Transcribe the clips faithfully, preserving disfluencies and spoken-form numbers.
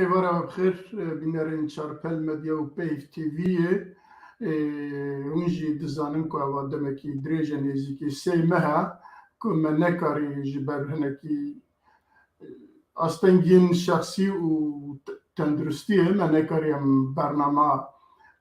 Êvara we bi xêr, e, bînerên Çarpel Medya û Peyv T V'yê. E, hûn jî dizanin ku eva demekî dirêj e, nêzîkî sê meh e ku me nekarî ji ber hinekî, e, astengiyên şexsî û te-, tenduristiyê me nekarî em bernama,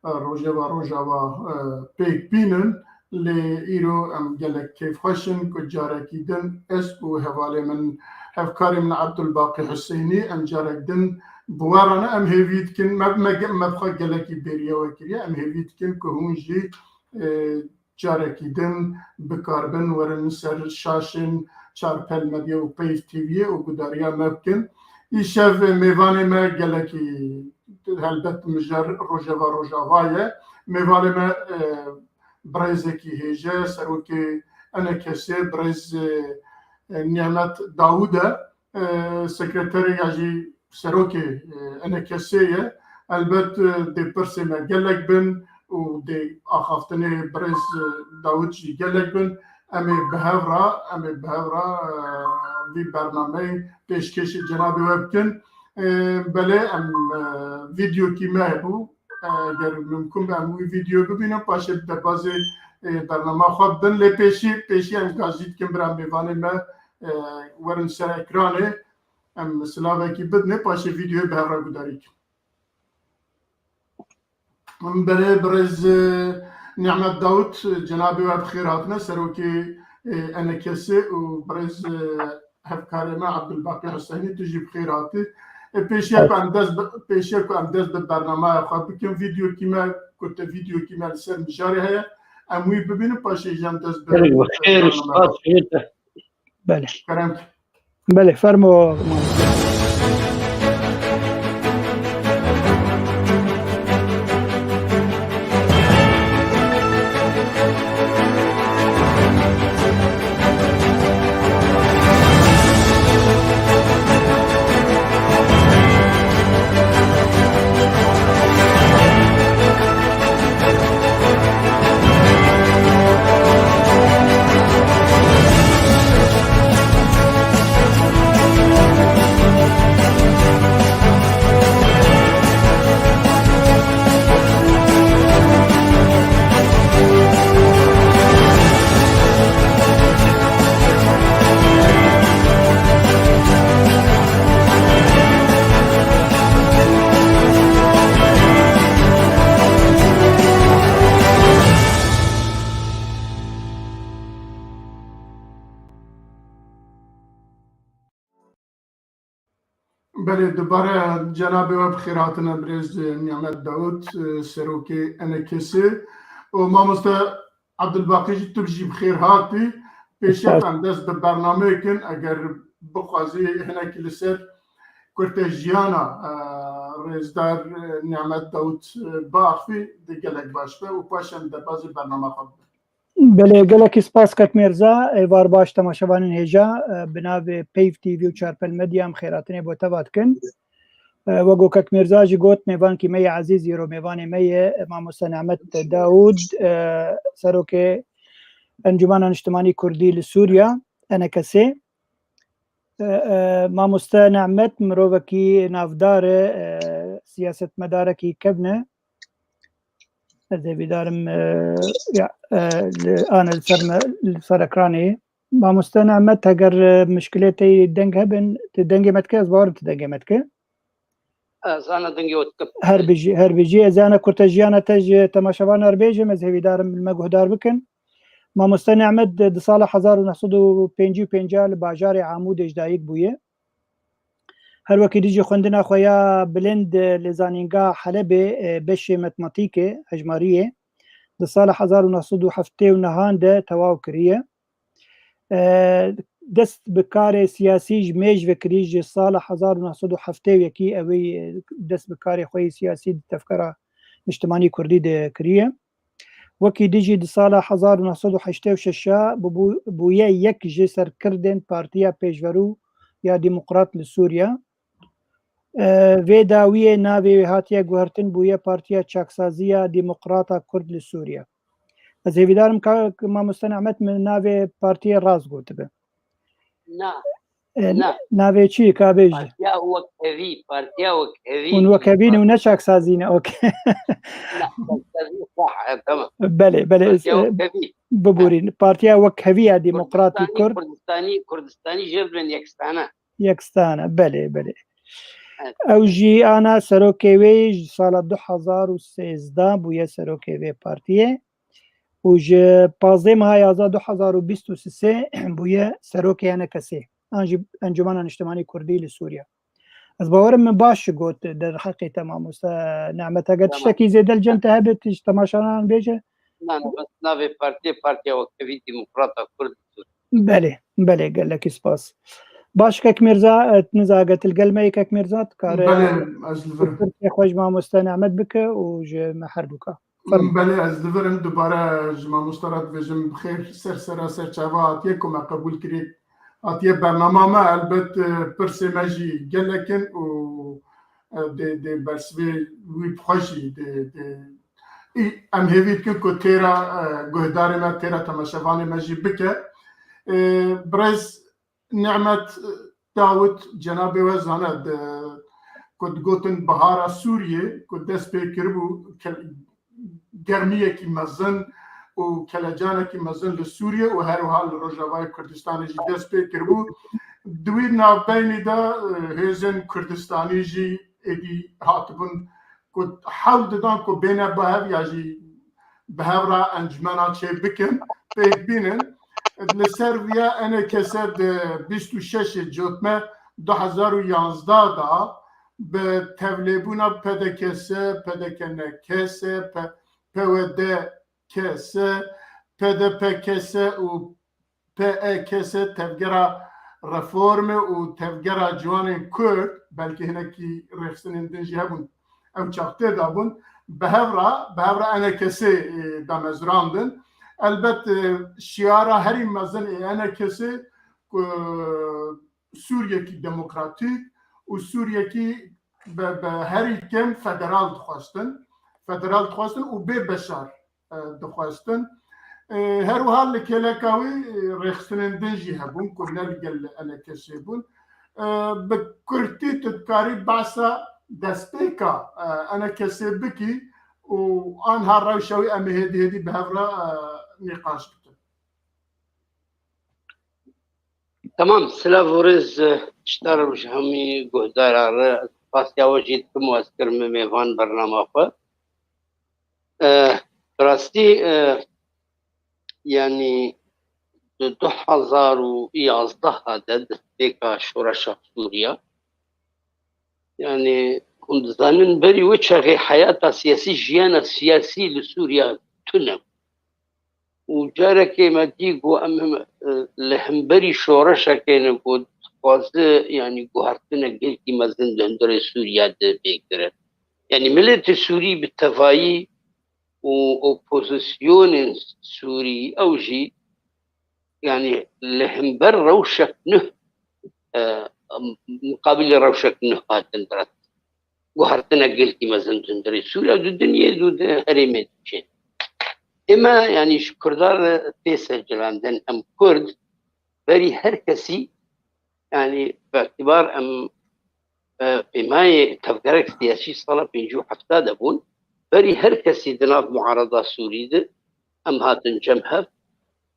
e, Rojeva Rojava, e, pêk bînin. Lê îro em gelek kêfxweş in ku carekî din ez û hevalê min, hevkarê min Abdulbaqî Huseynî, em carek din bi we re ne, em hêvî dikin, me, me, me bi xwe gelekî bêriya we kiriye, em hêvî dikin ku hûn jî, e, carekî din bikaribin werin ser şaşên Çarpel Medya û Peyv T V'yê û gudariya me bikin. Îşev mêvanê me gelekî helbet mijar Rojeva Rojava ye. Mêvanê me, e, birêzekî hêje, serokê E N K S'ê, birêz, e, e, Nîmet Dawûd e. E, sekreterê ya jî serokê, e, E N K S'ê ye. Elbet, e, dê pirsê me gelek bin û dê axaftinê birêz, e, Dawûd jî gelek bin. Em ê bi hev re, em ê bi hev re, e, vî bernameyê pêşkêşî cenabê we bikin. E, belê em, e, vîdeokî me hebû. E, eger mimkun be em wî vîdeoyê bibînin, paşê bi derbazê, e, bernama xwe bibin. Lê pêşî, pêşî em gazî dikin bira mêvanê me, e, werin ser ekranê. Em silavekî bidinê, paşê vîdeoyê bi hev re gudarî bikin. Em belê birêz, e, Nîmet Dawûd, e, cenabê we bi xêr hatine, serokê, e, E N K S'ê û birêz, e, hevkarê me Abdulbaqî Huseynî, tu jî bi xêr hatî. E, pêşiya ku em dest bi, pêşiya ku em dest bi bernamaya xwe bikin, vîdeokî me, ku te vîdeokî me li ser mijarê heye, em wî bibînin, paşê jî em dest bi, Belê, bi xêr û bernamaya spas xwe. Belê. Kerem. Belê, fermo. Belê, dubare cenabê we bi xêr hatine birêz Nîmet Dawûd, e, serokê E N K S'ê û mamoste Abdulbaqî jî tu jî bi xêr hatî. Pêşiya Spas. Em dest bi bernameyê kin, eger bixwazî hinekî li ser kurtejiyana, e, rêzdar, e, Nîmet Dawûd, e, biaxivî, di gelek baş be û paşê em derbazî bernama xwe bibin. Belê, gelekî spas kek Mêrza. Êvar baş temaşevanên hêja, e, bi navê Peyv T V û Çarpel Medya em xêrhatinê bo te va dikin. E, wek ku kek Mêrza jî got, mêvankî me yê ezîz, îro mêvanê me ye, e, mamoste Nîmet Dawûd, e, serokê Encûmena Niştimanî Kurdî li Sûriya, E N K S'ê. E, e, mamoste Nîmet mirovekî navdar e, e, siyasetmedarekî kevn e. Ez hêvîdarim, e, ya, e, li, ane li ser me, li ser ekranê. Mamoste Nîmet, heger, e, mişkilê te yê deng hebin, tu dengê me dike, ez bawerim tu dengê me dike. Ez ana dengê we dikim. Her bijî, her bijî. Ez ana kurtejiyana te ji temaşevanan re bêjim, ez hêvîdarim li me guhdar bikin. Mamoste Nîmet di, di sala hezar û neh sed û pêncî û pênc li bajarê Amûdê ji dayik bûye. Her wekî dijî xwendina xwe ya bilind, e, li Zanîngeha Helebê, e, beşê matematîkê, hejmariyê, di sala hezar û neh sed û heftê û nehan de tewaw kiriye. E, dest bi karê siyasî ji mêj ve kirî, ji sala hezar û neh sed û heftê û yekî ewî, e, dest bi karê xwe yê siyasî di tevkera niştimanî kurdî de kiriye. Wekî dijî di sala hezar û neh sed û heştê û şeş bûbû-, bûye yek ji serkirdên Partiya Pêşverû ya Demokrat li Sûriye. E, vê dawiyê navê wê hatiye guhertin, bûye Partiya Çaksaziya Demokrata Kurd li Sûriye. Ez hêvîdarim ka, ka mamoste Nîmet min navê partiyê rast gotibe. Na. E, Na. Navê çi ye, ka bêjî? Partiya Wekhevî, Partiya Wekhevî Hûn Wekhevî ne û Demokrat. Ne çaksazî ne, okey. Na, çaksazî, sah, e, tamam. Belê, belê, Partiya e, Wekhevî. Biborîn. Partiya Wekhevî ya Demokratî Kurdistanî, Kurd. Kurdistanî, Kurdistanî jê birin yekstane. Yekstane, belê, belê. Evet. Ew jî ana serokê wê ji sala du hezar û sêzdeh bûye serokê vê partiyê. Û ji pazdeh meha yazda du hezar û bîst û sê bûye serokê E N K S'ê. An jî Encûmena Niştimanî Kurdî li Sûriye. Ez bawerim min baş got derheqê te mamoste Nehmet. Eger Tamam. Tiştekî zêde li cem te hebe, tu ji temaşevanan bêje. Na, na, bes navê partiyê, Partiya Wekhevî Demokrata Kurd. Belê, belê, gelekî spas. Baş, Kek Mirza, e, niza eger tu li gel me yî, Kek Mirza, tu kare Belê, ez li vir im. Pirtê xwe ji mamoste Nehmet bike û ji me her duka. Fermo. Belê, ez li vir im, dubare ji mamoste re dibêjim, bi xêr ser sera ser çava hatiye ku me qebûl kiriye, hatiye bernama me, elbet, e, pirsê me jî gelek in û, e, dê, dê bersivê wî bi xwe jî dê, dê, î, em hêvî dikin ku têra, e, guhdarê me, têra temaşevanê me jî bike. E, birêz Nehmet Dawid, cenabê we zane, di, ku digotin Bihara Sûriyê, ku dest pê kiribû, ke-, germiyekî mezin û kelecanekî mezin li Sûriyê û her wiha li Rojavayê Kurdistanê jî dest pê kiribû. Di wî navbeynî de, e, hêzên Kurdistanî jî êdî hatibûn ku hewl didan ku bêne bi hev ya jî bi hev re encûmena çê bikin, pêk bînin. Li ser viya E N K S di bîst û şeş Cotme du hezar û yanzdeh de bi tevlêbûna P D K S, P D K N K S, P-, P W D K S, P D P K S û P E K S, Tevgera Reformê û Tevgera Ciwanên Kurd, belkî hinekî rêxistinên din jî hebûn, ew çax tê de bûn, bi hev re, bi hev re E N K S'ê, e, damezrandin. Elbet, e, şiara herî mezin ê E N K S'ê ku Sûriyekî demokratîk û Sûriyekî bi, bi herî kêm federal dixwestin, federal dixwestin û bê Beşar e, dixwestin. E, her wiha li kêleka wî, e, rêxistinên din jî hebûn ku ne li gel E N K S'ê bûn. E, bi kurtî tu dikarî behsa destpêka, e, E N K S'ê bikî û anha rewşa wî em ê hêdî hêdî bi hev re, e, nîqaş bikin. Tamam, silav û rêz, e, ji te re û ji hemî guhdaran re, ez spasiya we jî dikim û ez kirime mêvan bernama xwe. E, bi rastî, e, yanî di du hezar û yazdeh de destpêka şoreşa Sûriya, yanî hûn dizanin berî wê çaxê heyata siyasî, jiyana siyasî li Sûriya tune bû. Û carekê me dî ku em, em, e, li hemberî şoreşekê ne ku dixwaze, yanî guhertinek gelkî mezin di hundirê Sûriya de bigire. Yanî miletê Sûrî bi tevayî û opozisyonên Sûrî ew jî, yanî li hember rewşek nuh, e, miqabilê rewşek nuh hatin diret. Guhertinek gelkî mezin di hundirê Sûriya û di dinyê û di herêmê diçe. Ême, yanî ji Kurdan re tê sencilandin, em Kurd berî her kesî, yanî bi îtîbar em, e, pêmayê tevgerek siyasî sala pêncî û heft de bûn, berî her kesî di nav muarada Sûrî de em hatin cem hev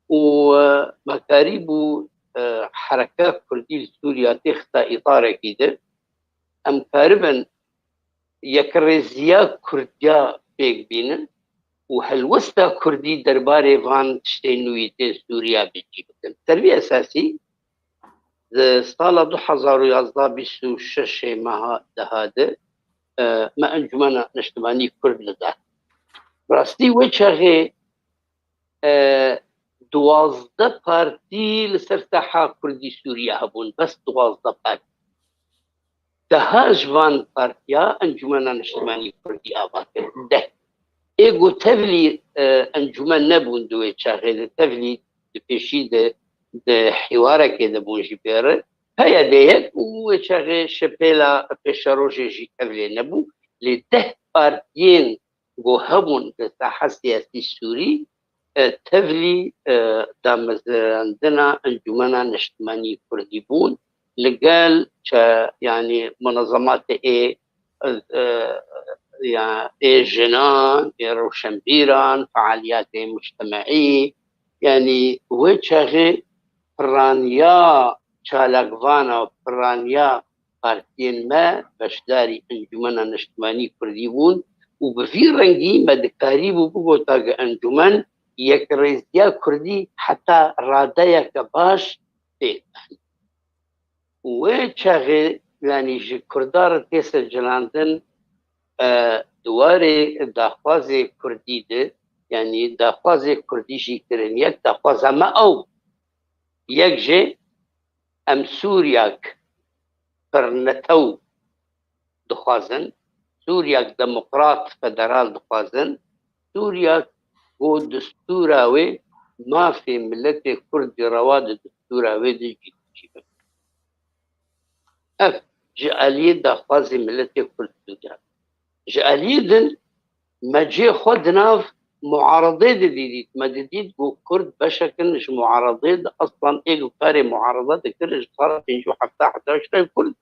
û, e, me karîbû, e, hereka Kurdî li Sûriya têxita îtarekî de, em karibin yekrêziya Kurdiya pêk bînin û helwesta Kurdî derbarê van tiştên nû yê tên Sûriya bi cî bikin. Ser vî esasî, di sala du hezar û yazdeh, bîst û şeş meha deha de, e, me Encûmena Niştimanî Kurd li dar. Rastî wê çaxê, e, duwazdeh partî li ser saha Kurdî Sûriye hebûn, bes duwazdeh partî. Deha ji van partiya Encûmena Niştimanî Kurdî ava kir. Deh. Ê ku tevlî, e, encûmen nebûn di wê çaxê de, tevlî di pêşî de, di hîwarekê de bûn jî pê re. P Y D yek û wê çaxê şepêla pêşerojê jî tevlê nebû. Lê deh partiyên ku hebûn di saha siyasî Sûrî, e, tevlî, e, damezrandina Encûmena Niştimanî Kurdî bûn. li gel çe, yanî munezematê ê, e, ya, ê jinan, ê rewşenbîran, fealiyetê mujtemeî, yanî wê çaxê piraniya çalakvana, piraniya partiyên me beşdarî Encûmena Niştimanî Kurdî bûn û bi vî rengî me dikarîbû bigota ku encûmen yekrêziya Kurdî heta radeyeke baş pêk û wê çaxê, yanî ji Kurda re tê sekilandin, e, di warê daxwazê Kurdî de, yanî daxwazê Kurdî jî kirin. Yek daxwaza me ew, yek jî em Sûriyek pirnetew dixwazin, Sûriyek demokrat federal dixwazin, Sûriyek ku distûra wê mafê miletê Kurd jî rewa di distûra wê de jî çî be. Ev ji aliyê daxwazê miletê Kurd Sûriya. Ji aliyê din me cihê xwe di nav muaredê de didît. Me didît ku Kurd beşek in ji muaredê de, eslan ê ku karê muarede dikirin ji sala pêncî û heft heta şeş Kurd.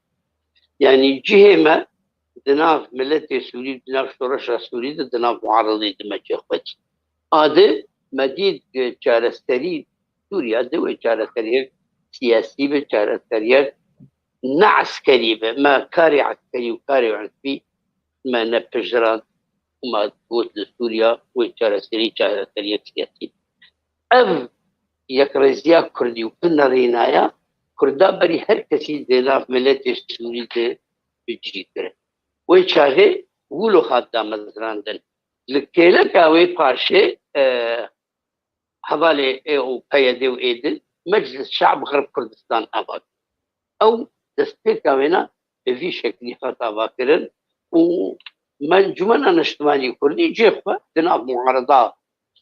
Yanî cihê me di nav miletê Sûrî, di nav şoreşa Sûrî de, di nav muaredê de me cihê xwe dît. A di me dît ku çareserî Sûriya de wê çareseriyek siyasî be, çareseriyek ne eskerî be. Me karê eskerî û karê urbî me nepijirand û me got li Sûriya wê çareserî, çareseriyek siyasî. Ev yekrêziya Kurdî û pinerînaya Kurda berî her kesî di nav miletê Sûrî de bi cî kirin. Wê çaxê wilo hat damezrandin. Li kêleka wê paşê, e, hevalê ê û P Y D û ê din Meclis Şe'b Xerb Kurdistan ava kir. Ew destpêka wêna bi vî şeklî hat avakirin û Encûmena Niştimanî Kurdî cihê xwe di nav muareda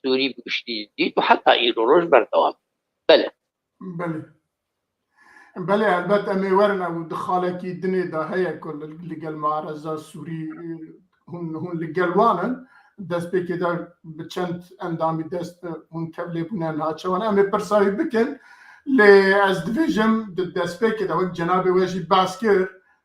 Sûrî bi giştî dît û heta îro roj berdewam. Belê. Belê. Belê, helbet em ê werin, ew di xalekî dinê de heye ku li, li gel muareza Sûrî, e, hûn, hûn li gel wan in. Destpêkê de bi çend endamî dest, e, hûn tevlê bûne niha çawan. Em ê pirsa wî bikin. Lê ez dibêjim di destpêkê de wek cenabê we jî behs kir,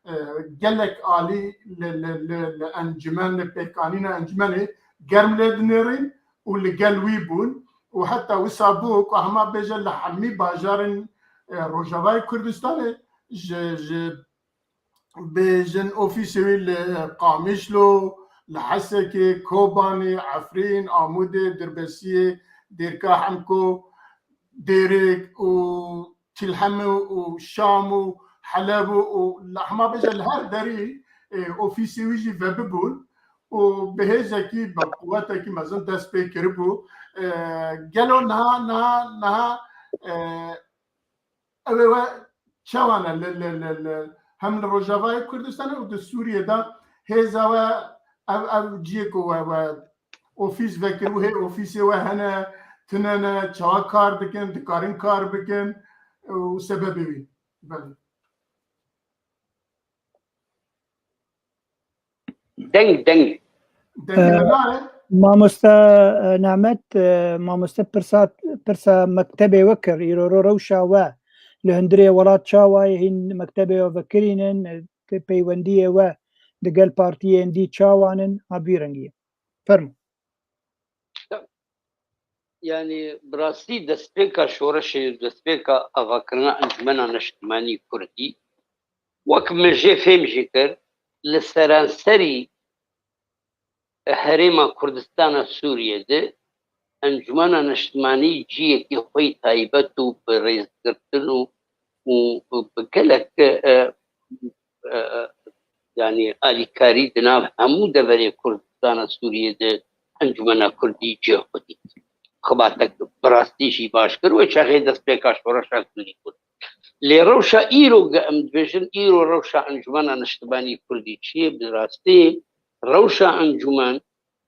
e, gelek alî li, li, li, li encûmen, li pêkanîna encûmenê germ lê dinêrîn û li gel wî bûn. Û heta wisa bû ku hema bêje li hemî bajarên, e, Rojavayê Kurdistanê ji, ji bêjin ofîsê wî li Qamişlo, li Hesekê, Kobanê, Efrîn, Amûdê, Dirbesiyê, Dêrka Hemko, Dêrêk û Tilhemê û Şam û Heleb û, û li hema bêje li her derî, e, ofîsê wî jî vebibûn û bi hêzekî, bi quwetekî mezin dest pê kiribû. E, gelo niha, niha, niha, e, ew ê we çawa ne li, li, li, li, hem li Rojavayê Kurdistanê û di Sûriyê de hêza we ev, ev cihê ku we, we ofîs vekir û hê ofîsê we hene, tune ne, çawa kar dikin, dikarin kar bikin û sebebê wî. Belê. Deng, deng. Dengê me nayê. Mamoste, e, Nehmet, e, mamoste pirsa, pirsa mektebê we kir, îro ro rewşa we li hundirê welat çawa ye, hîn mektebê we vekirînin, e, peywendiyê we digel partiyên dî çawan in, ha bi vî rengî ye. Fermo. Yanî bi rastî destpêka şoreşê, destpêka avakirina Encûmena Neştimanî Kurdî, wek min jê fêm jî kir, li seranserî Herêma Kurdistana Sûriyê de Encûmena Neştimanî ciyekî xwe yî taybet û bi rêzgirtin û, û bi gelek, e, e, yanî alîkarî di nav hemû deverê Kurdistana Sûriyê de Encûmena Kurdî cihê xwe dît. Xebatek bi rastî jî baş kir. Wê çaxê destpêka şoreşa Kurdî kir. Lê rewşa îro ge em dibêjin, îro rewşa Encûmena Niştimanî Kurdî çi ye? Bi rastî rewşa encûmen,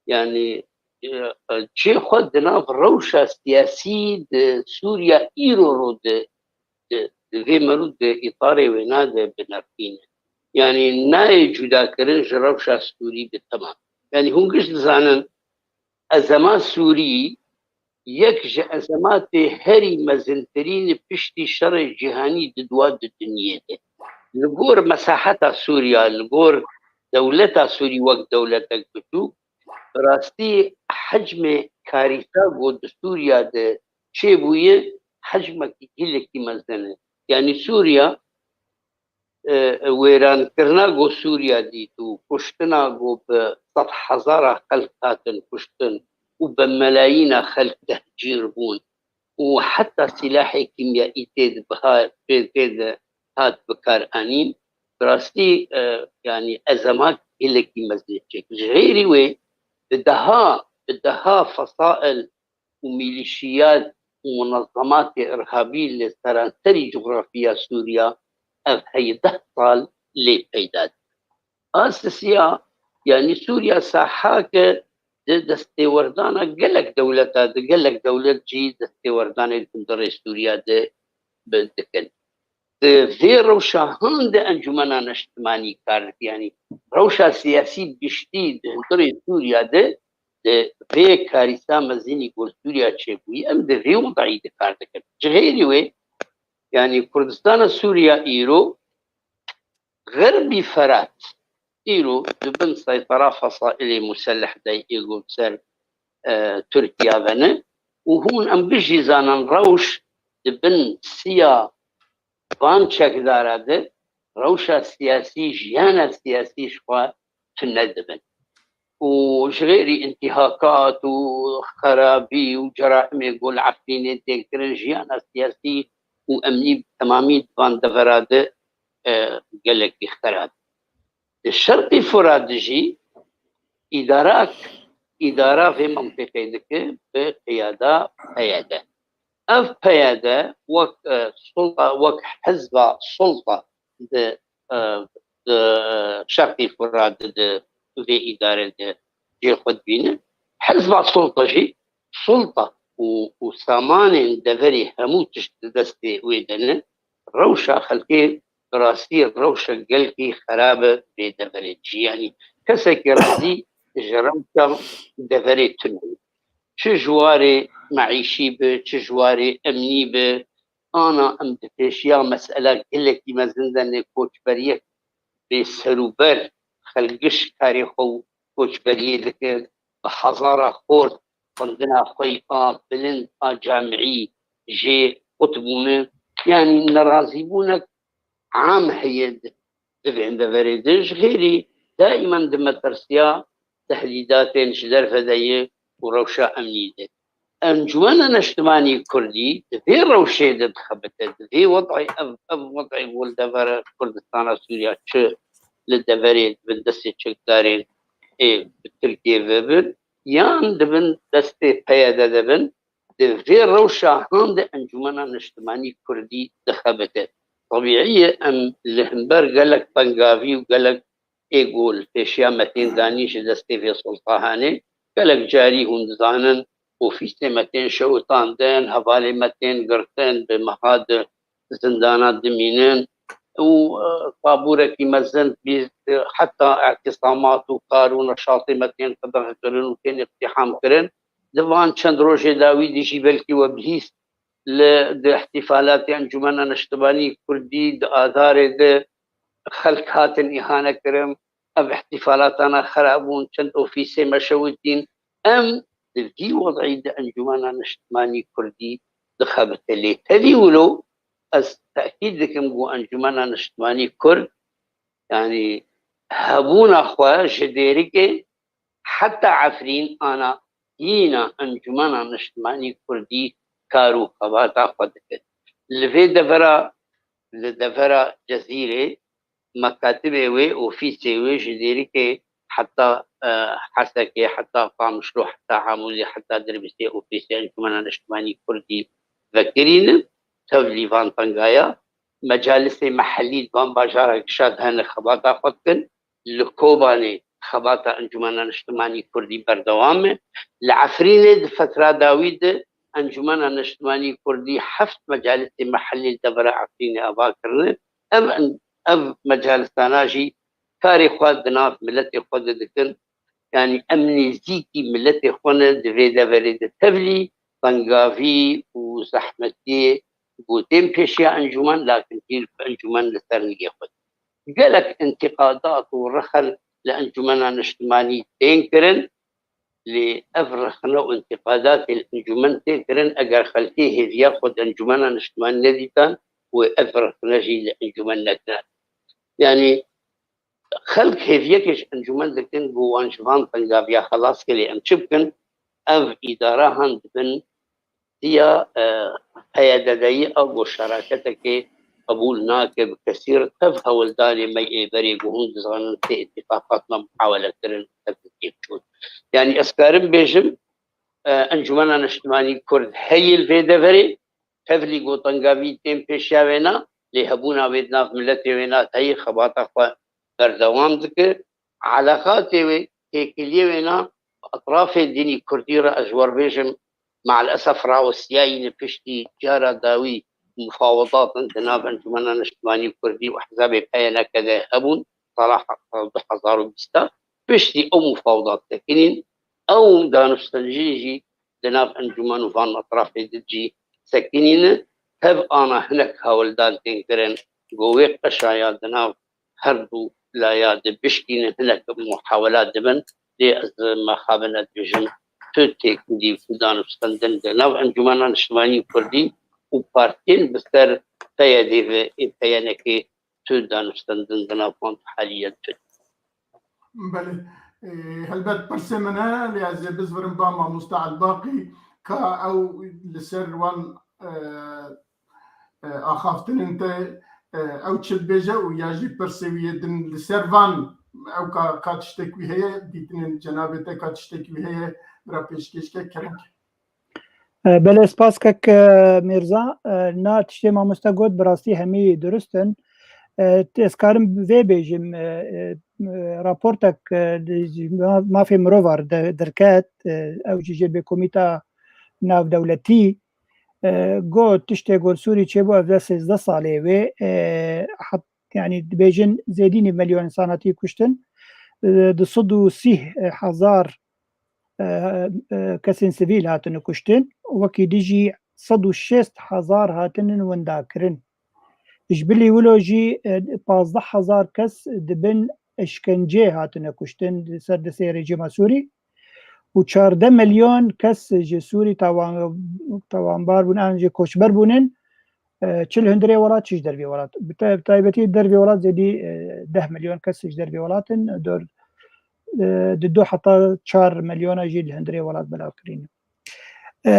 yanî, e, e, cihê xwe di nav rewşa siyasî di Sûriya îro ro de, di, di vê merû di îtarê wêna de binirxîne. Yanî nayê cudakirin ji rewşa Sûrî bi temam. Yanî hûn giş dizanin, ezema Sûrî yek ji ezematê herî mezintirîn piştî şerê cîhanî di dua di dinyê de. Li gor mesaheta Sûriya, li gor dewleta Sûrî wek dewletek biçûk, bi rastî hecmê karîsa ku di Sûriya de çêbûye, hecmekî gelekî mezin e. Yanî Sûriya, e, wêrankirina ku Sûriya dît û kuştina ku bi sed hezara xelk hatin kuştin û bi melayîna xelk tehcîr bûn û heta sîlahê kîmyayî tê de biha-, tê, tê de hat bikaranîn, bi rastî, e, yanî ezemat gelekî mezin çêkir. Ji xêrî wê bi deha, bi deha fesail û mîlîşiyat û munezematê irhabî li seranserî cografya Sûriya ev heyî deh sal lê peyda dike. Asisiya, yanî Sûriya sahake di destêwerdana gelek dewleta, di gelek dewlet jî destêwerdanê di hundirê Sûriya de bi-, dikin. Di vê rewşa han de Encûmena Neştimanî kar dike. Yanî rewşa siyasî giştî di hundirê Sûriya de, di vê karîsa mezînî ku li Sûriya çêbûyî, em di vê wedayî de kar dikin. Ji xêrî wê, yanî Kurdistana Sûriya îro, Xerbî Ferat îro di bin seytera fesailê muselleh de yê ku ser, e, Tirkiya ve ne û hûn em bijî zanin rewş di bin siya van çekdara de rewşa siyasî, jiyana siyasî ji xwe tune dibin. Û ji xêrî întihakat û xerabî û ceraimê ku li Efrînê tê kirin, jiyana siyasî û emnî bi temamî di van devera de, e, gelekî xerab. Di Şerqî Furat de jî îdarak, îdara vê mintîqê dike bi qiyada P Y D. Ev P Y D wek, e, sulta, wek hizba sulta di, e, di Şerqî Furat de di vê îdare de cihê xwe dibîne. Hizba sulta jî, sulta û, û samanên deverê hemû tişt di destê wê de ne. Rewşa xelkê bi rastî rewşa gelkî xerab e vê deverê. Jî, yanî kesekî razî ji rewşa deverê tune. Çi ji warê meîşî bi, çi ji warê emnî bi, ana em di pêşiya mesela gelekî mezin de ne, koçberiyek bê serûber, xelgiş karê xwe û koçberiyê dike, bi hezara xort xwendina xwe yî a bilind a camîî jê qut bûne. Yanî nerazîbûnek am heye di, di vê deverê de. Ji xêrî daîman di metirsiya tehdîdatên ji derve de ye û rewşa emnî de. Encûmena Neştimanî Kurdî di vê rewşê de dixebite, di vê wed'ê, ev, ev wed'ê ku li devera Kurdistana Sûriya çi li deverê di bin destê çekdarên ê bi Tirkiyê ve bin, yan di bin destê P Y D de bin, di vê rewşa han de Encûmena Neştimanî Kurdî dixebite. Tebîî ye em li hember gelek tengavî û gelek ê ku li pêşiya me tên danîn ji destê vê sulta hanê, gelek carî hûn dizanin ofîsê me tên şewitandin, hevalê me tên girtin, bi meha di zindana dimînin û, e, tabûrekî mezin bî, e, heta îtisamat û kar û neşatê me tên qedexekirin û tên îqtîham kirin. Di van çend rojê dawî de jî belkî we bihîst li, di îhtîfalatê Encûmena Neştimanî Kurdî di Adarê de xelk hatin îhane kirin. Ev îhtîfalatana xera bûn, çend ofîsê me şewitîn. Em di vî wed'î de Encûmena Neştimanî Kurdî dixebite. Lê tevî wilo ez tekîd dikim ku Encûmena Neştimanî Kurd, yanî hebûna xwe ji Dêrikê heta Efrîn ana hîna Encûmena Neştimanî Kurdî kar û xebata xwe dike. Li vê devera, li devera Cezîrê mekatibê wê, ofîsê wê ji Dêrikê heta, e, Hesekê, heta Qamişlo, heta Amûzê, heta Dirbisê ofîsê Encûmena Neştimanî Kurdî vekirî ne. Tevlî van tengaya, mecalisê mehellî di van bajara gişa de hene xebata xwe dikin. Li Kobanê xebata Encûmena Neştimanî Kurdî berdewam e. Li Efrînê di fetra dawî de Encûmena Neştimanî Kurdî heft mecalisê mehellî li devera Efrînê ava kirine. Ev, ev mecalisana jî karê xwe di nav miletê xwe de dikin. Yanî em nêzîkî miletê xwe ne di vê deverê de. Tevlî tengavî û zehmetiyê ku tên pêşiya encûmen, lakin hîn encûmen li ser nigê xwe. Gelek întîqadat û rixin li encûmena niştimanî tên kirin, lê ev rixne û întîqadatê li encûmen tên kirin, eger xelkê hêviya xwe di encûmena niştimanî nedîtan, wê ev rixne jî li encûmen nekirin. Yanî xelk hêviyekê ji encûmen dikin ku wan ji van tengaviya xelas ke, lê em çi bikin? Ev îdara han dibin diya, e, P Y D dayî a ku şeraketekê qebûl nake bi kesî re. Tev hewldanê me yê berê ku hûn dizanin tê îtîfaqat me muhawele kirin, tev têk çûn. Yanî ez karim bêjim, e, Encûmena Niştimanî Kurd heyî li vê deverê, tevlî ku tengavî tên pêşiya wêna, lê hebûna wê di nav miletê wêna heyî xebata xwe berdewam dike. Eleqatê wê, têkiliyê wêna bi etrafê dinî kurdî re, ez ji we re bêjim, me'lesef rawestiyayî ne piştî cara dawî mufawedatin di nav Encûmena Niştimanî Kurdî û Hizabê P Y N K de hebûn, sala he-, du hezar û bîst a, piştî ew mufawedat sekinîn, ew danûstendinê jî di nav encûmen û van etrafê di jî sekinîne. Tev ana hinek hewldan tên kirin ku wê qeşaya di nav her du laya de bişkînin, hinek muhawela dibin. Lê ez mexabin ez dibêjim, tu têkindî û danûstendin di nav Encûmena Niştimanî Kurdî û partiyên bi ser P Y D ve ê P Y N K tu danûstendin di nav wan haliye tu. Belê. Ê, helbet pirsê min e, lê ez ê bizvirim ba mamoste Elbaqî, ka ew li ser wan, e, e, axaftinên te, e, ew çi dibêje û ya jî pirsê wî yê din li ser van ew ka, ka tiştek wî heye, dîtinên cenabê te ka tiştek wî heye, bira pêşkêş ke, kerem ke. E, belê, spas kek, e, Mîrza. E, na tiştê mamoste got bi rastî hemî durist in. E, ez karim vê bêjim, e, e, e, raportek, e, di, ji ma-, mafê mirova re de-, derket, e, ew jî jê bê komîta navdewletî, e, got tiştê ku li Sûrî çêbû, ev de sêzdeh salê wê, e, hat-, yanî dibêjin zêdî nîv milyon însan hatiye kuştin, e, du sed û sî hezar e, e, kesên sivîl hatine kuştin, wekî dî jî sed û şêst hezar hatinin windakirin. Ji bilî wilo jî, e, pazdeh hezar kes di bin işkencê hatine kuştin li ser destê rejîma Sûrî û çardeh milyon kes ji Sûrî tawan-, tawanbar bûn, an jî koçber bûnin. E, çi li hundirê welat, çi ji dervê welat. Bi te-, bi taybetî dervê welat zêdî, e, deh milyon kes ji dervê welat in. Dor, e, di du heta çar milyona jî li hundirê welat belav kirîn. E,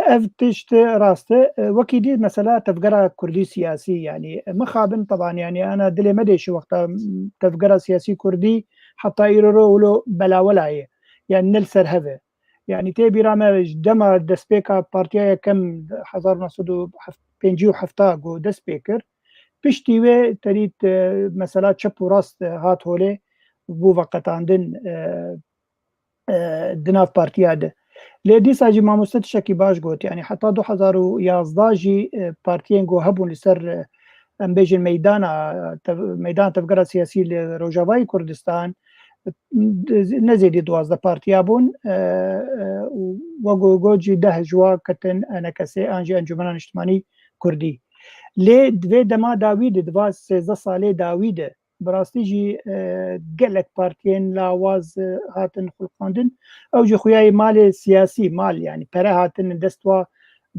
ev tişt rast e. E, wekî dî mesela tevgera kurdî siyasî, yanî, e, mixabin teban, yanî, ana dilê me dêşi wexta, m, tevgera siyasî kurdî heta îro ro wilo belawela ye. Yanî ne li ser hev e. Yanî tê bîra me ji dema destpêka partiya yekem hezar û neh sed û pêncî û heft ku dest pê kir, piştî wê terît, e, mesela çep û rast, e, hat holê, bû veqetandin, e, e, di nav partiya de. Lê dîsa jî mamoste tiştekî baş got, yanî heta du hezar û yazdeh jî, e, partiyên ku hebûn li ser, e, em bêjin meydana, tev-, meydana tevgera siyasî li Rojavayê Kurdistan, ne zêdî duwazdeh partiya bûn, e, e, û wek got jî deh ji wa ketin E N K S an jî Encûmena Niştimanî Kurdî. Lê di vê dema dawî de, di va sêzdeh salê dawî de, bi rastî jî, e, gelek partiyên lawaz, e, hatin xulqandin. Ew jî xuyayê malê siyasî, mal, yanî pere hatin dest wa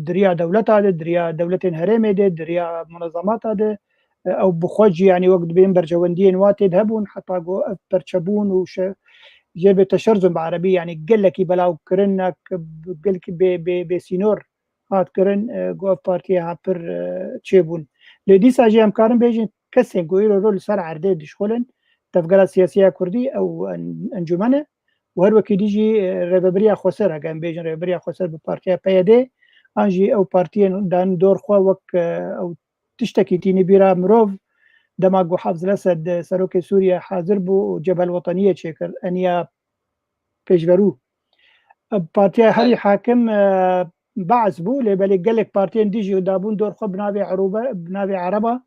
di riya dewleta de, di riya dewletên herêmê de, di riya munezemata de, e, ew bi xwe jî, yanî wek dibên berjewendiyên wa tê de hebûn, heta ku ev perçebûn û şe-, jê bê teşerzûn bi erebî, yanî gelekî belav kirin, gelekî bê, bê, bê sînor hat kirin, e, ku ev partiyê ha pir, e, çêbûn. Lê dîsa jî em karin bêjin kesên ku îro ro li ser erdê dişxulin, tevgera siyasî ya kurdî ew en-, encûmen e û her wekî dî jî, e, rêvebiriya xweser, heke em bêjin rêvebiriya xweser bi partiya P Y D, an jî ew partiyên dan dor xwe wek, e, ew tiştekî tînî bîra mirov, dema ku Hafiz el-Esed, e, serokê Sûriye hazir bû û Cebhe el-Weteniyê çêkir, eniya pêşverû. E, partiya herî hakim, e, Be'es bû, lê belê gelek partiyên dî jî dabûn dor xwe bi navê Erûbe, bi navê Ereba,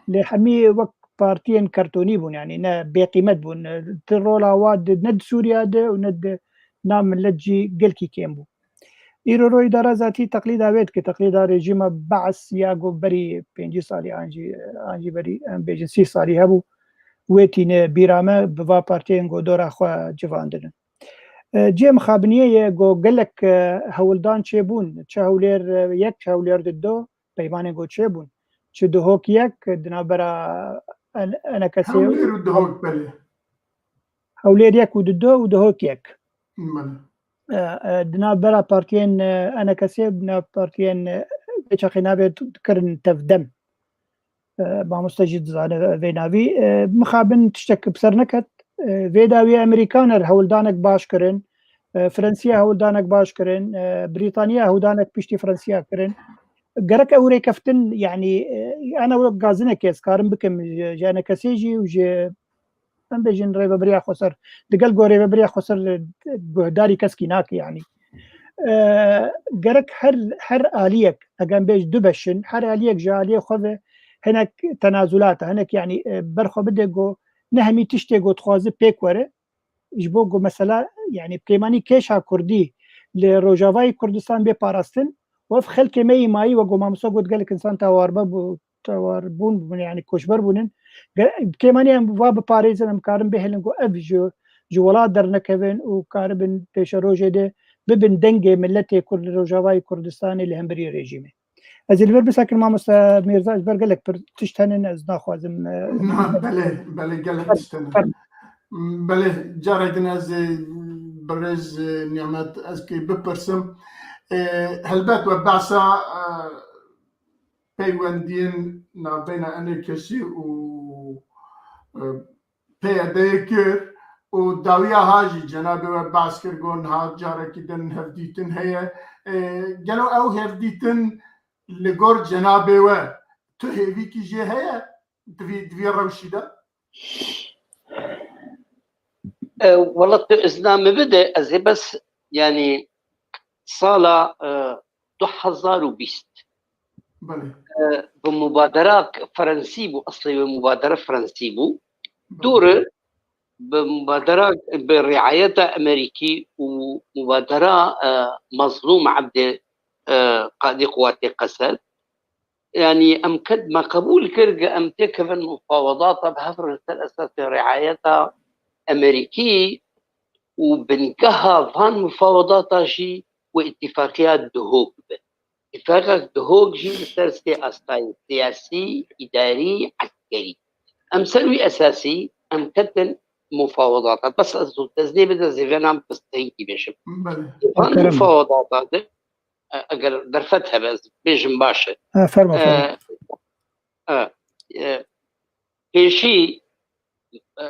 lê hemî wek partiyên kertonî bûn, yanî ne bêqîmet bûn. Ti rola wa di, ne di Sûriya de û ne di nav milet jî gelkî kêm bû. Îro royê dara zatî teqlîda wê dike, teqlîda rejîma Be'es ya ku berî pêncî salî an jî, an jî berî, em bêjin sî salî hebû, wê tîne bîra me, bi va partiyên ku dora xwe civandin in. E, cihê mixabiniyê ye ku gelek, e, hewldan çêbûn, çi Hewlêr, e, yek, çi Hewlêr dido, peymanên ku çêbûn, çi Duhok yek, di navbera en-, enekesê Hewlêr û Duhok, belê. Hewlêr yek û dido û Duhok yek. Belê. E, e, di navbera partiyên, e, enekesê, di nav partiyên, e, vê çaxê navê dikirin tevdem. E, mamoste jî dizane vê navî. E, mixabin tiştek bi ser neket. E, vê dawî Amerîkan er hewldanek baş kirin. E, Fransiya hewldanek baş kirin. E, Brîtaniya hewldanek piştî Fransiya kirin. Gerek ew rêkeftin, yanî, e, ana wek gazinekê ez karim bikim ji, ji enekesê jî û ji, em bêjin, rêvebiriya xweser. Digel ku rêvebiriya xweser, e, guhdarî keskî nake, yanî. E, gerek her, her aliyek, eger em bêj du beş in, her aliyek ji aliyê xwe ve hinek tenazulata, hinek, yanî, e, ber xwe bide ku ne hemî tiştê ku dixwaze pêk were, ji bo ku mesela, yanî, pêmanî kêşa kurdî li Rojavayê Kurdistan bê parastin, û ev xelkê me yî mayî, wek ku mamosta got, gelek insan tewarbe bû, tewarbûn bûn, yanî koçber bûnin. Ge-, pêmanî em va biparêzin, em karin bihêlin ku ev ji, ji welat dernekevin û karibin pêşerojê de bibin dengê miletê Kurd li Rojavayê Kurdistanê li hemberî rejîmê. Ez ê li vir bisekin, mamoste Mîrza, ji ber gelek pir tişt hene, ez naxwazim, e, Na, belê, belê, gelek tişt hene. Fer- Belê, carek din ez ê birêz, e, Nîmet, ez kê bipirsim. E, helbet we behsa, e, peywendiyên navbeyna enê kesî û, e, P Y D'yê kir û dawiya ha jî cenabê we behs kir, got niha carekî din hevdîtin heye. E, gelo ew hevdîtin li gor cenabê we tu hêvîkî jê heye di vî, di vî rewşî de? E, wela tu izna min bide, ez ê bes, yanî, sala, e, du hezar û bîst, Belê. e, bi mubadera Fransî bû, eslê wê mubadera Fransî bû. Belê. Dûr bi mubadera, bi riayeta Amerîkî û mubadera, e, Mazlûm Ebdê, e, Qadî Quwatê Qesed. Yanî em ket, me qebûl kir ku em têkevin mufawedata bi hev re li ser esasê riayeta Amerîkî û bingeha van mufawedata jî wê îtîfaqiya Duhok be. Îtîfaqek Duhok jî li ser sê astayên siyasî, îdarî, eskerî. Em ser wî esasî em ketin mufawedata. Bes ez zû teznê bide zêvenan pisteyinkî bêjim. Belê. Van Kerem. Mufawedata de, e, eger derfet hebe, ez bêjim baş e. Ha, fermo, fermo. E, e, e, pêşî, e,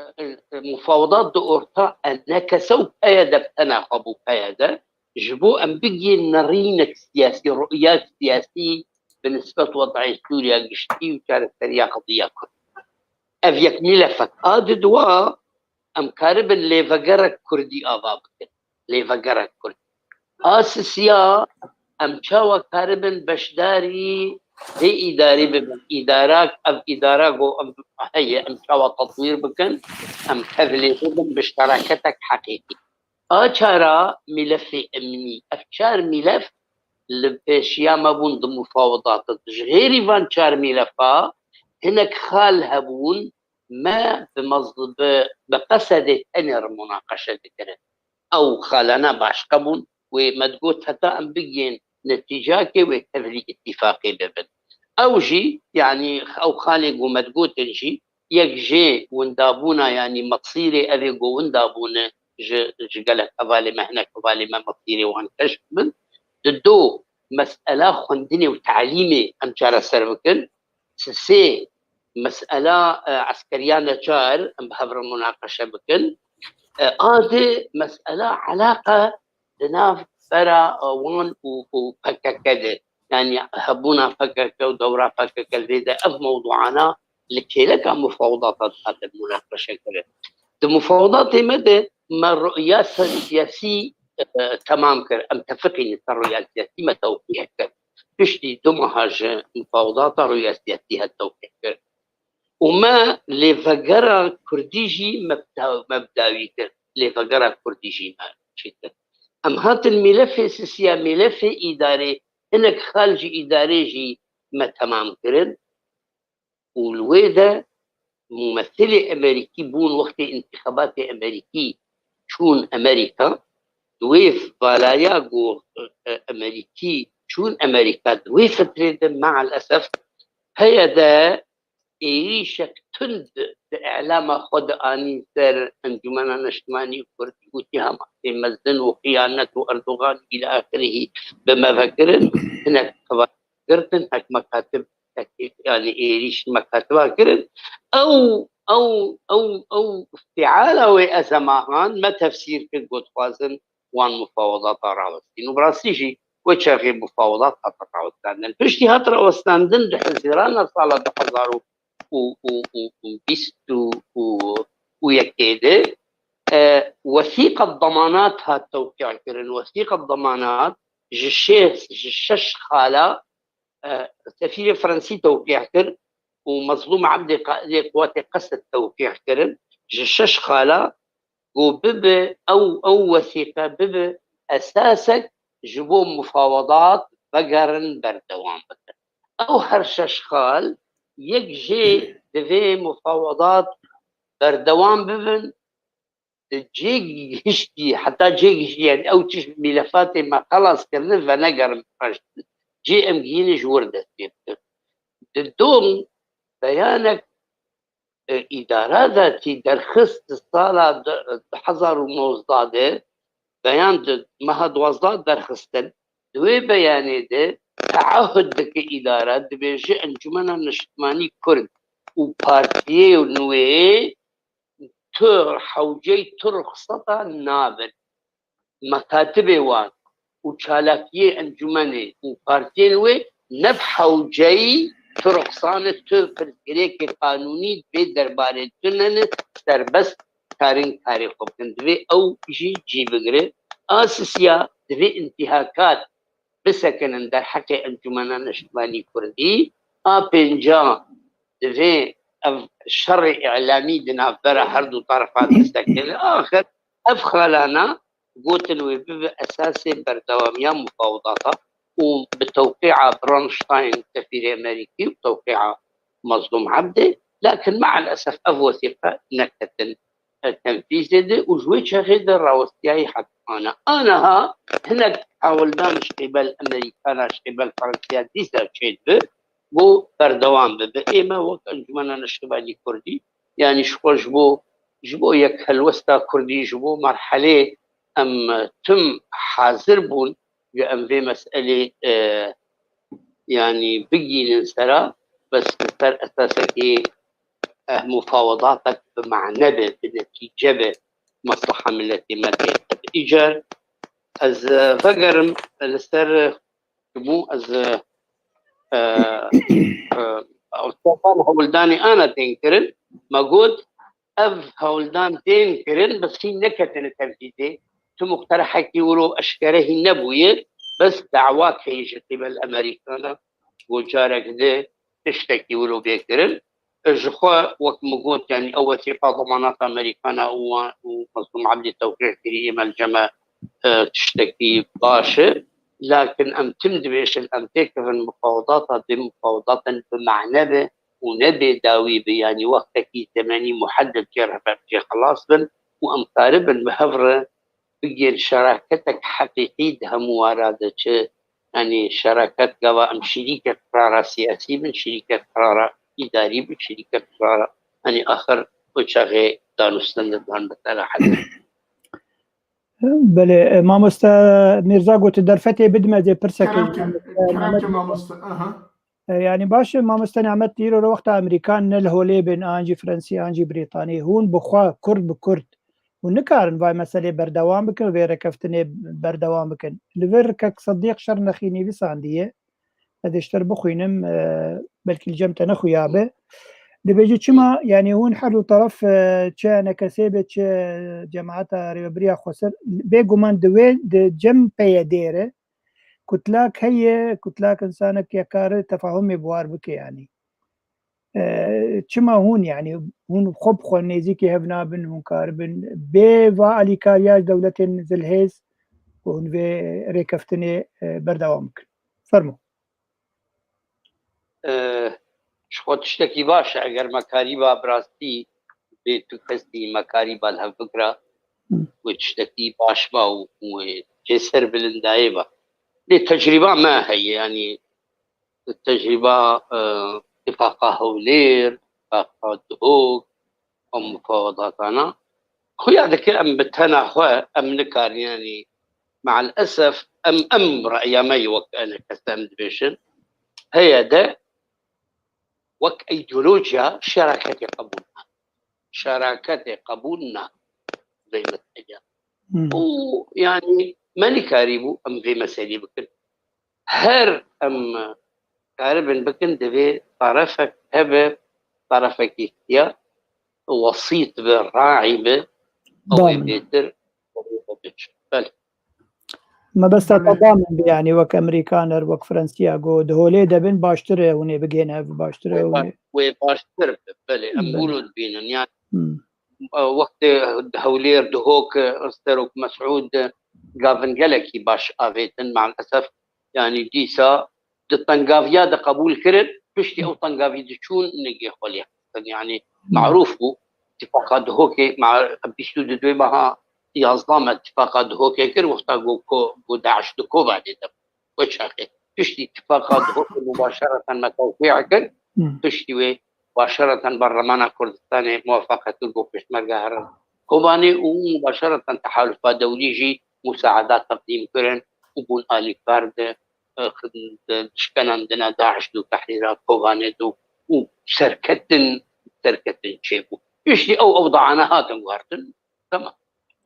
e, mufawedat di orta enekese û P Y D bi tena xwe bû P Y D, ji bo em bigihên nerînek siyasî, ru'yat siyasî bi nisbet wedayê Sûriya giştî û çareseriya qediya Kurd. Ev yek mîlefek. A di dua, em karibin lêvegerek Kurdî ava bikin. Lêvegerek Kurdî. A sisiya, em çawa karibin beşdarî vê îdarî bibin. Îdarak, ev îdara ku em heye, em çawa tetwîr bikin, em tevlê bibin bi şeraketek heqîqî. A çara, mîlefê emnî. Ev çar mîlef li pêşiya me bûn di mufawedata de. Ji xêrî van çar mîlefa hinek xal hebûn, me bi mez-, bi, bi Qesedê tenê re munaqeşe dikirin. Ew xalana başqe bûn, wê me digot heta em bigihên netîcakê wê tevlî îtîfaqê bibin. Ew jî, yanî ew xalê ku me digotin jî, yek jê windabûna, yanî mesîrê evê ku windabûne ji, ji gelek hevalê me, hinek hevalê me mesîrê wan keşf bin. Di do, mesela xwendinê û telîmê em çareser bikin. Sisê, mesela, e, eskeriya neçar, em bi hev re munaqeşe bikin. E, a di, mesela elaqe di nav bera, e, wan û, û P K K de. Yanî hebûna P K K û dewra P K K li vê de ev mewduana li kêleka mufawedata dihatin munaqeşe kirin. Di mufawedatê me de me ru'ya ser siyasî, e, temam kir. Em tefiqîn ser ru'ya siyasî me tewqîf kir. Piştî du meha ji mufawedata ru'ya siyasî hat tewqîf kir. Û me lêvegera Kurdî jî me bi daw-, me bi dawî kir. Lêvegera Kurdî jî me çêkir. Em hatin mîlefê sisiya, mîlefê îdarê, hinek xal ji îdarê jî me temam kirin. Û li wê de mumethilê Emerîkî bûn wextê întîxabatê Emerîkî çûn Emerîka. Di wê valaya ku, e, Emerîkî çûn Emerîka, di wê fitrê de me'el esef P Y D êrîşek tund di îlama xwe de anîn ser Encûmena Neştimanî Kurdî û tîhamatê mezin û xiyanet û Erdogan îlâ axirihî bi me vekirin. Hinek xivan girtin, hek mekatib, hek, yanî êrîş mekatiba kirin. Ew, ew, ew, ew îftiala wê ezemahan me tefsîr kir, got, dixwazin wan mufawedata rawestîn. Û bi rastî jî wê çaxê mufawedat hat rawestandin. Piştî hat rawestandin di Hezîrana sala du hezar û, û, û, û, û bîst û, û, û yekê de, e, wesîqa damanat hat tewqî kirin. Wesîqa damanat ji şêst, ji şeş xala, e, sefîrê Fransî tewqî kir û Mezlûm Ebdê qaidê quwatê Qesed tewqî kirin. Ji şeş xala ku bibe ew, ew wesîqe bibe esasek ji bo mufawedat vegerin berdewam bikin. Ew her şeş xal yek jê divê mufawedat berdewam bibin, di cê gihiştî, heta cê gihiştî, yani ew çi mîlefatê me xelas kirine venegerin paş. Cê em gihîne ji wir dest pê bikin. Di dom beyanek, e, îdara de tî derxist di sala du hezar û nozdeh de, beyan di meha duwazdeh derxistin. Di wê beyanê de teahhud dike îdara, dibêje Encûmena Niştimanî Kurd û partiyê nûê tu hewceyî tu ruxseta nabin. Mekatibê wan û çalakiyê encûmenê û partiyên wê ne bi hewceyî tu ruxsane, tu pirsgirêkê qanûnî vê derbarê tune ne, serbest karin karê xwe bikin. Divê ew jî cî bigire. A sisiya divê întîhakat bisekinin derheqê Encûmena Neştimanî Kurdî. A pênca divê ev şerê îlamî di navbera her du tarafan bisekinin. Axir ev xalana gotin wê bibe esasê berdewamiya mufawedata û bi tewqîa Bronstein sefîrê Amerîkî û tewqîa Mazlûm Ebdê, lakin me'el esef ev wesîqe neketin, e, tenfîzê de û ji wê çaxê de rawestiyayî heta ana. Aniha hinek hewldan ji qîbel Amerîkana, ji qîbel Fransiya dîsa çêdibe, bo berdewam bibe. Ê me wek Encûmena Neştimanî Kurdî, yanî ji xwe ji bo, ji bo yek helwesta Kurdî, ji bo merhelê em tim hazir bûn, ji em vê meselê, e, yanî bigînin sera, bes li ser esasekî, e, mufawedatek bi mane be, bi netîce be, mesleha miletê me tê. Îcar ez, e, vegerim li ser, e, bû ez, e, e, e, hewldanê ana tên kirin, me got, ev hewldan tên kirin, bes hîn neketine tenfîzê. Tu muqterehekî wilo eşkere hîn nebûye, bes dawak heye ji qîbel Amerîkana, ku carek di tiştekî wilo bê kirin. Ji xwe, wek min got, yanî ew wesîqa damanata Amerîkana û wan û Mazlûm Ebdî tewqî kirî, ê me li cem e, e, tiştekî baş e. Lakin em tim dibêjin, em têkevin mufawedata, dê mufawedatin bi mane be û ne bê dawî be, yanî wextekî zemenî muhedded jê re jê xelas bin û em karibin bi hev re bigihên şeraketek heqîqî di hemû wara de çi, yanî şeraket gava em şirîket qirara siyasî bin, şirîket qirara îdarî bin, şirîket qirara, yanî axir wê çaxê danûstin didan bi tela hezir. Belê, e, mamoste Mîrza got, derfetê bidime ez ê pirseke. Kerem ke, kerem ke mamoste. Aha. E, yanî baş e, mamoste Nîmet, îro re wexta Amerîkan ne li holê bin, an jî Fransî, an jî Brîtanî, hûn bi xwe, Kurd bi Kurd, hûn nikarin vay meselê berdewam bikin û vê rêkeftinê berdewam bikin. Li vir kek Sidîq Şernexî nivîsandiye, ez ê ji te re bixwînim, e, belkî li cem te nexuyabe. Dibêje çima, yanî hûn her du taraf, e, çi E N K S be, çi cemaeta Rêvebiriya Xweser, bêguman di wê, di cem P Y D re kutlak heye, kutlak, însanek ya kare tefahumê bi war bike yanî. E, çima hûn, yanî hûn xwe bi xwe nêzîkî hev nabin, hûn karibin bê va alîkariya ji dewletên zilhêz hûn vê rêkeftinê, e, berdewam bikin. Fermo. E, ji xwe tiştekî baş e, eger me karîba bi rastî bê tu kesî me karîba li hev bikira, wê tiştekî baş ba û wê cê ser bilindayê ba. Lê tecrîba me heye, yanî tecrîba, e, tifaqa Hewlêr, tifaqa Duhok, ew mufawedatana. Xuya dike em bi tena xwe em nikarin, yanî me'el esef em, em re'ya me yê wek enekese em dibêjin, H Y D wek îdeolojiya şeraketê qebûl nake. Şeraketê qebûl nake vê meselê. Û yanî me nikarîbû em vê meselê bikin. Her em karibin bikin, divê tarafek hebe, tarafekî ya wesît be, raî be, ew ê bêtir. Belê. Mebesta te damin bi, yanî wek Amerîkan er, wek Fransiya got, di holê de bin baştir e, hûn ê bigihên hev, baştir e, hûn ê. Wê baştir be, belê, em wilo dibînin. Yanî wextê Hewlêr, Duhok, Serok Mesûd gavin gelekî baş avêtin, maalesef. Yanî dîsa di tengaviya de qebûl kirin, piştî ew tengavî diçûn nigê xwe lê xistin. Yanî marûf bû, tifaqa Duhokê, ma-, bîst û du meha yazdeh me tifaqa Duhokê kir, wexta got ku, got DAIŞ di Kobanê de bû. Wê çaxê. Piştî tifaqa Duhokê mubaşereten me tewqî kir, piştî wê mubaşereten Berlemana Kurdistanê muwefaqet kir ku pêşmerge herin Kobanê û mubaşereten tehalufa dewlî jî musaedat teqdîm kirin û bûn alîkar di, di şkenandina DAIŞ û tehrîra Kobanê de û serketin, serketin çêbû. Piştî ew, ew daane hatin guhertin. Tamam.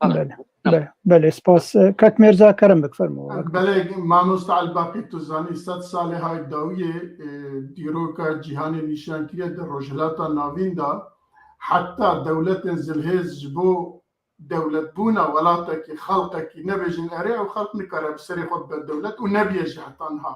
Belê, belê, belê, spas. Kak Mêrza, kerem bik, fermo. Belê, mamosta Elbaqî, tu zanî, sed salê hay dawiyê, e, dîroka cîhanê nîşan kiriye di Rojhilata Navîn de, heta dewletên zilhêz ji bo dewletbûna welatekî, xelqekî nebêjin erê, ew xelq nikare bi serê xwe bibe dewlet û nebiye jî heta niha.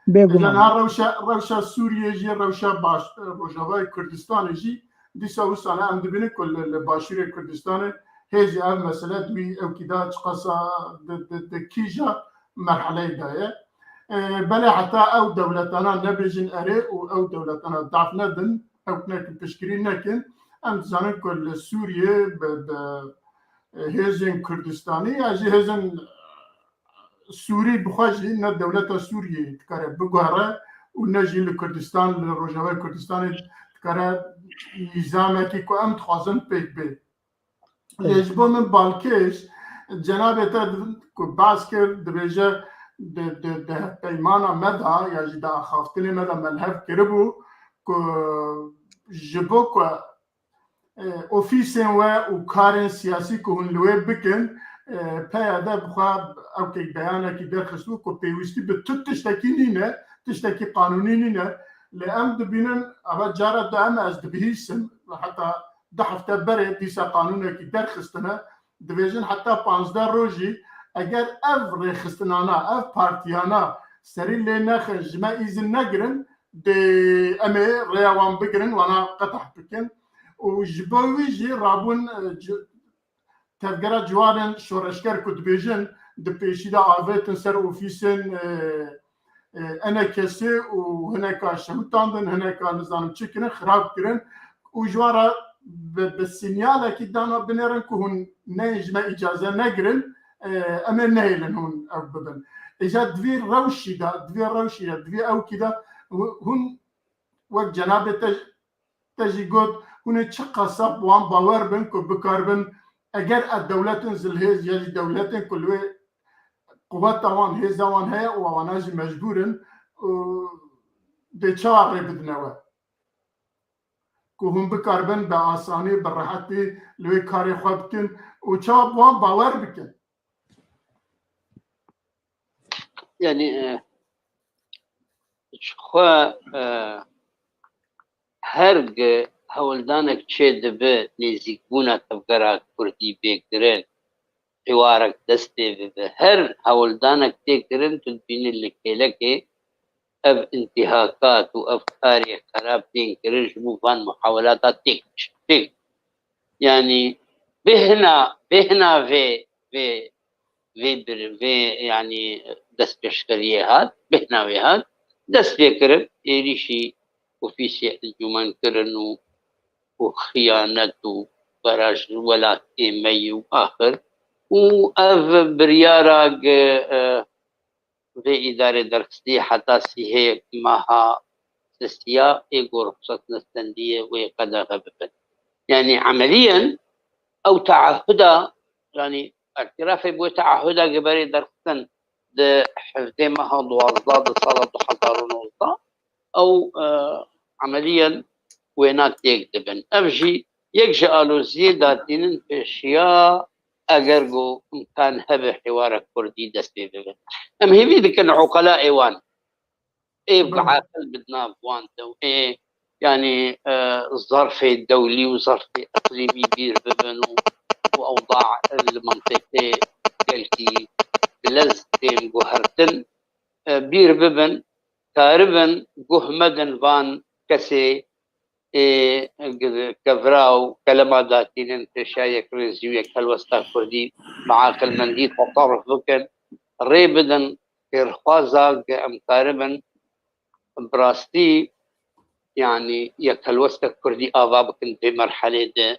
Bêguman. Niha rewşa, rewşa Sûriyê jî, rewşa baş, Rojavayê Kurdistanê jî dîsa wisa ne. Em dibînin ku li, li Başûrê Kurdistanê hêzî ev mesele di wî ewkî de çiqasa di, di, di kîja merheleyê de ye. E, belê heta ew dewletana nebêjin erê û ew dewletana daf nedin, ew nekin piştgirî nekin. Em dizanin ku li Sûriyê bi, bi, e, hêzên Kurdistanî ya jî hêzên Sûrî bi xwe jî ne dewleta Sûriyê dikare biguhere û ne jî li Kurdistan, li Rojavayê Kurdistanê dikare nîzamekî ku em dixwazin pêk bê. Lê ji bo min balkêş, cenabê te di-, ku behs kir, dibêje di, di, di hevpeymana me de ya jî di axaftinê me de me li hev kiribû ku ji bo ku e, ofîsên we û karên siyasî ku hûn li wê bikin, e, P Y D bi xwe ewkek beyanekî derxistibû ku pêwîstî bi tu tiştekî nîne, tiştekî qanûnî nîne. Lê em dibînin, eva cara du em ez dibihîsim, heta du hefte berê dîsa qanûnekî derxistine, dibêjin heta panzdeh rojî, eger ev rêxistinana, ev partiyana serî lê nexin, ji me îzin negirin, dê em ê rêya wan bigirin, wana qeteh bikin. Û ji bo wî jî rabûn, e, ci-, tevgera ciwanên şoreşger ku dibêjin, di pêşî de avêtin ser ofîsên, e, e, enekesê û hineka şewitandin, hineka nizanim çi kirin, xirab kirin û ji wan re bi, bi sinyalekî dana binêrin ku hûn neyên ji me îcaze negirin, e, em ê nehêlin hûn ew bibin. Îca di vî rewşî de, di vî rewşî de, di vî ewkî de hû-, hûn wek cenabê te, te jî got, hûn ê çi qasa bi wan bawer bin ku bikaribin, eger e dewletên zilhêz ya jî dewletên ku li wê quweta wan, hêza wan heye û wana jî mecbûr in, û dê çawa rê bidine we? Ku hûn bikaribin bi asanî, bi rehetî li wê karê xwe bikin û çawa bi wan bawer bikin? Yanî, e, ji xwe, e, her gi hewldanek çêdibe nêzîkbûna tevgera kurdî bê kirin, hiwarek dest pê bibe. Her hewldanek tê kirin, tu dibînî li kêlekê ev întîhakat û ev karê xerab tên kirin, ji bo van muhawelata têk, têk. Yanî bêhna, bêhna vê, vê vê bir, vê, yanî, destpêşxeriyê hat, bêhna wê hat, dest pê kirin, êrîşî ofîsê encûmen kirin û, û xiyanet û baraj welatê me yî û axir. Û ev biryara ge, e, vê îdarê derxistî heta sîhê meha sisiya ê ku ruxsat nestendiyê wê qedexe bibin. Yanî emeliyen ew teahuda, yanî îtirafê bi wê teahuda ge berê derxistin di hevdê meha duwazdeh di sala du hezar û nozdeh, ew, e, emeliyen wêna têk dibin. Ev jî yek ji aloziyê datînin pêşiya eger ku imkan hebe hêwara kurdî dest pê bibe. Em hêvî dikin uqela ê wan ê bi aqil bi nav wan de û ê, yanî, e, zerfê dewlî û zerfê iqlîmî bîr bibin û, û ewda li mintîqê gelkî bi lez tên guhertin, e, bîr bibin, karibin guh medin van kesê ê kevra û kelema datînin pêşiya yekrêzî û yekhelwesta kurdî bi aqilmendî teserruf bikin, rê bidin xêrxwaza ge em karibin bi rastî, yanî yekhelwesta kurdî ava bikin vê merhelê de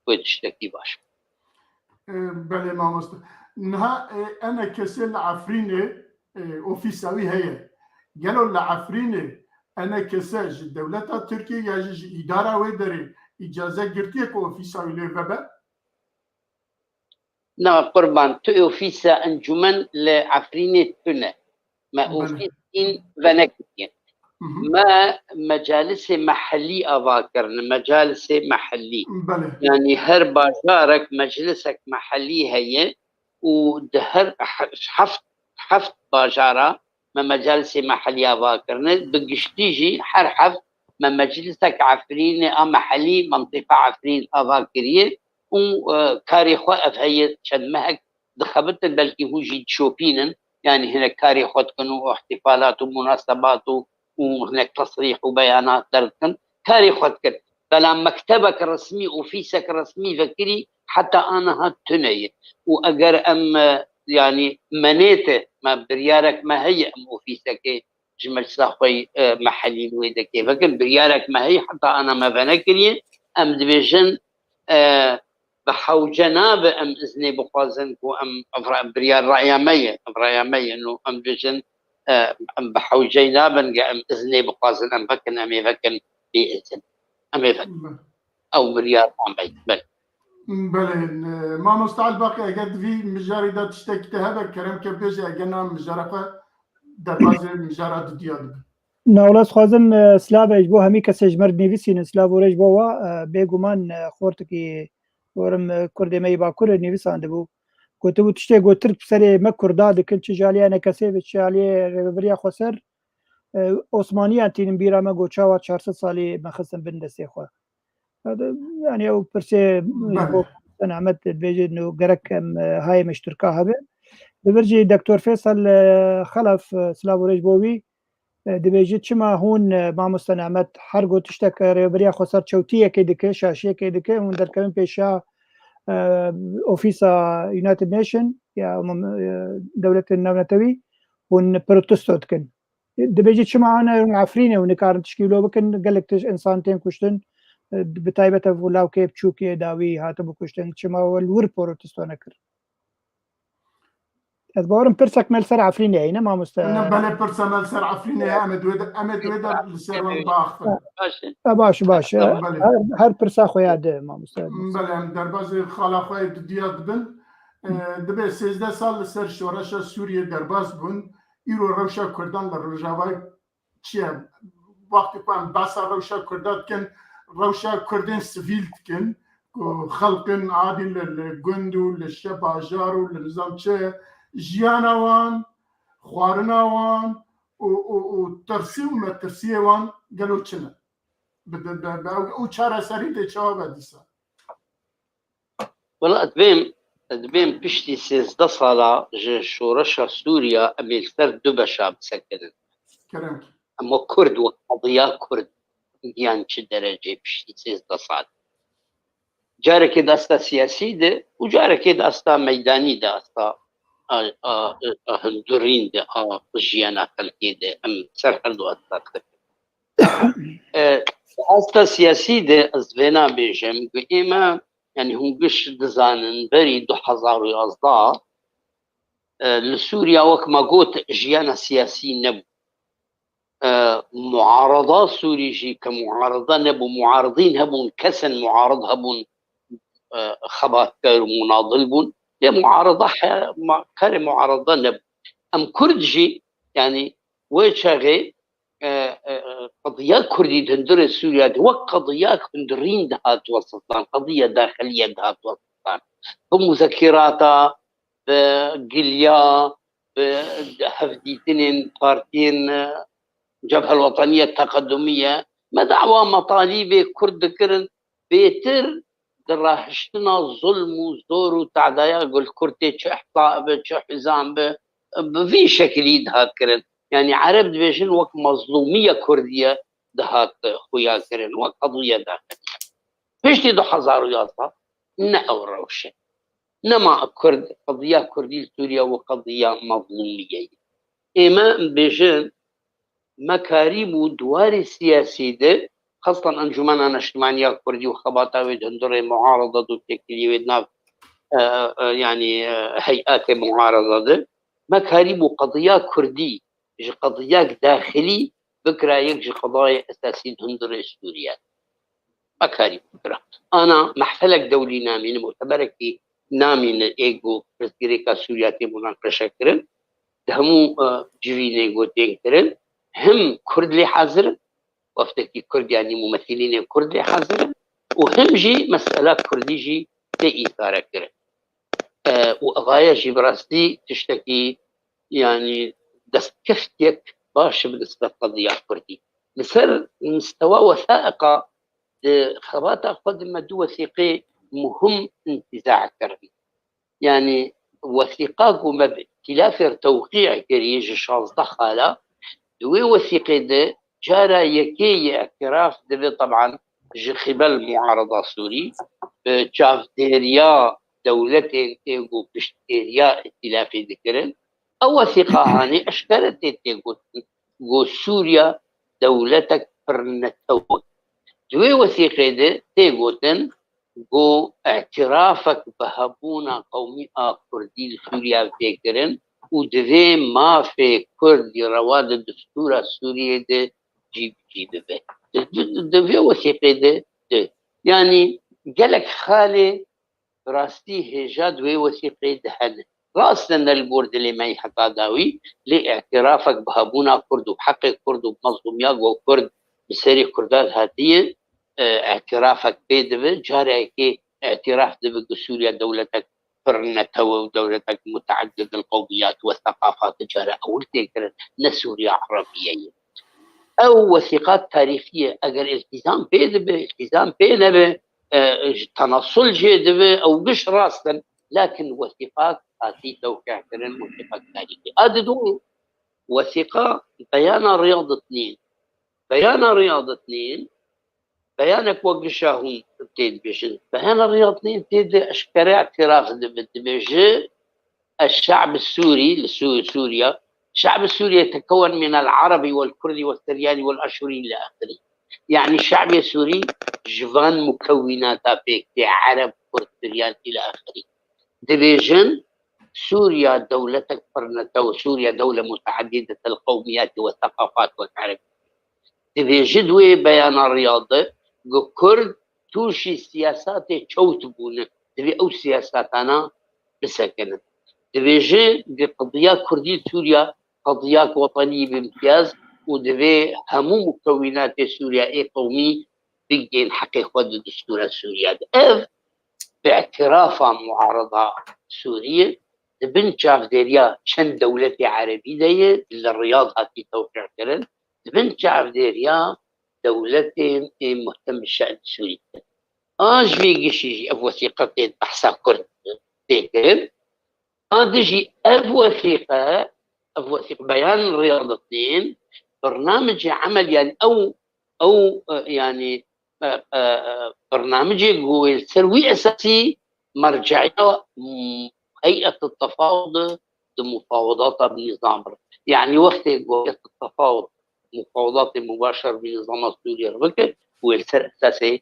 wê tiştekî baş. E, belê mamoste. Niha, e, ene kesê li Efrînê, e, ofîsa wî heye. Gelo li Efrînê ene kese ji dewleta Tirkiyê ya jî ji îdara wê derê îcaze girtiye ku ofîsa wî lê vebe? Na qurban, tu ofîsa encûmen li Efrînê tune. Me Belê. ofîsên venekiriye. Hı hı. Me mecalisê mehellî ava kirine, mecalisê mehellî. Belê. Yanî her bajarek meclisek mehellî heye û di her he-, heft, heft bajara me mecalisê mehellî ava kirine. Bi giştî jî her heft me meclisek Efrînê a mehellî, mintîqa Efrîn ava kiriye û, e, karê xwe ev heye çend mehek dixebitin, belkî hûn jî dişopînin, yanî hinek karê xwe dikin û îhtîfalat û munasebat û, û hinek tesrîh û beyanat derdikin, karê xwe dikin. Bela mektebek resmî, ofîsek resmî vekirî heta aniha tune ye. Û eger em, e, yanî menête, me biryarek me heye, em ofîsekê ji meclisa xwe yî, e, mehellî li wê dekê vekin, biryarek me heye, heta ana me venekiriye, em dibêjin, e, bi hewce nabe em iznê bixwazin ku em, ev re-, biryar raya me ye, ev raya me ye, no em dibêjin, e, em bi hewceyî nabin ge em iznê bixwazin, em vekin, em ê vekin bê izin. Em ê vekin. Ew biryar ameyî. Belê. Belê, e, mamoste Elbaqî, eger di vî mijarê de tiştekî te hebe, kerem ke bêje, eger na mijara xwe derbazê mijara didiya dibe. Na wela ez xwazim, e, silavê ji bo hemî kesê ji me re dinivîsînin, silav û rê ji bo wa, e, bêguman, e, xortikî werim, e, kurdê me yê Bakur e, nivîsandibû. Gotibû tiştê ku Tirk bi serê me Kurda dikin, çi ji aliyê enekesê be, çi aliyê Rêvebiriya Xweser, e, Osmaniyan tînin bîra me, got çawa çar sed salî me xistin bin destê xwe. Hadi, yani ew pirsê Belê. bo Sen Ahmet dibêje, no gerek em, e, hayê me ji Tirka hebe. Li vir jî Doktor Feysel, e, Xelef, e, silav û rêj bo wî, e, dibêje, çima hûn, e, mamoste Nehmet, her got tiştek, e, Rêveberiya Xweser çewtiyekê dike, şaşiyekê dike, hûn derkevin pêşiya, e, ofîsa United Nation ya, e, dewletên navnetewî, hûn protesto dikin. Dibêje, çima ana hûn Efrînê hûn nikarin tişkî wilo bikin, gelek tişt, însan tên kuştin, e, bi taybet ev lawkê biçûkê dawî hatibû kuştin, çima we li wir protesto nekir? Ez bawerim pirsek me li ser Efrînê heye, ne mamoste? Ne, belê, pirsa me li ser Efrînê heye, em ê di wê de, em ê di wê de li ser wan biaxivin. Baş e. E, baş, baş. E, Belê. her, her pirsa xwe ya de, mamoste. Belê, em derbazê xala xwe yê didiya dibin. E, dibê sêzdeh sal li ser şoreşa Sûriyê derbas bûn. Îro rewşa Kurdan li Rojavayê çi ye? Wextê ku em behsa rewşa Kurda dikin, rewşa Kurdên sivîl dikin, ku xelkên adî li, li gund û li şe-, bajar û li nizam çi, jiyana wan, xwarina wan û, û, û tirsî û metirsiyê wan gelo çi ne? Bi, bi, bi, bi, ew, ew çareserî dê çawa be dîsa? Wela, ez dibêm, ez dibêm piştî sêzdeh sala ji şoreşa Sûriya em ê li ser du beşa bisekinin. Kerem. Em wek Kurd, wek qediya Kurd giyan çi derecê piştî sêzdeh sal. Carekê di asta siyasî de û carekê di asta meydanî de, asta a, a, a hundirîn de, a jiyana xelkê de, em ser her du asta dikin. E, asta siyasî de ez vêna bêjim, ku ême, yani hûn giş dizanin, berî du hezar û yazdeh, e, li Sûriya wek me got, jiyana siyasî nebû. E, muarada Sûrî jî ke muarada nebû, muaridîn hebûn, kesên muarid hebûn, e, xebatkar û munadil bûn. Lê muarada he-, ma-, karê muarada nebû. Em Kurd jî, yani wê çaxê, e, e, e, qediya Kurdî di hundirê Sûriya de wek qediyak hundirîn dihat wesiftan, qediya daxiliye dihat wesiftan. Bi muzekîrata, bi giliya, bi hevdîtinên partiyên, e, Cebhel Weteniye Teqedumiye, me dawa metalîbê Kurd dikirin, bêtir di rahiştina zulm û zor û tadaya gul Kurd tê çi ihta bi, çi hizam bi, bi vî şekilî dihat kirin. Yani Ereb dibêjin wek mezlûmiye Kurdiye dihat xuya kirin, wek qediye daxiliye. Piştî du hezar û yazdeh ne ew rewş e. Nema Kurd, qediya Kurdî li Sûriye wek qediya mezlûmiyê ye. Ême bêjin, me karîbû di warê siyasî de, xastan Encûmena Neştimaniya Kurdî û xebata wê di hundirê muarada de û têkiliyê wê di nav, e, e, yanî, e, heyetê muarada de, me karîbû qediya Kurdî ji qediyak daxilî bikira yek ji qedayê esasî di hundirê Sûriye. Me karîbû bikira. Ana mehfelek dewlî namîne, muteberekî namîne ê ku pirsgirêka Sûriya tê munaqeşe kirin. Di hemû, e, civînê ku tên kirin, him Kurd lê hazir in, wefdekî Kurd, yanî mumethilînê Kurd lê hazir in û him jî mesela Kurdî jî tê îsare kirin. E, û evaya jî bi rastî tiştekî, yanî destkeftiyek baş bi nisbet qediya Kurdî. Li ser mistewa wesaiqa di xebata xwe de me du wesîqê muhim întîza kirin. Yanî wesîqa ku me bi îtîlafê re tewqî kirî ji şazdeh xala, di wê wesîqê de cara yekê yê îtiraf dibe, teban ji qîbel muarada Sûrî, bi çavdêriya dewletên ê ku piştgiriya îtîlafê dikirin. Ew wesîqa hanê eşkere tê tê gotin ku Sûriya dewletek pirnetew e. Di wê wesîqê de tê gotin ku îtirafek bi hebûna qewmî a Kurdî li Sûriya tê kirin û divê mafê Kurd yê rewa di destûra Sûriyê de cî bi cî bibe. Di, di, di vê wesîqê de, de, yanî gelek xalê bi rastî hêja di wê wesîqê de hene. Rast e ne li gor dilê me yê heta dawî, lê îtirafek bi hebûna Kurd û bi heqê Kurd û bi mezlûmiya ku Kurd bi serê Kurdan hatiye, e, îtirafek pê dibe, carekê îtiraf dibe ku Sûriya dewletek pirnetew e û dewletek muteeddid el qewmiyat we seqafat e, cara ewil tê kirin, ne Sûriya Erebiye ye. Ew wesîqat tarîxî ye. Eger îltîzam pê dibe, îltîzam pê nebe, e, ji tenasul jê dibe, ew giş rast in. Lakin wesîqat hatî tewqî kirin, wesîqat tarîxî. A didu wesîqa beyana Riyad itnîn. Beyana Riyad itnîn, beyanek wek gişa hûn tê dibêjin. Beyana Riyad itnîn tê de eşkere îtiraf dibe, dibêje, الشعب السوري، li Sû-، Sûriya، الشعب السوري يتكون من العربي والكردي والسرياني والآشوري إلى آخره. Yani şe'bê Sûrî ji van mukewînata pêk tê, Ereb, Kurd, Siryan île axirî. Dibêjin Sûriya dewletek pirnetew, Sûriya dewle muteedîdetel qewmiyatî ve seqafat wek Ereb. Dibêje di wê beyana Riyad de ku Kurd tûşî siyasatê çewt bûne. Divê ew siyasatana bisekinin. Dibêje ku qediya Kurdî Sûriya qediyek wetenî bi îmtiyaz û divê hemû mukewînatê Sûriya ê qewmî bigihên heqê xwe di destûra Sûriya de. Ev bi îtirafa muarada Sûriyê di bin çavdêriya çend dewletê erebî de ye, li Riyad hatî tewqî kirin, di bin çavdêriya dewletên ê muhtem bi şe'n Sûrî de. A ji vê gişî jî ev wesîqe tê behsa Kurd tê kirin. A di jî ev wesîqe, ev wesîqe beyan Riyad itnîn, bernamecê emel, yani ew, ew, e, yani, e, e, e, bernamecê ku wê li ser wî esasî merceya, m, heyet tefawud, di mufawedata bi nîzam re. Yanî wextê goyet tefawut mufawedatê mubaşer bi nîzama Sûriyê re bike, wê li ser esasê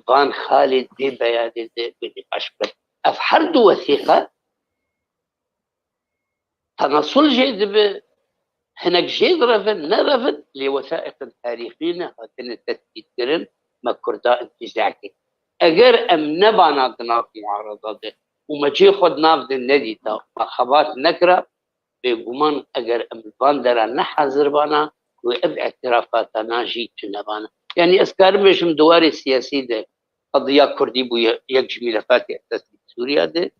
van xalê dê beyanê de wê nîqaş bikin. Ev her du wesîqe tenasul jê dibe, hinek jê direvin, nerevin, lê wesaiqin tarîxî ne hatine tespîtkirin, me Kurda intîza kir. Eger em nebana di nav muarada de û me cê xwe di nav de nedîta, me xebat nekira, bêguman eger em li van dera nehazir bana, wê ev îtirafata na jî tune bana. Yanî ez karim bêjim di warê siyasî de qediya Kurdî bûye yek ji mîlefatê esasî Sûriya de,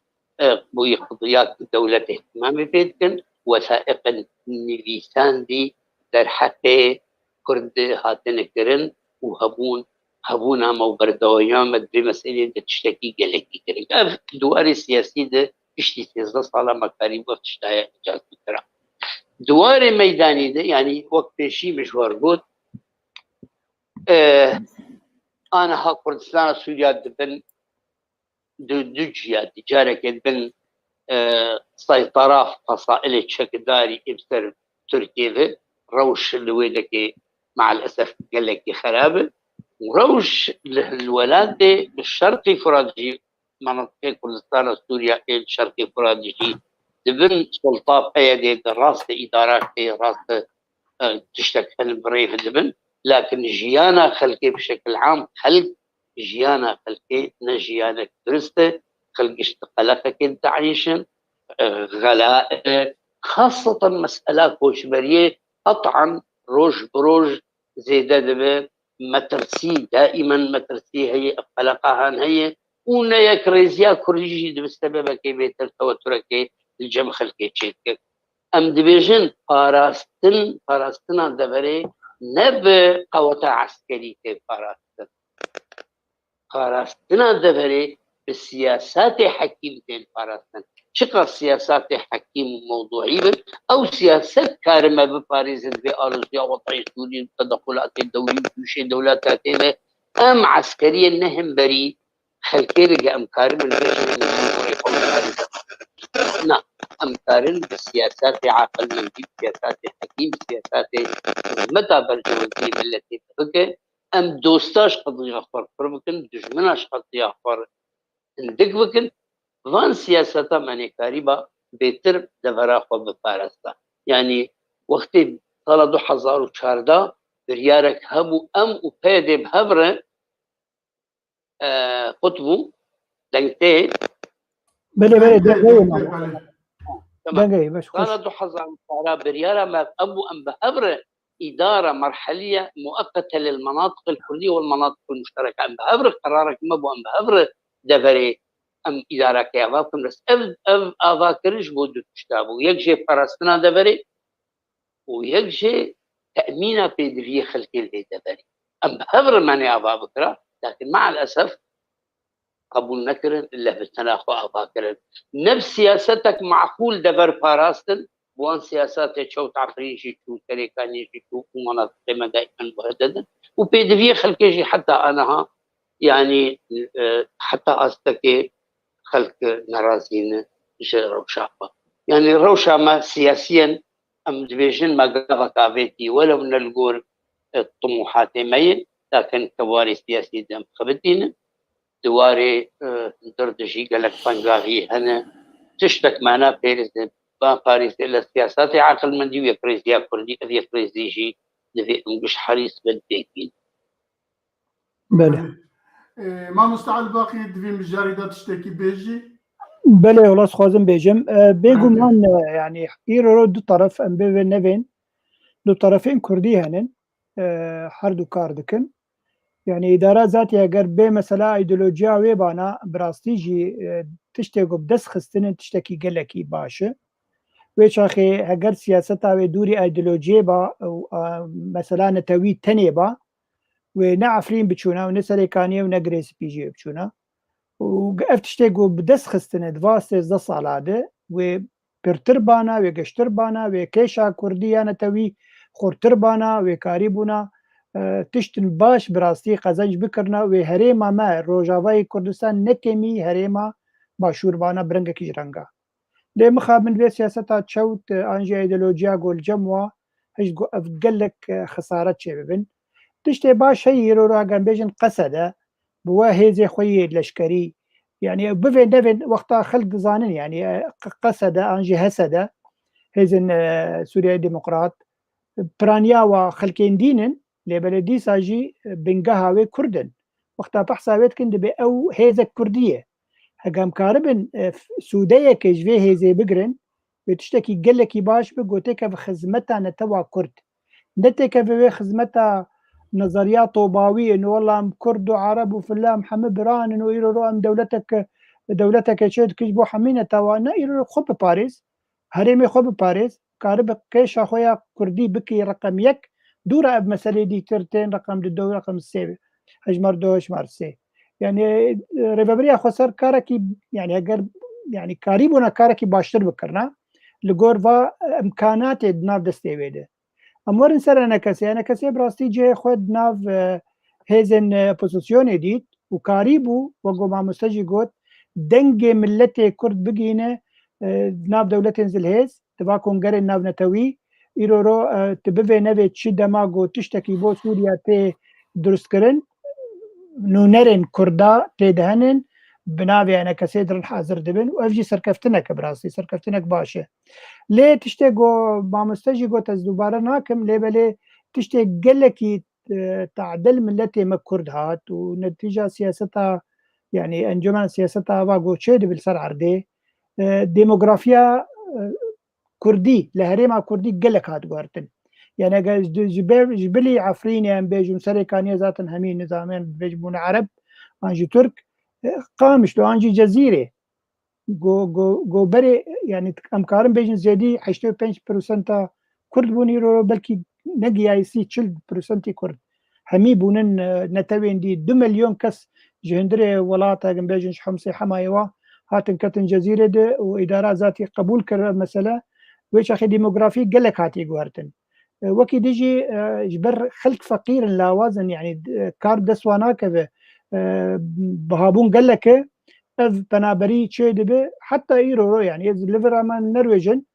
e, bûye qediya dewletê îhtimamê pê dikin, wesaiqin nivîsandî derheqê Kurd hatine kirin û hebûn, hebûna me û berdewamiya me di vê meselê de tiştekî gelekî kirin. Ev di warê siyasî de piştî sêzdeh sala me karî bi tiştaya îcaz bikira. Di warê meydanî de, yanî wek pêşî min ji we re got, e, aniha Kurdistana Sûriya dibin du, du ciya, di carekê dibin, e, seytara fesailê çekdarî ê bi ser Tirkiyê ve, rewş li wê dekê me'el esef gelekî xerab e. Rewş li, li welatê bi şerqî Furat jî, menatiqê Kurdistana Sûriya ê li şerqê Furat jî dibin sulta P Y D de rast îdara kê, rast, e, tiştek hene bi rê ve dibin. Lakin jiyana xelkê bi şekil am, xelk, jiyana xelkê ne jiyanek durist e. Xelk gişt qeleqekê diayîşin, e, xela, e, xaseten mesela koçberiyê qet'an roj bi roj zêde dibe, metirsî, daîmen metirsî heye, ev qeleqa han heye û ne yekrêziya Kurdî jî dibe sebebekê bêtir teweturekê li cem xelkê çêdike. Em dibêjin parastin, parastina deverê ne bi qeweta eskerî tê parastin. Parastina deverê bi siyasatê hekîm tên parastin. Çiqas siyasatê hekîm û mewduî bin, ew siyaset karime biparêzin vê aloziya wetayê Sûriyê û tedaxulatê dewlî û tûşê dewleta tê de em eskeriyên ne hemberî xelkê bige, em karin li vê şeklê ji bo rêxewşanê de. Na, em karin bi siyasatê aqilmendî, siyasatê hekîm, siyasatê xizmeta berjewendiyê miletê de bike. Em dosta ji qediya xwe re pir bikin, dijmina ji qediya xwe re hindik bikin. Van siyaseta me nêkarîba bêtir devera xwe biparasta. Yanî wextê sala du hezar û çardeh biryarek hebû, em û P Y D bi hev re, e, qut bû, deng tê. Belê, belê, deng heye, belê. Tamam. Deng heye, baş, sala xweş. Du hezar û çardeh biryara me ev bû, em bi hev re îdara merheliye mueqete lil menatiq el kurdiye wel menatiq el muştereke, em bi hev re qerarek me bû, em bi hev re deverê em îdareke ava bikin. Bes ev, ev avakirin ji bo du tişta bû. Yek jê parastina deverê û yek jê temîna pêdiviyê xelkê li vê deverê. Em bi hev re me nê ava bikira, lakin me'el esef qebûl nekirin, leh bi tena xwe ava kirin. Ne bi siyasetek meqûl dever parastin, bi wan siyasatê çewt Efrîn jî çû, Serêkaniyê jî çû û menatiqê me daîmen muheded in. Û pêdiviyê xelkê jî heta aniha, yanî, e, heta astekê xelk nerazî ne ji rewşa xwe. Yanî rewşa me siyasiyen, em dibêjin me gavek avêtî, welew ne li gor, e, timûhatê me ye, lakin di warê siyasî de em xebitînin. Di warê, e, hundir de jî gelek bengavî hene. Tiştek me napêrizin, ba parêzê li siyasatê aqilmendî û yekrêziya kurdî, ev yekrêzî jî divê em giş herîs bin têkîn. Belê. Ee, Mamoste Elbaqî, divê mijarê de tiştekî bêjî? Belê, wela, dixwazim bêjim. Ee, bêguman, e, yanî, îro ro du teref, em bê vê nevên, du terefên kurdî henin, e, her du kar dikin. Yanî, îdara zatî eger bê mesela îdeolojiya wê bana, bi rastî jî, e, tiştê ku bi dest xistinin tiştekî gelekî baş e. Wê çaxê heger siyaseta wê dûrî îdeolojiyê ba û, e, mesela netewî tenê ba, wê ne Efrîn biçûna û ne Serêkaniyê û ne Girê Spî jî wê biçûna. Û ev tiştê ku bi dest xistine di va sêzdeh sala de, wê pirtir bana, wê geştir bana, wê kêşa kurdî ya netewî xurtir bana, wê karî bûna, e, tiştin baş bi rastî qezenc bikirina, wê herêma me, Rojavayê Kurdistan, ne kêmî herêma Başûr bana bi rengekî ji renga. Lê mixabin vê siyaseta çewt, e, an jî îdeolojiya ku li cem wa hişt ku ev gelek, e, xesaret çêbibin. Tiştê baş heyî îro ra, gem bêjin qesede, bi we hêzê xwe yê leşkerî, yanî bivê nevê wexta xelk dizanin, yanî, e, qe-, qesede an jî hesede, hêzên, e, Sûriye Demokrat, piraniya wa xelkên dîn in, lê belê dîsa jî, e, bingeha wê Kurd in. Wexta behsa wê dikin, dibê ew hêzek Kurdî ye. Heke em karibin, e, f-, sûdeyeke ji vê hêzê bigirin, wê tiştekî gelekî baş bi, ku têkeve xizmeta netewa Kurd. Ne têkeve wê xizmeta nezeriya tobawiyê, no wela em Kurd û Ereb û filan hemî biran in û îro ro em dewletek, dewleteke çê dikin ji bo hemî netewa. Ne, îro ro xwe biparêz, herêmê xwe biparêz, karibe kêşa xwe ya Kurdî bikî reqem yek, dûra ev meselê dîtir tên reqem du, reqem sê, hejmar du, hejmar sê. Yani, e, rêveberiya xweser karekî, yani eger, yani karîbûna karekî baştir bikirina, li gor va, e, imkanatê di nav destê wê de. Em werin ser enekesê. Enekesê bi rastî cihê xwe di nav, e, hêzên, e, opozisyonê dît û karîbû, wek ku mamoste jî got, dengê miletê Kurd bigihîne, e, di nav dewletên zilhêz, di va kongerên navnetewî, îro ro, e, tu bivê nevê çi dema ku tiştekî bo Sûriya tê durustkirin, nûnerên Kurda tê dihenin, bi navê enekesê dirin hazir dibin û ev jî serkeftineke bi rastî, serkeftinek baş e. Lê tiştê ku mamoste jî got, ez dubare nakim, lê belê tiştê gelekî, e, tadil miletê me Kurd hat û netîca siyaseta, yani encûmen siyaseta ava ku çê dibe li ser erdê, e, demografiya, e, Kurdî, li herêma Kurdî gelek hat guhertin. Yani eger ji, ji ber, ji bilî Efrînê em bêjin, Serêkaniyê zaten hemî nizamên bêjin bûne Ereb, an jî Tirk, e, Qamişlo, an jî Cezîrê. Go, go, go berê, yani em karin bêjin zêdî heştê û pênc prosenta Kurd bûn, îro belkî negiyayî sî çil prosentî Kurd. Hemî bûnin, e, netewên dî. Du milyon kes ji hundirê welata, em bêjin ji Homsê Hemayê wa, hatin ketin Cezîrê de û îdara zatî qebûl kir ev mesele. Wê çaxê demografî gelek hatiye guhertin. E, wekî dijî, e, ji ber xelk feqîr in, lawaz in, yani, e, kar dest wan nakeve, e, bihabûn gelek e, ev penaberî çê dibe, heta îro ro, yani, ez li vir me Norwêj in,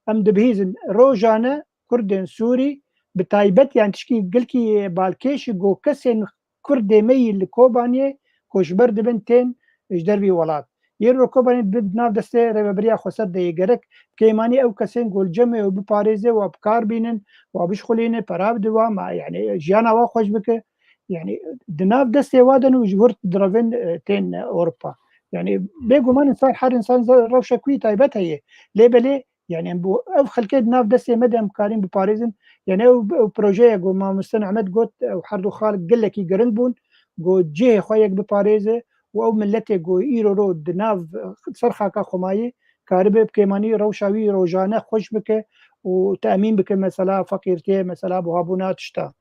em dibihîzin. Rojane Kurdên Sûrî, bi taybet, yani, tişkî gelkî balkêş e, go kesên Kurdê me yî li Kobaniyê ku ji ber dibin tên ji dervî welat. Yê ro Kobanî bi nav destê Rêveberiya Xweser de yê gerek kêmanî ew kesên ku li cem e û biparêze û bi kar bînin û bişxulîne, pera bide wa, ma, yani, jiyana wa xweş bike. Yani, di nav destê wa de ne û ji wir direvin, e, tên Ewropa. Yani, bêguman insan, her insan ze-, rewşek wî taybet heye. Lê belê Yani em bo ev xelkê di nav destê me de em karîn biparêzin. Yani ew, ew projeye ku mamoste Ehmed got, ew her du xal gelekî giring bûn. Ku cihê xwe yek biparêze û ew miletê ku îro ro di nav, eh, ser xaka xwe mayî, karibe bi kêmanî rewşa wî rojane xweş bike û temîn bike mesela feqîrtiyê, mesela buhabûna tişta.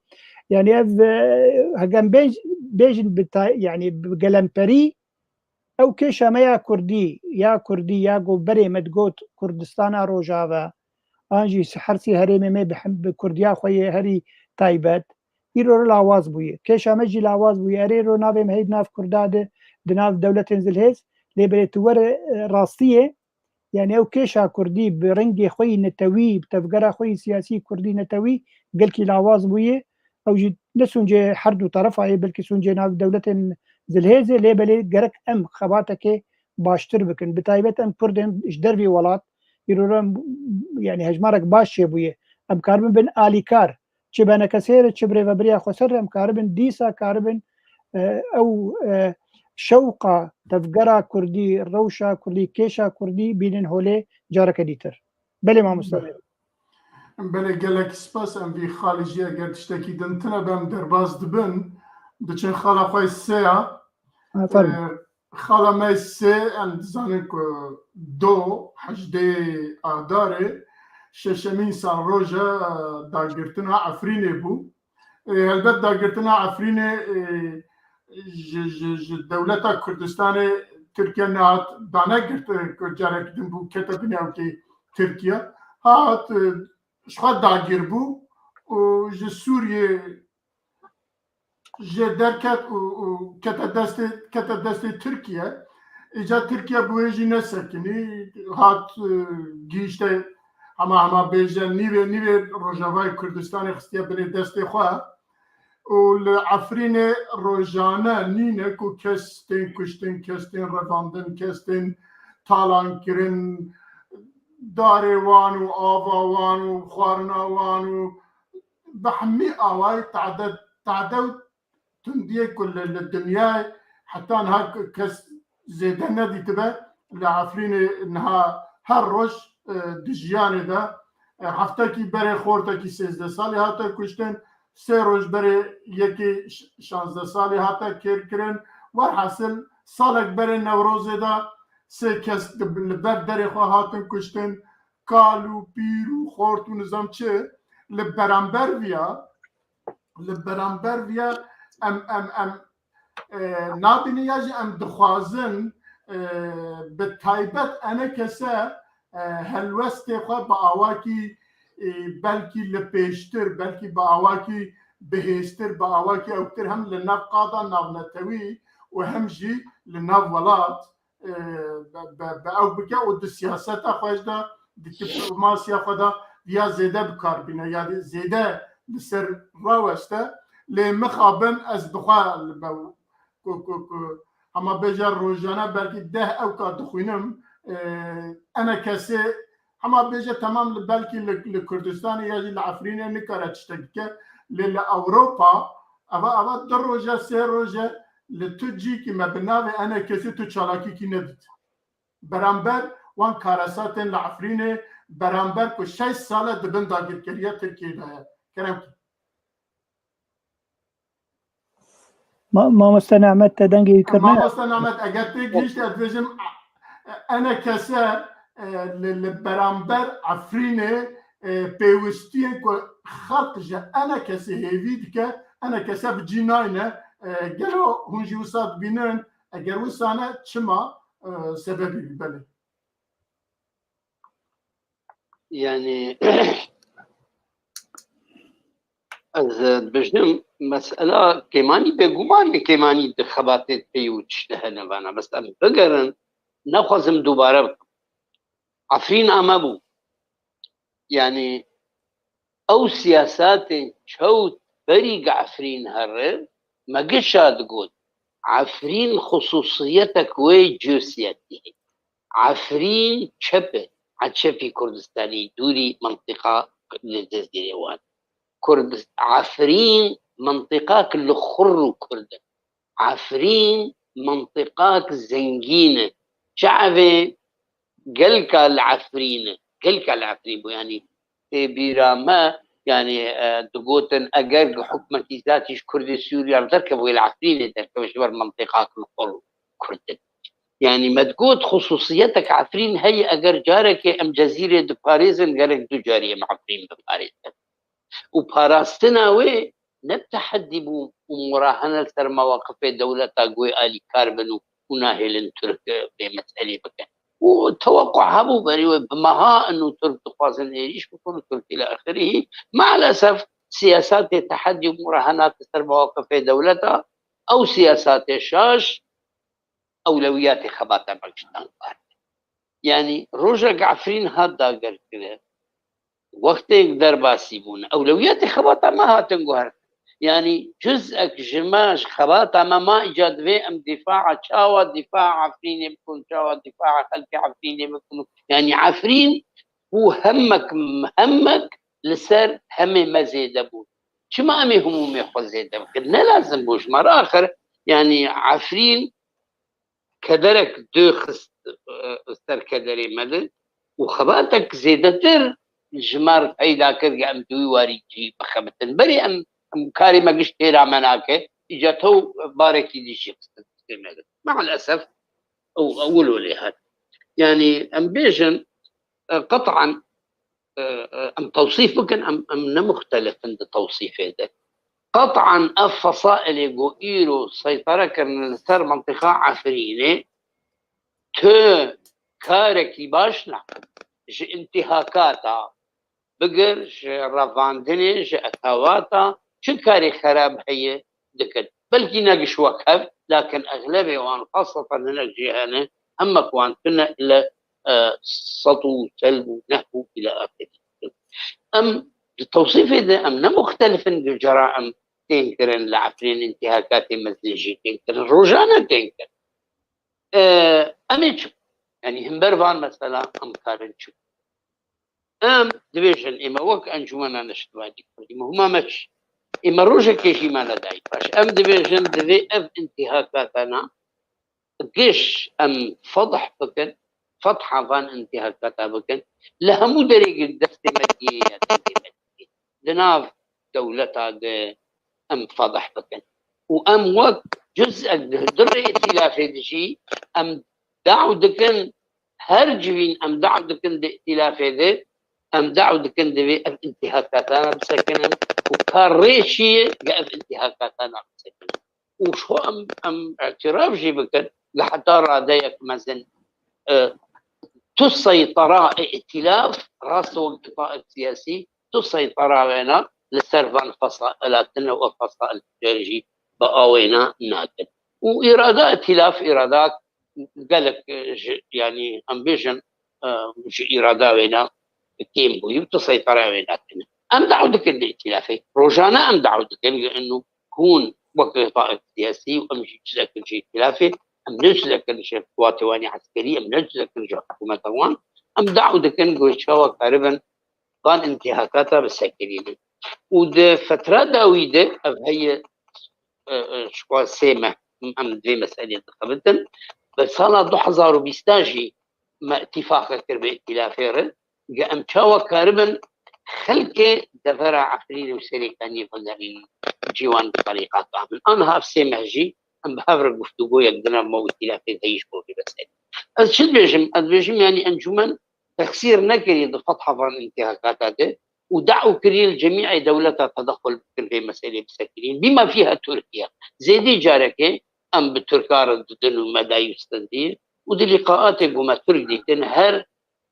Yani ev, eh, hegem bêj-, bêjin bi ta-, yani bi gelemperî, ew kêşa me ya Kurdî, ya Kurdî, ya ku berê me digot Kurdistana Rojava, an jî her sê herêmê me bi hem-, bi Kurdiya xwe yê herî taybet, îro re lawaz bûye. Kêşa me jî lawaz bûye. Erê ro navê me hey di nav Kurda de, di nav dewletên zilhêz, lê berê tu were, e, rastiyê, Yani ew kêşa Kurdî bi rengê xwe yî netewî, bi tevgera xwe yî siyasî Kurdî netewî gelkî lawaz bûye. Ew jî ne sûncê her du terefa ye, belkî sûncê nav dewletên zilhêz e, lê belê gerek em xebatekê baştir bikin. Bi taybet em Kurdên ji dervî welat, îro re em, yani hejmarek baş çêbûye. Em karibin bin alîkar. Çi bi enekesê re, çi bi Rêveberiya Xweser re em karibin, dîsa karibin, e, ew, e, şewqa tevgera Kurdî, rewşa Kurdî, kêşa Kurdî bînin holê careke dîtir. Belê mamoste. Belê. Belê, gelek spas. Em vî xalê jî eger tiştekî din tine be em derbas dibin, diçin xala xwe sê ya. Ha, fermo. E, Xala me sê, em dizanin ku do, hejdê Adarê, şeşemîn salroja dagirtina Efrînê bû. E, helbet dagirtina Efrînê, e, ji, ji, ji dewleta Kurdistanê Tirkiye nehat danegirtin ku carek din bû kete binê ewkê Tirkiye. Hat, e, ji xwe dagir bû û ji Sûriyê jê derket û, û kete destê, kete destê Tirkiye. Îca Tirkiye bi wê jî nesekinî, hat, e, gihîşte hema hema bêje nîvê, nîvê Rojavayê Kurdistanê xistiye binê destê xwe. Û li Efrînê rojane nîne ku kes tên kuştin, kes tên revandin, kes tên talan kirin, darê wan û ava wan û xwarina wan û bi hemî awayî tade, tade û tundiyê ku li, li dinyayê heta niha kes zêde nedîtibe, li Efrînê niha her roj, e, di jiyanê de, e, heftekî berê xortekî sêzdeh salî hate kuştin, sê roj berê yekê ş-, şazdeh salî hate kêrkirin. Werhasil salek berê Newrozê de sê kes di, li ber derê xwe hatin kuştin. Kal û pîr û xort û nizam çi li beramber viya, li beramber viya em, em, em, e, nabînin ya jî em dixwazin, e, bi taybet enekese, e, helwestê xwe bi awakî, e, belkî li pêştir, belkî bi awakî bihêztir, bi awakî ewktir hem li nav qada navnetewî û hem jî li nav welat, e, be, be, be ew bike û di siyaseta xwe de, di diplomasiya xwe de viya zêde bi kar bîne, yanî zêde li ser raweste. Lê mixabin ez bi xwe li be ku, ku, ku hema bêje rojane belkî deh ewka dixwînim, e, enekesê hema bêje temam li belkî li, li Kurdistanê ya jî li Efrînê nikare tiştek bike, lê li Ewropa eva, eva du roje, sê roje li tu cîkî me bi navê enekesê tu çalakîkî nedît. Beramber wan karesa tên li Efrînê, beramber ku şeş sal e di bin dagirkeriya Tirkiyê de ye. Kerem ki. Ma-, mamoste Nehmet, te dengê wî kir ne? Mamoste Nehmet, eger tê gihîşt, ez dibêjim, enekese, e, li, li beramber Efrînê, e, pêwistiyên ku xelq ji enekesê hêvî dike, enekese bi cî nayne. E, gelo hûn jî wisa dibînin? Eger wisa ne, çima? E, sebebî wî, belê. Yani, ez dibêjim, mesela kêmanî bêguman e, kêmanî di xebatê pey û tiştê hene vana. Bes em bigerin, nexwazim dubare bikim. Efrîn ame bû. Yani, ew siyasatên çewt berî gi Efrîn here, me gişa digot, Efrîn xususiyetek wê cosiyetî heye. Efrîn çep e, a çepî Kurdistanî, dûrî mintiqa li Cezîrê wan. Kurd-, Efrîn mintiqak li xur û kurd e. Efrîn mintiqak zengîn e. Çavê gelka li Efrîn e. Gelka li Efrîn bû, yanî tê bîra me, yanî, e, digotin, eger hikûmetî zatî ji Kurdê Sûriya derkeve, wê li Efrînê derkeve, ji ber mintiqak li xwe kurd in. Yanî me digot, xususiyetek Efrîn heye, eger carekê em Cezîrê diparêzin, gerek du carî em Efrîn biparêzin. Û parastina wê ne bi tehedî bû û murahene li ser mewaqifê dewleta ku wê alîkar bin û, û nahêlin Tirk, e, vê meselê bikin. Û tewequ hebû berî wê bi meha in û Tirk dixwazin êrîş bikin û Tirk îlâ axirî. Maalesef siyasatê tehedî û murahenat li ser mewaqifê dewleta, ew siyasatê şaş, ewlewiyatê xebata me giştan guhertin. Yanî rojek Efrîn hat dagirkirin, wextê derbasî bûn, ewlewiyatê xebata me hatin guhertin. Yanî cuzek ji me, ji xebata me ma îca divê em dîfaa çawa dîfaa Efrînê bikin, çawa dîfaa xelkê Efrînê bikin. Yanî Efrîn bû hemek, hemek li ser hemê me zêde bû. Çima em ê himûmê xwe zêde bikin? Ne lazim bû ji me re axir. Yanî Efrîn kederek dû xist, e, ser kederê me de û xebatek zêdetir ji me re peyda kir, em di wî warî cî bixebitin. Berê em, em karê me giş têra me nake, îca tew barekî dî jî xistin destê me de. Maalesef ew, ew wilo lê hat. Yanî em bêjin, e, qet'an, e, e, em tewsîf bikin, em, em ne muxtelif in di tewsîfê de. Qet'an ev fesailê ku îro seytere kirine li ser mintiqa Efrînê, tu karekî baş nake. Ji intîhakata bigir, ji revandinê, ji etawata, çi karê xerab heye dikin. Belkî ne giş wek hev, lakin exlebê wan, xasatan hinek jî hene, heme ku wan tune ile, e, sed û sel û neh û ila axirî. Em di tewsîfê de em ne muxtelif in, gujera em tên kirin, li Efrîn intîhakatê mezin jî tên kirin, rojane tên kirin. E, em ê çi? Yanî himber van mesela em karin çi? Em dibêjin, ême wek Encûmena Neştimanî Kurdî, mihûma me çi? Ême rojekê jî me nedayî paş. Em dibêjin, divê ev intîhakatana giş em fedh bikin, fetha van intîhakata bikin, li hemû derê destê me diyê ya destê me diyê. Di nav dewleta de em fedh bikin. Û em wek cuzek di, di rê îtîlafê de jî em daw dikin, her civîn em daw dikin di îtîlafê de, em daw dikin divê ev intîhakatana bisekinin û ka rê çi ye, ge ev intîhakatana bisekinin. Û ji xwe em, em îtiraf jî bikin, li heta radeyek mezin, e, tu seytera îtîlaf, rast wek taif siyasî, tu seytera wêna li ser van fesaila tune û fesail ticarî jî bi awêna nakin. Û îrada îtîlaf, îrada gelek, e, ji, yanî em bêjin, e, ji îrada wêna kêm bûyî û tu seytera wêna tune. Em daw dikin di îtîlafê. Rojane em daw dikin, li inu hûn wek taif siyasî û em jî çi dikin ji îtîlafê, em ne çi dikin ji qewatê wan ê eskerî, em ne çi dikin ji hikûmeta wan, em daw dikin ku çawa karibin van intîhakata bisekirînin. Û di fetra dawî de ev heye, e, e, ji xwe sê meh em di vê meselê dixebitin. Bi sala du hezar û bîst jî me îtîfaqek kir bi îtîlafê re. Ge em çawa karibin xelkê devera Efrînê û Serêkaniyê vegerînin cî wan bi terîqata min. Aniha ev sê meh jî em bi hev re guftûgoyek di nav me û îtîlafê de heyî ji bo vê meselê. Ez çi dibêjim? Ez dibêjim, yanî encûmen texsîr nekirî di fetha van intîhakata de û daw kirî li cemî'ê dewleta tedexul bikin vê meselê bisekirîn. Bima fîha Tirkiye. Zêdî carekê em bi Tirka re didin û me dayî stendî û di lîqaatê ku me Tirk dîtin her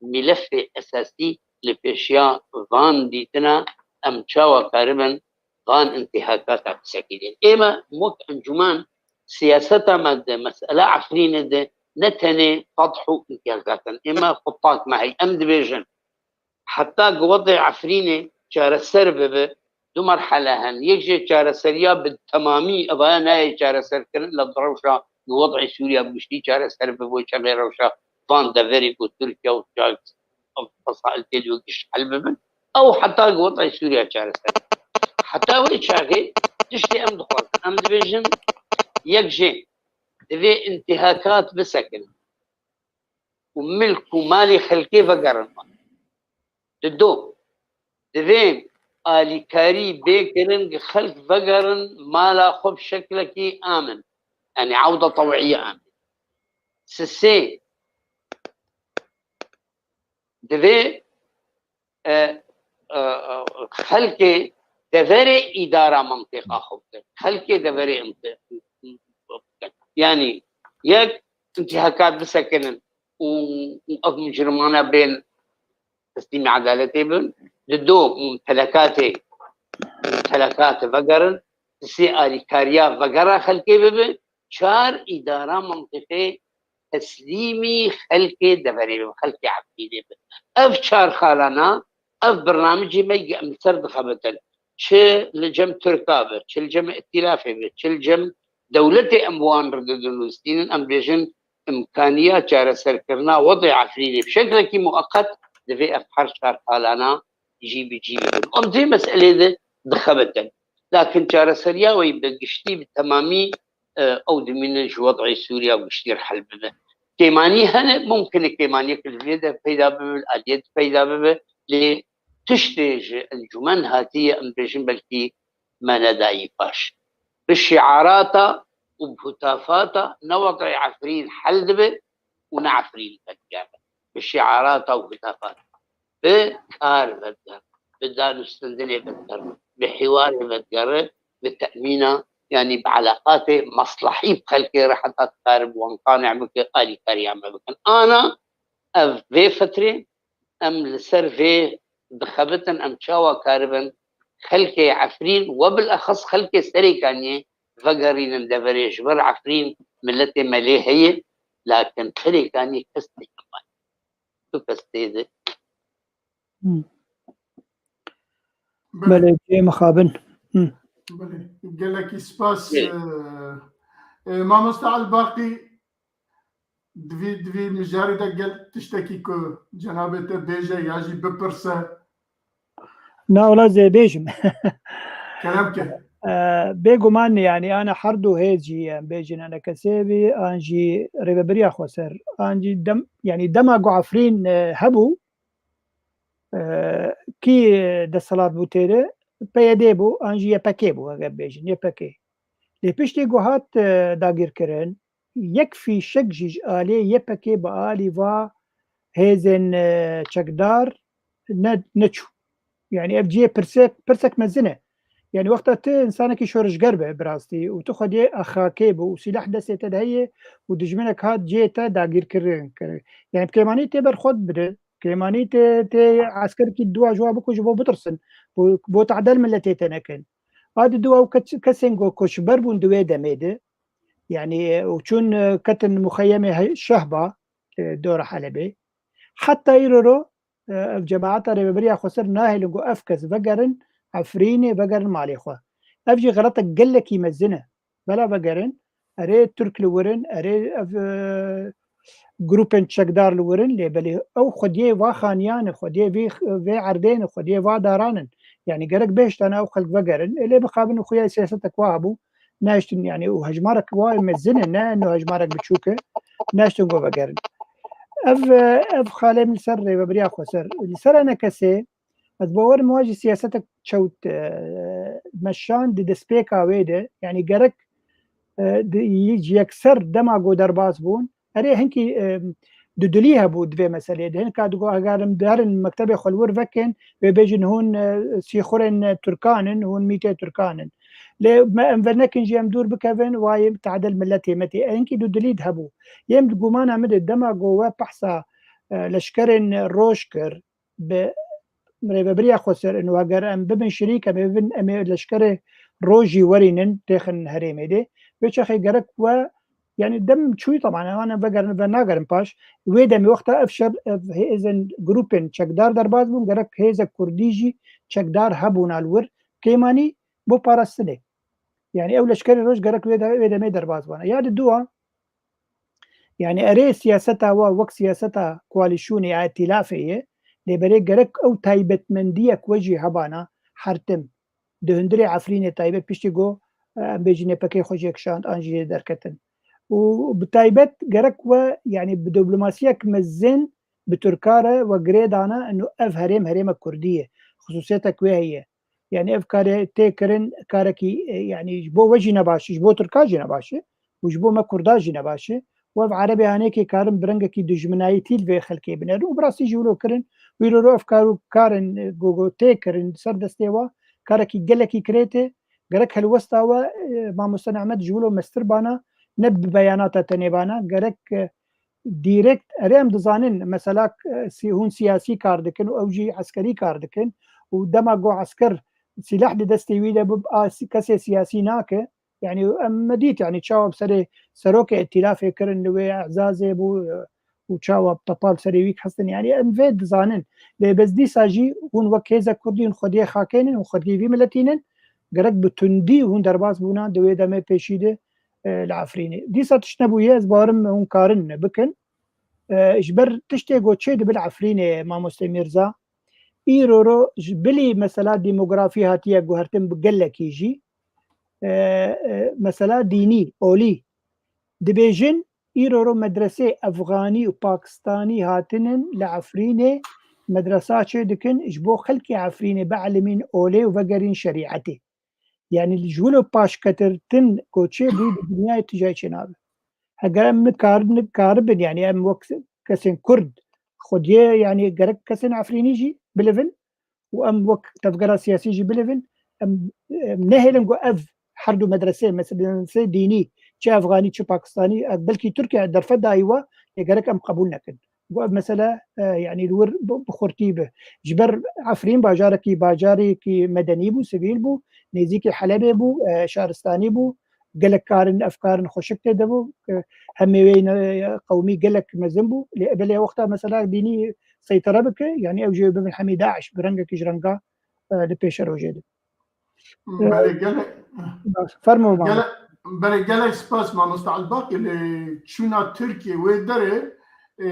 mîlefê esasî li pêşiya van dîtina em çawa karibin van intîhakata bisekirîn. Ême wek encûmen siyaseta me di mesela Efrînê de ne tenê fethu intîhakatan. Ême xwe pak me hey. Em dibêjin heta ku wedê Efrînê çareser bibe, du merhele hen. Yek jê çareseriya bi temamî, evaya nayê çareserkirin, lê di rewşa ku wedê Sûriya bi giştî çareser bibe, çemê rewşa van deverê ku Tirkiye û fesail tê de giş hel bibin. Ew heta ku wedê Sûriya çareser. Heta wê çaxê tiştê em dixwazin. Em dibêjin yek jê divê intîhakat bisekinin û milk û malê xelkê vegerin. Di do, divê alîkarî bê kirin ku xelk vegerin mala xwe bi şeklekî amin. Yanî ewda tewîye amin. Sisê, divê, e, e, e, xelkê deverê îdara mintîqa xwe bikin. Xelkê deverê mintî-, yanî yek, intîhakat bisekinin û, û ev micrimane bên teslîmî edaletê bin. Di do, mumtelekatê, mumtelekat vegerin. Di sê, alîkariya vegera xelkê bibe. Çar, îdara mintîqê teslîmî xelkê deverê bibe, xelkê Efrînê bibe. Ev çar xalana, ev birnamicê me ye em li ser dixebitin. Çi li cem Tirka be, çi li cem îtîlafê be, çi li cem dewletê em wan re didin û distînin, em bêjin îmkaniya çareserkirina wedê Efrînê bi şeklekî mueqet divê ev her çar xalana cî bi cî bibin. Em di vê meselê de dixebitin. Lakin çareseriya wê bi giştî, bi temamî, e, ew dimîne ji wedê Sûriya û giştî re hel bibe. Kêmanî hene, mumkin e kêmaniyek li vê de peyda bibe, li aliyê de peyda bibe, lê tiştê ji encûmen hatiye, em bêjin belkî me nedayî paş. Bi şiarata û bi hutafata ne wedê Efrîn hel dibe û ne Efrîn vedigere. Bi şiarata û hutafata. Bi kar vedigere, bi danûstendinê vedigere, bi hiwarê vedigere, bi temîna, yanî bi eleqatê meslehî bi xelkê re heta dikare bi wan qanî bike, alîkariya me bikin. Ana ev vê fetrê em li ser vê dixebitin, em çawa karibin xelkê Efrîn, we bilexes xelkê Serêkaniyê vegerînin deverê, ji ber Efrîn miletê me lê heye, Lakin xelê kanî kes nêkimay. Tu kes tê de. Hmm. Belê, cihê mixabin. Hmm. Belê. Gelekî spas. Belê. E, e, Mamoste Elbaqî, divî, divî mijarê de gel tiştekî ku cenabê te bêje ya jî bipirse. Na, wela zê bêjim. Kerem ke. E, bêguman, yani, ana her du hêz jî, em bêjin, ana kesê bî, an jî rêvebiriya xweser, an jî dem, yani, dema ku Efrîn, e, hebû, e, kî desthilat bû tê de, P Y D bû, an jî Y P G bû, eger bêjin, Y P G. Lê piştî ku hat, e, dagîrkirin, yek fîşek jî ji aliyê Y P G bi alî va hêzên, e, çekdar ne, neçû. Yani ev cihê pirsek, pirsek mezin e. Yani wexta tu insanekî şorişger be bi rastî û tu xwediyê axakê bû û sîlah destê te de heye û dijminek hat cihê te dagîrkirin kir. Yani bi kêmanî tê ber xwe bide. Kêmanî tê, tê eskerekî dua ji wa biko ji bo bitirsin. Bo, bo tehdel miletê te nekin. A di dua û kes-, kesên ku koçber bûn di wê demê de. Yani, e, û çûn, e, ketin muxeyemê he-, Şehba, e, dora Helebê. Heta îro ro, e, ev cemaeta rêvebiriya xweser nahêlin ku ev kes vegerin Efrînê, vegerin malê xwe. Ev jî xeletek gelekî mezin e. Bela vegerin, erê Tirk li wir in, erê ev, e, grûpên çekdar li wir in, lê belê ew xwediyê va xaniyan in, xwediyê vî, vê erdê ne, xwediyê va daran in. Yani gerek bêhiştane ew xelk vegerin, ê lê bixabin û xuya siyasetek wa hebû, nehiştin, yani û hejmarek wa mezin e, ne eno hejmarek biçûk e, nehiştin ku vegerin. Ev, e, ev xalê min li ser rêvebiriya xweser. Li ser enekesê, ez bawerim wa jî siyasetek çewt, e, meşan di destpêka wê de, yani gerek, e, di, ji yekser dema ku derbas bûn, erê hinkî, e, dudilî hebû di vê meseleyê de. Hinka digo, eger em derin mektebê xwe li wir vekin, wê bêjin hûn, e, sîxurên, e, Tirkan in, hûn mîtê Tirkan in. Lê me em venekin jî em dûr bikevin, wayê tehdel miletê me tê. Hinkî dudilî de hebû. Yêm di gumana min de dema ku we behsa, e, leşkerên roj kir, bi rêvebiriya xweser in û eger em bibin şirîk, em ê bibin, em ê leşkerê rojî werînin, têxin herêmê de. Vê çaxê gerek we, yani dem çûyî teban, ewan em vegerin, venagerin paş. Wê demê wexta ev şer, ev hêzên grûpên çekdar derbas bûn, gerek hêzek kurdî jî çekdar hebûna li wir. Kêmanî bo parastinê. Yani ew leşkerê roj gerek wê de, wê demê derbas bana. Ya di dua, yani erê siyaseta wa wek siyaseta koalîsyonê ya îtîlafê ye, lê berê gerek ew taybetmendiyek we jî hebana her tim. Di hundirê Efrînê taybet piştî ku, e, em bêjin Y P G xwe jê kişand an jî jê derketin. Û bi taybet gerek we, yani bi diplomasiyek mezin bi Tirka re we girê dana, ino ev herêm herêmek kurdî ye. Xisûsiyetek wê heye. Yani ev karê tê kirin, karekî, e, yani ji bo we jî ne baş e, ji bo Tirka jî ne baş e û ji bo me Kurda jî ne baş e. Û ev Erebê hanêkê karin bi rengekî dijminayîtî li vê xelkê binerin û bi rastî jî wilo kirin. Wî roro ev kar û karên, e, ku, ku tê kirin ser destê we, karekî gelekî kirêt e. Gerek helwesta we, e, mamoste Nehmet ji wilo mestir bana, ne bi beyanata tenê bana, gerek, e, direkt, erê em dizanin, mesela, e, si-, hûn siyasî kar dikin û ew jî eskerî kar dikin û dema ku esker sîlah di destê wî de bib, a si-, kesê siyasî nake. Yani em me dît, yani çawa bi serê serokê îtîlafê kirin li wê Ezazê bû, e, û çawa bi tepal serê wî kestin. Yani em vê dizanin. Lê bes dîsa jî hûn wek hêzek kurdî hûn xwediyê xakê nin, hûn xwediyê vî miletî nin. Gerek bi tundî hûn derbas bûna di wê demê pêşî de, e, li Efrînê. Dîsa tişt nebûye, ez bawerim hûn karin bikin. E, ji ber tiştê ku çê dibe li Efrînê, mamoste Mîrza, îro ro ji bilî mesela demografî hatiye guhertin bi gelekî jî, e, e, mesela dînî, olî. Dibêjin, îro ro medresê efxanî û pakistanî hatinin li Efrînê medresa çê dikin, ji bo xelkê Efrînê bielimîn olê û vegerîn şerîetê. Yani ji wilo paşketirtin ku çê bû di dinyayê tu cayê çê nabe. Heger em nikar-, nikaribin, yani em wek kesên Kurd xwediyê, yani gerek kesên Efrînî jî bilivin û em wek tevgera siyasî jî bilivin, em, em nehêlin ku ev her du medresê, medresê dînî, çi efxanî, çi pakistanî, ev belkî Tirkiye derfet dayî we, lê gerek em qebûl nekin. Ku ev mesele, e, yani li wir bi, bi xurtî be. Ji ber Efrîn bajarekî, bajarekî medenî bû, sivîl bû, nêzîkî Helebê bû, e, şaristanî bû, gelek karin, ev karin xweşik tê de bû. Hemê wê ne qewmî gelek mezin bû. Lê belê wexta mesela dînî seytere bike, yanî ew jê bibin hemî DAIŞ, bi rengekî ji renga, e, li pêşerojê de. Belê gelek, Baş, fermo, mamoste. Gelek, belê gelek spas mamoste Elbaqî, lê çûna Tirkiye wê derê, e,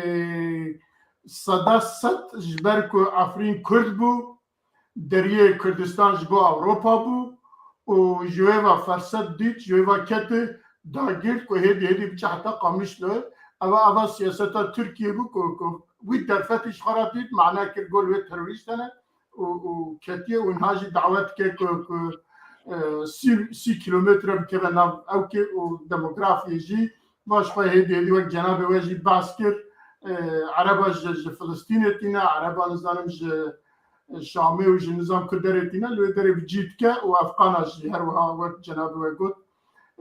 seda sed ji ber ku Efrîn Kurd bû, deriyê Kurdistan ji bo Ewropa bû û ji wê ve ferset dît, ji wê ve kete dagirt ku hêdî hêdî biçe heta Qamişlo. Eva, eva siyaseta Tirkiye bû ku, ku wî derfetî ji xwe re dît, mane kir, got wê terorîst hene û, û ketiye û niha jî dawet dike ku, ku, e, sî, sî kilometre bikeve nav ewkê û demografiyê jî baş xwe hêdî hêdî wek cenabê we jî behs kir. E, Ereba ji, ji Filistînê tîne, Ereba nizanim ji Şamê û ji nizam ku derê tîne, li wê derê bi cî dike û Efqana jî her wiha wek cenabê we got.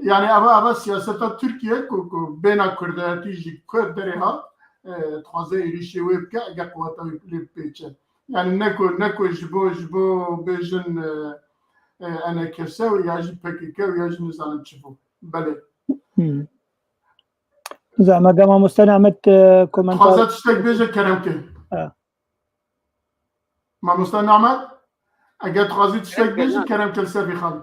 Yani eva, eva siyaseta Tirkiye ku, ku bêhna Kurdayetî ji Kurd derê hat, e, dixwaze êrîşê wê bike, eger quweta wê lê bipêçe. Yani ne ku, ne ku ji bo, ji bo bêjin, e, e, E N K S û ya jî P K K û ya jî nizanim çi bû. Belê. Hmm. Zama gama Mustafa Ahmet, e, komentar. Dixwaze tiştek bêje, kerem ke. Ha. Mamoste Namet, eger dixwazî tiştek bêjî, kerem ke li ser vî xal.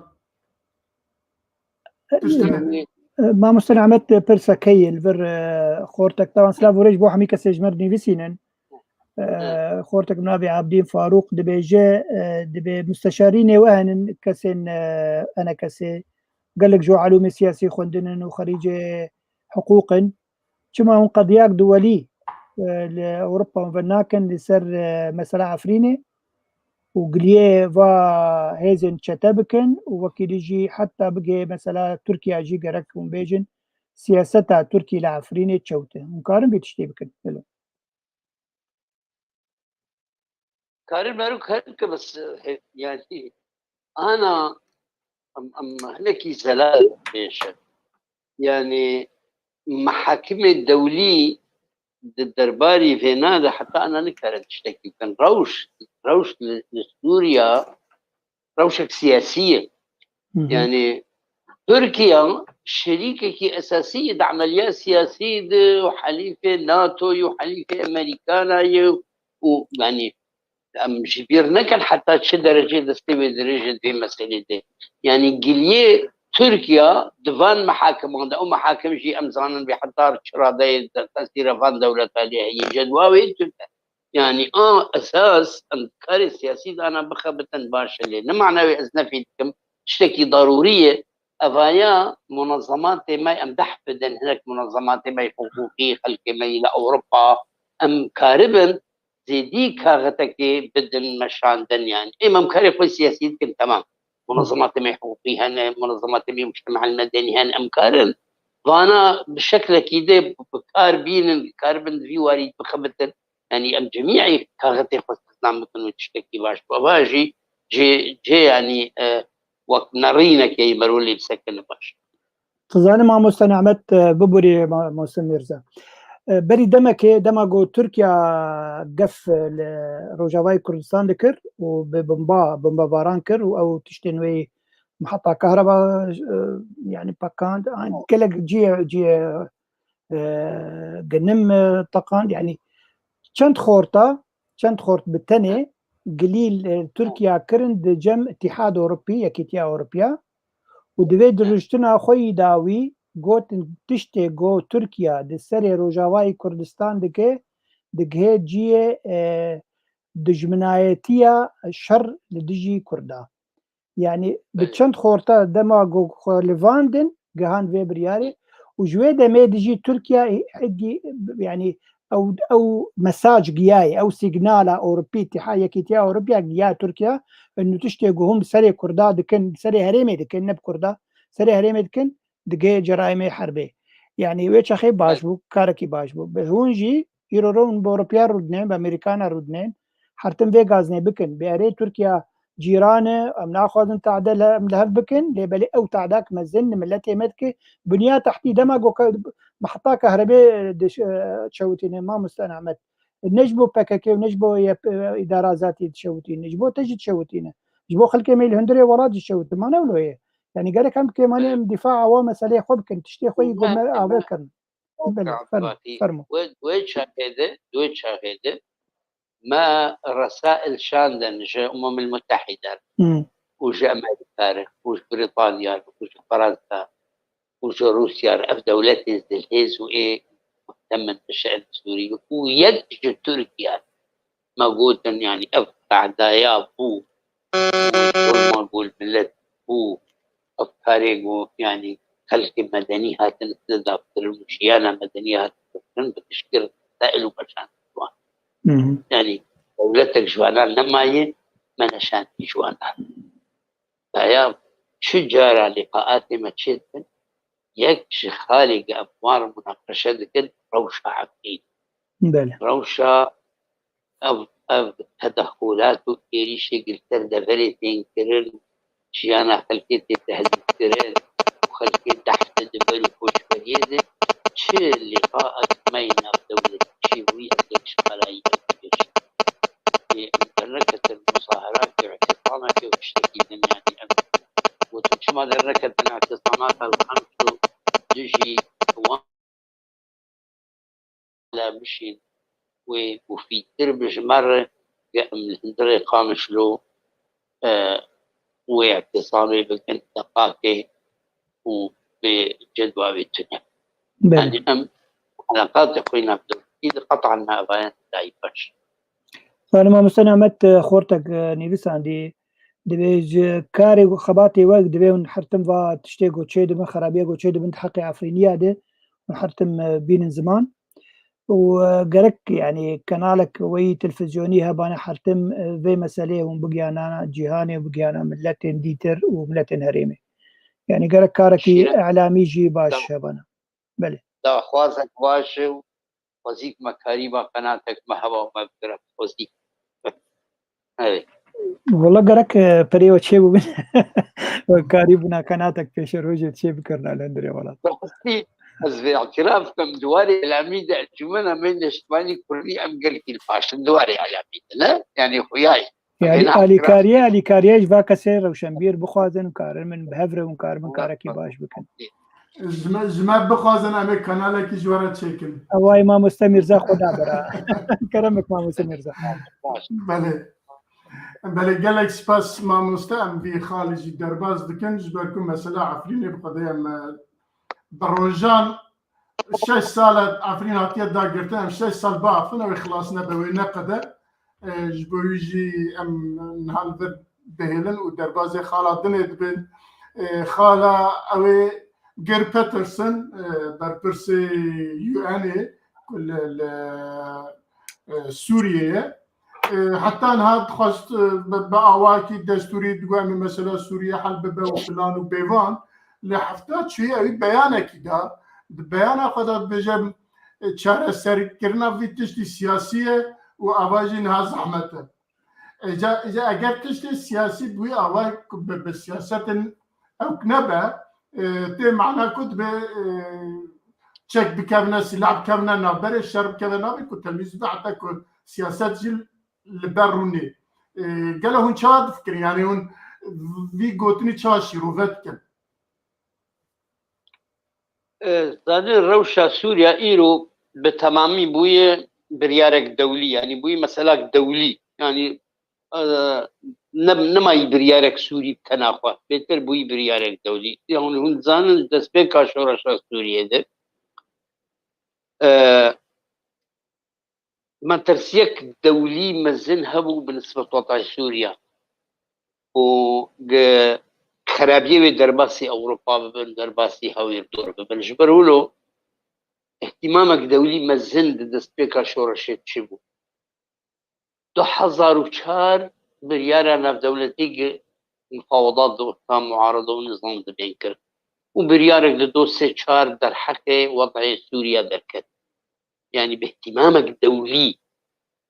Tiştine. E, Mamoste Namet, e, pirsa keyê li vir, e, xortek tawan silav û rêj bo hemî kesê ji me re nivîsînin. E, xortek bi navê Abdîn Farûq dibêje, e, dibê musteşarînê we henin kesên, e, enekesê. Gelek ji elûmê siyasî xwendinin û xerîcê hiqûq in. Çima hûn qediyak duwelî, e, li Ewropa hûn ve nakin li ser, e, mesela Efrînê û giliyê va hêzên çete bikin û wekî dî jî heta bigihê mesela Tirkiye jî gerek hûn bêjin siyaseta Tirkî li Efrînê çewt e. Hûn karin vê tiştê bikin. Belê. Karin merû kerike bes, e, yani ana em, em hinekî zelal pêş e. Yani mehakimê dewlî di derbarî vêna de heta ana nikarin tiştekî bikin. Rewş, rewş li, li Sûriya rewşek siyasî ye. Hı hı. Yani Tirkiye şerîkekî esasî ye di emeliya siyasî de û helîfê NATO ye û helîfê Amerîkana ye û yani em ji bîr nekin heta çi derecê destê wê dirêj e di vê meselê de. Yani giliyê Tirkiye di van mehakiman de, ew mehakim jî em zanin vê heta çi radeyê de tesîra van dewleta lê heye. Cedwa wê tune. Yani a esas em karê siyasî dana bixebitin baş e lê ne mana wê ez nefî dikim. Tiştekî darûrî ye. Evaya munezematê me em dehf bidin, hinek munezematê me yê hiqûqî, xelkê me yî li Ewropa, em karibin zêdî kaxetekê bidin meşandin yani. Êm em karê xwe siyasî dikin, temam. Munezematê me hiqûqî hene, munezematê me mujtemehel medeni hene, em karin vana bi şeklekî de bi kar bînin, karibin di vî warî bixebitin. Yani em cemî kaxetê xwe stixdam bikin û tiştekî baş. Eva jî cê, cê yani, e, wek nerînekê merû lê bisekine baş. Tizanî mamoste Nehmet, e, biborî ma-, mamoste Mîrza. E, berî demekê, dema ku Tirkiya gef, e, li Rojavayê Kurdistan dikir û bi bomba, bombebaran kir û ew tiştên wê heta kahreba, e, yani pekand, an gelek cihê, cihê, e, ginim, e, teqand, yani çend xorta, çend xort bi tenê gilî, e, Tirkiya kirin di cem Îtîhad Ewropî, Yekîtiya Ewropiya û di vê dirûştina xwe yî dawî gotin tiştê ku Tirkiya di serê Rojavayê Kurdistan dike, digihê cihê, e, dijminayetiya şer li dijî Kurda. Yani bi çend xorta dema ku xwe livandin, gihand vê biryarê û ji wê demê dijî Tirkiye hêdî, yani ew, ew mesaj giyaye, ew signala Ewropî, Îtîha-, Yekîtiya Ewropiya giya Tirkiye, inu tiştê ku hûn bi serê Kurda dikin, bi serê herêmê dikin, ne bi Kurda, serê herêmê dikin, digê cerayimê herbê. Yani wê çaxê baş bû, karekî baş bû. Bi hûn jî îro ro hûn bi Ewropiya rûdinên, bi Amerîkana rûdinên, hertim vê gazinê bikin. Bi erê Tirkiya cîran e, em naxwazin tade li, em li hev bikin, lê belê ew tadak mezin li miletê me dike. Bunya tehtî dema ku ke-, bi heta kahrebê diş-, e, çewitîne, mamoste Nehmet. Ne ji bo P K K û ne ji bo Y P, e, îdara zatî dişewitîne, ji bo te jî dişewitîne. Ji bo xelkê me li hundirê welat jî dişewitîne. Ma ne wilo ye. Yani gerek em kêmanî em dîfaa wa meseleyê xwe bikin, tiştê xwe yî gome ave kirin. Belê, fermo, fermo. Wê, wê çaxê de, wê çaxê de me resail şandin ji Umemil Mutehîde re û ji Amerîka re û ji Brîtanya re û ji Fransa û ji Rûsya re, ev dewletên zilhêz û ê muhtemin bi şe'nê Sûrî û yek ji Tirkiye re. Me gotin, yanî ev qedaya bû, zulma ku li milet bû, ev karê ku, yanî xelkê medenî hatin li dakirin û jiyana medenî hatin kirin, bi tişkir resail û meşandin wan. Hı hı. Yanî dewletek ji wana nemaye, me neşandî ji wana. Daya çi cara lîqaatê me çêdikin, yek ji xalê ku em wan re munaqeşe dikin, rewşa Efrîn. Belê. Rewşa ev, ev tedexulat û êrîşê li ser deverê tên kirin, jiyana xelkê tê tehdîdkirin û xelkê dehf de diber û koçberiyê de çi lîqaek me yê navdewletî çêbûyî, ez yek ji xalayî ev dibêjim. Ê, em derneketin muzaherakê û îtîsamekê û tiştekî din, yanî em gotin çima derneketin îtîsamata li Qamîşlo dijî wan la bişîn wê mufîdtir bi ji me re, ge em li hundirê Qamişlo, e, wê îtîsamê bikin deqakê û bi cedwa wê tune. Belê. Yanî em eleqatê xwe navdewletî di qet'a navayan dayî baş. Belê, mamoste Nehmet, e, Xortek, e, nivîsandî, dibê ji karê ku xebatê we dibê hûn her tim va tiştê ku çê dibin, xerabiyê ku çê dibin di heqê Efrîniya de, hûn her tim, e, bînin ziman. Û, e, gerek, yanî, kenalek weyî televîzyonî hebane her tim, e, vê meseleyê hûn bigihana cîhanê û bigihana miletên dîtir û miletên herêmê. Yanî, gerek karekî îlamî jî baş hebane. Belê. Daxwazek baş e û xwezîk me karîba qenatek me heba û me bikira xwezîk. Evet. Wala gerek, e, perê we çê bûbin. We karî bûna qenatek pêşerojê çê bikirina li hundirê welat. Bi rastî ez vê îtiraf bikim, di warê îlamî de encûmena me neştimanî kurdî em gelkî li paş in di warê îlamî de, ne? Yanî xuyayê. Yanî alîkariyê, alîkariyê ji va kesê rewşenbîr bixwazin û karin min bi hev re hûn karin min karekî baş bikin. Ji me, ji me bixwazin em ê kanalekî ji we re çêkin. Ew ay mamoste Mîrza xwe nabera. Keremek mamoste Mîrza. Belê. Belê, gelek spas mamoste, em vî xalî jî derbas dikin, ji ber ku mesela Efrînê bi xwedê em, e, bi rojan şeş sal e Efrîn hatiye dagirtin, em şeş sal biafin, ew ê xilas nebe, wê neqede. E, ji bo wî jî em niha li vir dihêlin û derbazê xala dinê dibin. E, xala ew ê Geir Petersen, e, berpirsê U N ê ku li, li, e, Sûriyê ye. E, heta niha dixwest, e, bi, bi awakî destûrî digot em ê mesela Sûriye hel bibe û filan û bêvan. Li hefta çûyî ew ê beyanekî da. Di beyana xwe de dibêje, e, çareserkirina vî tiştî siyasî ye û ava jî niha zehmet e. Îca, îca eger tiştê siyasî bi wî ava ku bi, bi siyasetin ewk nebe, e, tê mana ku dibe, e, çek bikevine, sîlah bikevine navberê, şer bikeve navê ku temîz bibe, heta ku siyaset jî li ber rûnê. E, gelo hûn çawa difikirin? Yanî hûn vî gotinî çawa şîrove dikin? E, zanî rewşa Sûriya îro bi temamî bûye biryarek dewlî, yanî bûye meselak dewlî. Yanî, e, ne, nemayî biryarek Sûrî bi tena xwe, bêtir bûye biryarek dewlî. Yanî hûn dizanin destpêka şoreşa Sûriyê de, e, metirsiyek dewlî mezin hebû bi nisbet watayê Sûriya û ge xerabiyê wê derbasî Ewropa bibin, derbasî hawîrdor bibin. Ji ber wilo îhtimamek dewlî mezin di destpêka şoreşê çêbû. Du hezar û çar biryara navdewletî gi mufawedat di orta muarada û nizam dibên kir û biryarek di do sê çar derheqê wedayê Sûriya derket. Yanî bi îhtimamek dewlî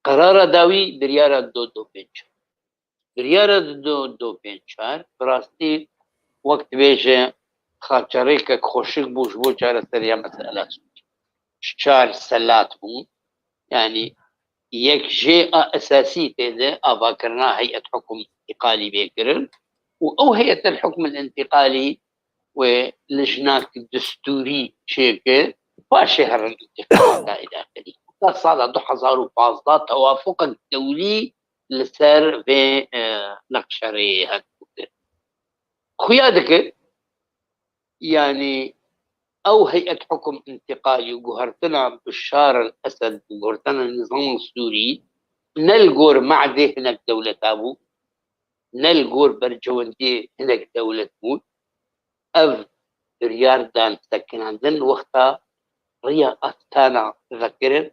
qerara dawî biryara do do pênc. Biryara do do pênc çar bi rastî wek dibêje xaçerêkek xweşik bû ji bo çareseriya mesela Sûrî. Çar selat bûn. Yanî yek jê a esasî tê de avakirina heyet hukum îqalî bê kirin. û ew heyet el hukm el intiqalî wê lijnak distûrî çêkir, paşê herin intixabata îdaxilî. Heta sala du hezar û pazdeh tewafuqek dewlî li ser vê, e, neqşereyê hat gotin. Xuya dikir, yanî ew heyet hukum intîqalî û guhertina Bişar el Esed û guhertina nîzama Sûrî ne li gor me'dê hinek dewleta bû, ne li gor bercewendiyê hinek dewlet bûn. Ev biryar dan sekinandin wexta riya Astana vekirin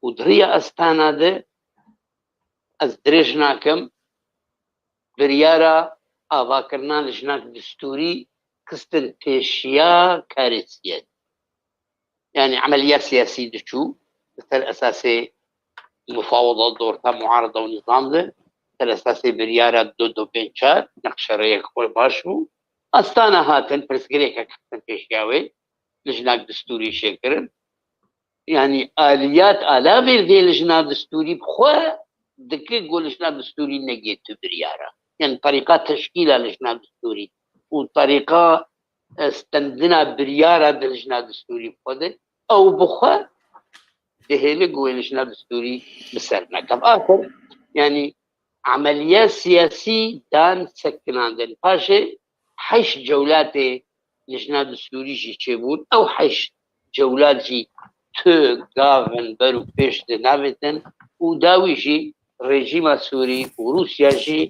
û di riya Astana de ez dirêj nakim, biryara avakirina lijnak distûrî xistin pêşiya karê siyasî. Yanî emeliya siyasî diçû, li ser esasê mufawada dorta muarada û nîzam de, ser esasê biryara du du pênc çar, neqşereyek xwe baş bû. Astana hatin, pirsgirêkek xistin pêşiya wê, lijnak distûrî çêkirin. Yanî aliyat, alavên vê lijna distûrî bi xwe dike ku lijna distûrî negê tu biryara. Yanî terîqa teşkîla lijna distûrî û terîqa, e, stendina biryara di lijna distûrî bi xwe de, ew bi xwe dihêle ku wê lijna distûrî bi ser neke. Axir, yanî emeliya siyasî dan sekinandin. Paşê heşt cewlatê lijna distûrî jî çêbûn. Ew heşt cewlat jî tu gav in ber û pêş de navêtin û dawî jî rejîma Sûrî û Rûsya jî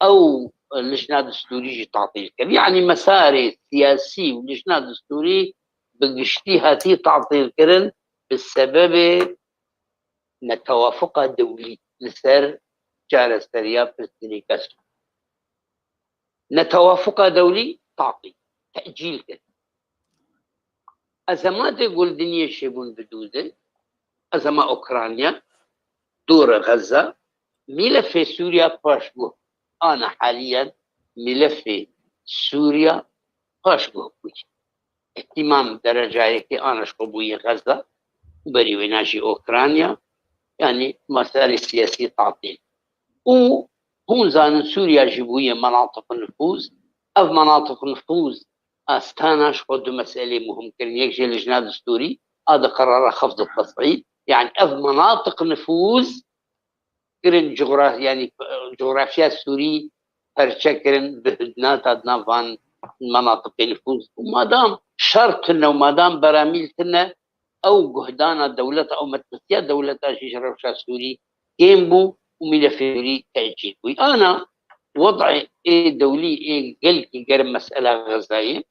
ew lijna distûrî jî tatîl kir. Yanî mesarê siyasî û lijna distûrî bi giştî hatî tatîl kirin bi sebebê netewafuqa dewlî li ser çareseriya pirsgirêka Sûrî. Netewafuqa dewlî tatîl, tecîl kir. Ezematê ku li dinyê çêbûn bi dû de, ezema Ukrayna, dûr Xezza, mîlefê Sûriya paşguh. Ana haliyen mîlefê Sûriya paşguh bûye. Îhtîmam derecayekê ana ji xwe bûye Xezza û berî wêna jî Ukrayna, yanî mesarê siyasî tatîl. Û hûn zanin Sûriya jî bûye menatiq nifûz. Ev menatiq nifûz Astana ji xwe du meselê muhim kirin. Yek jê lijna distûrî, a di qerara xefd û tes'îd. Yanî ev menatiq nifûz kirin coğra-, yanî, e, coğrafya Sûrî perçe kirin, bi hudnata di nav van menatiqê nifûz. Û madam şer tune û madam beramîl tune, ew guhdana dewleta, ew metrisiya dewleta jî ji rewşa Sûrî kêm bû û mîlefê Sûrî tecîl bû. Ana wed'ê ê dewlî ê gelkî germ mesela Xezayê.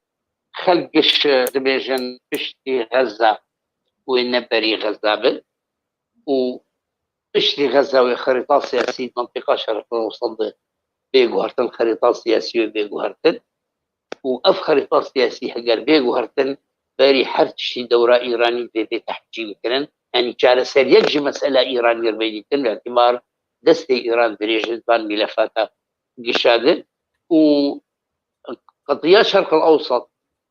Xelk giş, e, dibêjin piştî Xeza wê ne berî Xeza be û piştî Xeza wê xerîta siyasî di mintîqa Şerqil Ewsat de bê guhertin, xerîta siyasî wê bê guhertin. Û ev xerîta siyasî heger bê guhertin, berî her tiştî dewra Îranî dê bê tehcî bikirin. Yanî çareseriyek ji mesela Îranî re bê dîtin, bi îtibar destê Îran dirêj in van mîlefata gişa de. Û qediya Şerqil Ewsat,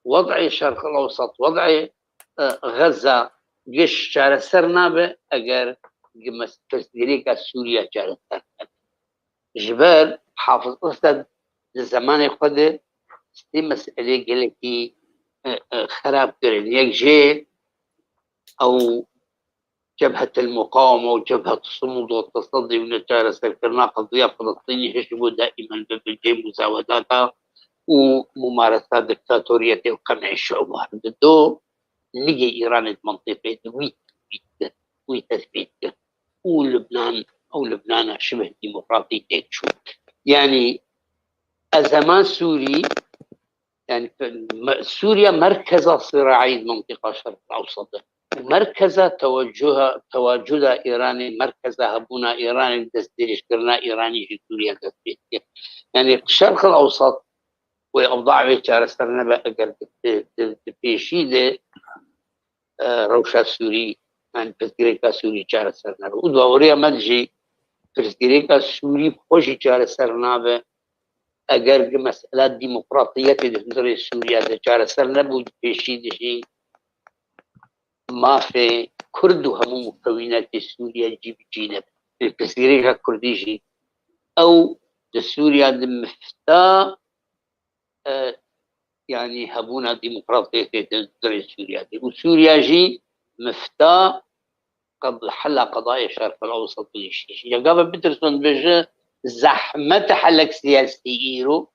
wed'ê Şerqil Ewsat, wed'ê, e, Xeza giş çareser nabe eger gi-, mes-, pirsgirêka Sûriya çareser nebe. Ji ber Hafiz Esed di zemanê xwe de sê meselê gelekî, e, e, xerab kirin. Yek jê ew Cebhetel Muqaweme û Cebhet Sumud û Tesedî û neçareserkirina qediya Filistînî hişt bû daîmen bi bilcê muzawedata û mumaresa diktatoriyetê û qemê şu'b. Her di do ligê Îranê di mintîqê de wî tespît kir, wî tespît kir. Û Lubnan, ew Lubnana şibih demokratî têk çû. Yanî ezema Sûrî, yanî me-, Sûriya merkeza siraî di mintîqa Şerq Ewsat de. Û merkeza tewecuha, tewacuda Îranê, merkeza hebûna Îranê, destdirêjkirina Îranî ji Sûriya dest pê dike. Yanî Şerq Ewsat wê ewda wê çareser nebe eger di, di, di, di pêşî de, e, rewşa Sûrî, yanî pirsgirêka Sûrî çareser nebe. Û di baweriya me de jî pirsgirêka Sûrî bi xwe jî çareser nabe eger gi mesela demokratiyetê di hundirê Sûriya de çareser nebû, di pêşî de jî mafê Kurd û hemû mukewînetê Sûriya cî bi cî nebe. Pirsgirêka Kurdî jî ew di Sûriya de mifta e, yanî hebûna demokratiyetê di durê Sûriya de. Û Sûriya jî mifta qed-, hela qedayê Şerq el Ewsat bigihîşt. Ya gava Peterson dibêje zehmet e helek siyasî îro,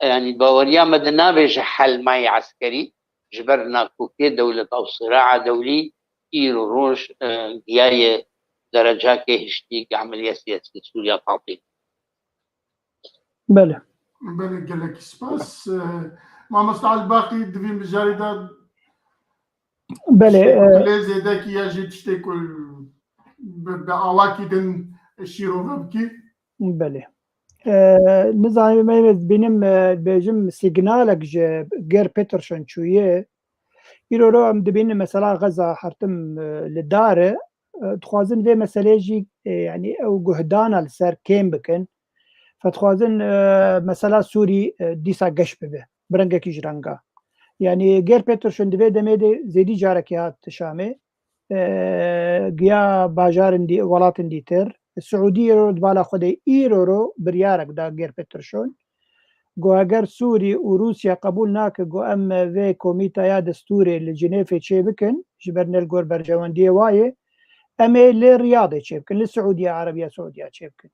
yanî baweriya me di navê ji helmayê eskerî, ji ber nakokiyê dewleta û siraa dewlî îro roj, e, giyaye derecakê hiştî ki emeliya siyasî Sûriya tatîl. Belê. Belê, gelekî spas. E, Mamoste Elbaqî, di vî mijarê de Belê, e, lê zêdekî ya jî tiştê ku bi, bi awakî din şîrove bikî. Belê. E, nizanî me bînim, e, bêjim signalek ji Ger Peterson çûye. Îro ro em dibînin mesela Xeza hertim, e, li dar e. E, dixwazin vê meseleyê jî, e, yanî ew guhdana li ser kêm bikin. Fe dixwazin, e, mesela Sûrî, e, dîsa geş bibe. Bi rengekî ji renga. Yanî Ger Peterson di vê demê de zêdî carekê hat Şamê. E, giya bajarin dî, welatin dîtir. Siûdiyê ro di bala xwe de îro ro biryarek da Ger Peterson. Got, eger Sûrî û Rûsya qebûl nake, got, em vê komîtaya destûrê li Cinêfê çêbikin, ji ber ne li gor berjewendiyê wa ye, em ê li Riyadê çêbikin, li Siûdiya Erebiya Siûdiya çêbikin.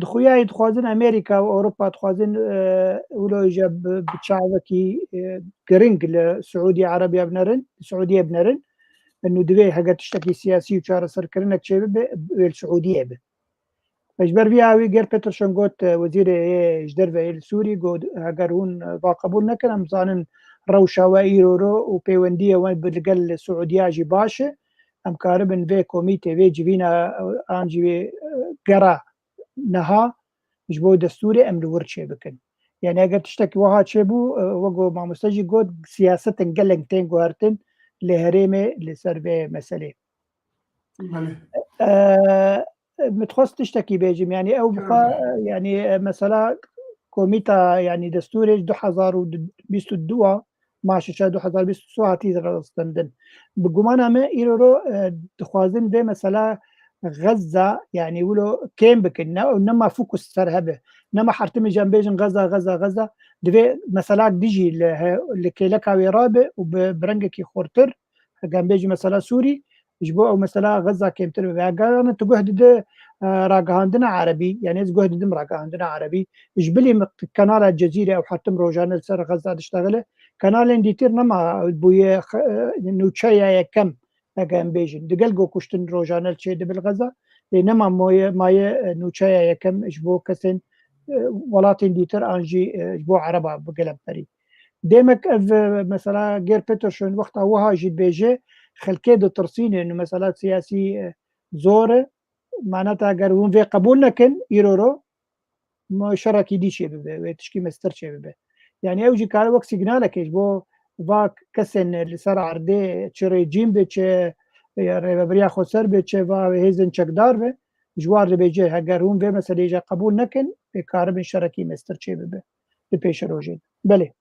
Di xuyayê dixwazin Amerîka û Ewropa dixwazin, e, wilo jî bi, bi çavekî, e, giring li Siûdiya Erebiya binerin, li Siûdiyê binerin. Û divê heger tiştekî siyasî û çareserkirinek çêbibe, wê li Siûdiyê be. Ji ber vî awî Ger Peterson got, e, wezîrê yê ji derve yê li Sûrî got, heger hûn, e, va qebûl nekin, em zanin rewşa we îro ro û pêwendiyê we bi li gel Siûdiya jî baş e. Em karibin vê komîtê, vê civîna, e, an jî vê, e, gera niha ji bo destûrê em li wir çêbikin. Yani eger tiştekî wiha çêbû, e, wek ku mamoste jî got, siyasetin gelek tên guhertin li herêmê li ser vê meselê. Belê. E, min dixwest tiştekî bêjim, yani ew bi xwe, e, yani, e, mesela komîta, yani destûrê du hezar û bîst û du a, maşê çar du hezar bîst û du hatî rastandin. Bi gumana me îro ro, e, dixwazin vê mesela Xezza, yani wilo kêm bikin, ne, nema fokus ser hebe. Nema hertimî jî em bêjin Xezza, Xezza, Xezza. Divê meselak dijî li, he-, li kêleka wê rabe û bi, bi rengekî xurtir, heke em bêjin mesela Sûrî, ji bo ew mesela Xezza kêmtir bibe. Heger tu guh dide, e, ragihandina erebî, yani ez guh didim ragihandina erebî, ji bilî min kanala Cezîre ew hertim rojane li ser Xezza diştexile. Kanalên dîtir nema bûye xe-, e, nûçeya yekem, heke em bêjin. Digel go kuştin rojane çê dibe li Xezza, lê nema moye, maye, e, nûçeya yekem ji bo kesên, e, welatên dîtir an jî, e, ji bo ereba bi gelemperî. Demek ev, e, mesela Ger Peterson wexta wiha jî dibêje, xelkê ditirsînin û mesela siyasî, e, zor e. Maneta eger hûn vê qebûl nekin, îro ro, ma şerekî dî çêbibe, wê tişkî mestir çêbibe. Yani ew jî kare wek signalekê ji bo va kesên li ser erdê, çi rejîm be, çi, e, rêvebiriya xweser be, çi va hêzên çekdar be, ji war dibêje, heger hûn vê meseleyê jî qebûl nekin, ê karibin şerekî mestir çêbibe li pêşerojê. Belê.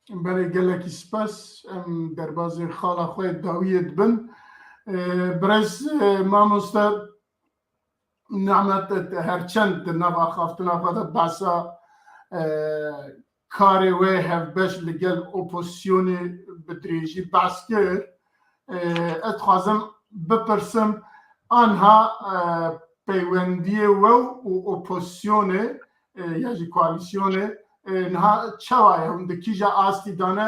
Belê, gelekî spas. Em derbazê xala xwe dawiyê dibin. E, birêz, e, mamoste Nehmet, e, her çend di nav axaftina xwe de behsa, e, karê wê hevbeş li gel opozisyonê bi dirêjî behs kir. E, ez dixwazim bipirsim, anha, e, peywendiyê we û opozisyonê, e, ya jî koalîsyonê, e, niha çawa ye? Hûn di kîja astî de ne?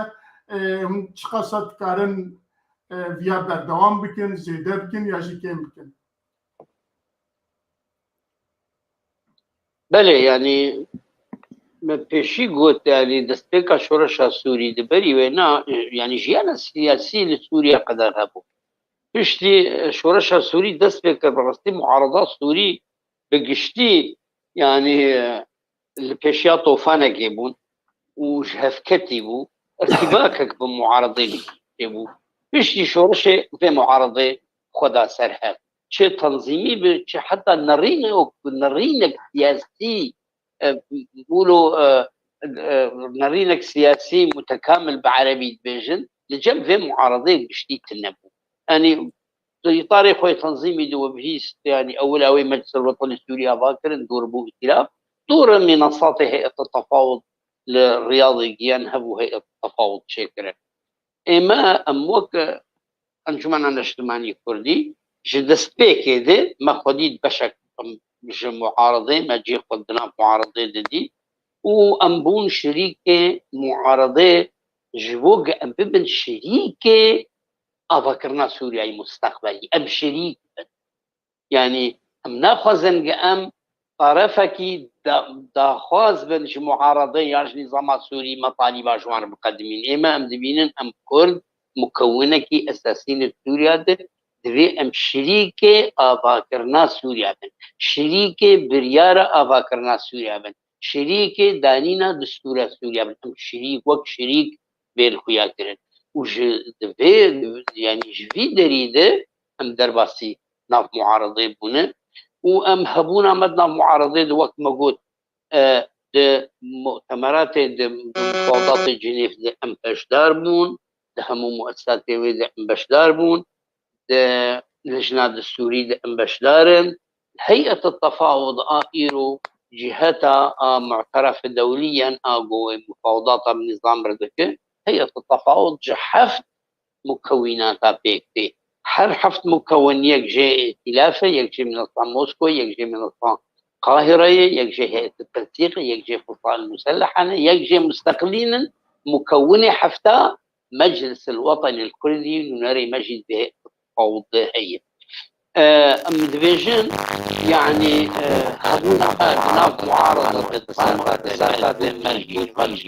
E, hûn çiqasa dikarin, e, viya berdewam bikin, zêde bikin ya jî kêm bikin? Belê, yanî me pêşî got, yanî destpêka şoreşa Sûrî di berî wê na, yanî jiyana siyasî li Sûriye qeder hebû. Piştî, e, şoreşa Sûrî dest pê kir, bi rastî muarada Sûrî bi giştî, yanî, e, li pêşiya tofanekê bûn û ji hevketî bû, irtîbakek bi muaredê çêbû. Piştî şoreşê vê muaredê xwe da ser hev. Çi tenzîmî bi, çi heta nerîne-, nerînek siyasî, e, wilo, e, e, nerînek siyasî mutekamil bi erebî dibêjin, li cem vê muaredê giştî tune bû. Yanî di îtarê xwe tenzîmî de we bihîst, yanî ewil ew ê Meclis el Wetenî Sûriya va kirin, dûr bû îtîlaf, dûr e mînasatê heyet tefawud li Riyadê giyan hebû heyet tefawut çêkirin. Ême em wek Encûmena Neştimanî Kurdî ji destpêkê de me xwedî beşek ji muaredê me cî xwe di nav muaredê de dî û em bûn şirîkê muaredê ji bo ge em bibin şirîkê avakirina Sûriyeyê musteqbelî. Em şirîk bin. Yanî em naxwazin ge em tarefekî da-, daxwaz bin ji muaredê ya ji nîzama Sûrî me talîba ji wan re biqedimîn. Ême em dibînin em Kurd mukewinekî esasî ne Sûriya de, divê em şirîkê avakirina Sûriya bin. Şirîkê biryara avakirina Sûriya bin. Şirîkê danîna distûra Sûriya bin. Em şirîk, wek şirîk bên xuya kirin. Û ji, divê, yanî ji vî derî de em derbasî nav muaredê bûne û em hebûna me di nav muaredê de wek me got, e, di mutemeratê de, di mufawdatê Cinêv de em beşdar bûn, di hemû muesesatê wê de em beşdar bûn, di lijna distûrî de em beşdar in. Heyet tefawud a îro ciheta a mu'teref dewliyen a go wê mufawdata bi nîzam re dike. Heyet tefawud ji heft mukewinata pêk tê. Her heft mukewin yek jê îtîlaf e, yek jê minesta Moskow, yek jê minesta Qahireyê, yek jê heyet tensîq e, yek jê Fusal Musellehan e, yek jê musteqlîn in. Mukewinê hefta Meclis el Wetenî el Kurdî nûnerê me jî dê tefawut de heye. E, em dibêjin, yanî, e, hebûna me di nav muarada de, di nav muarada de,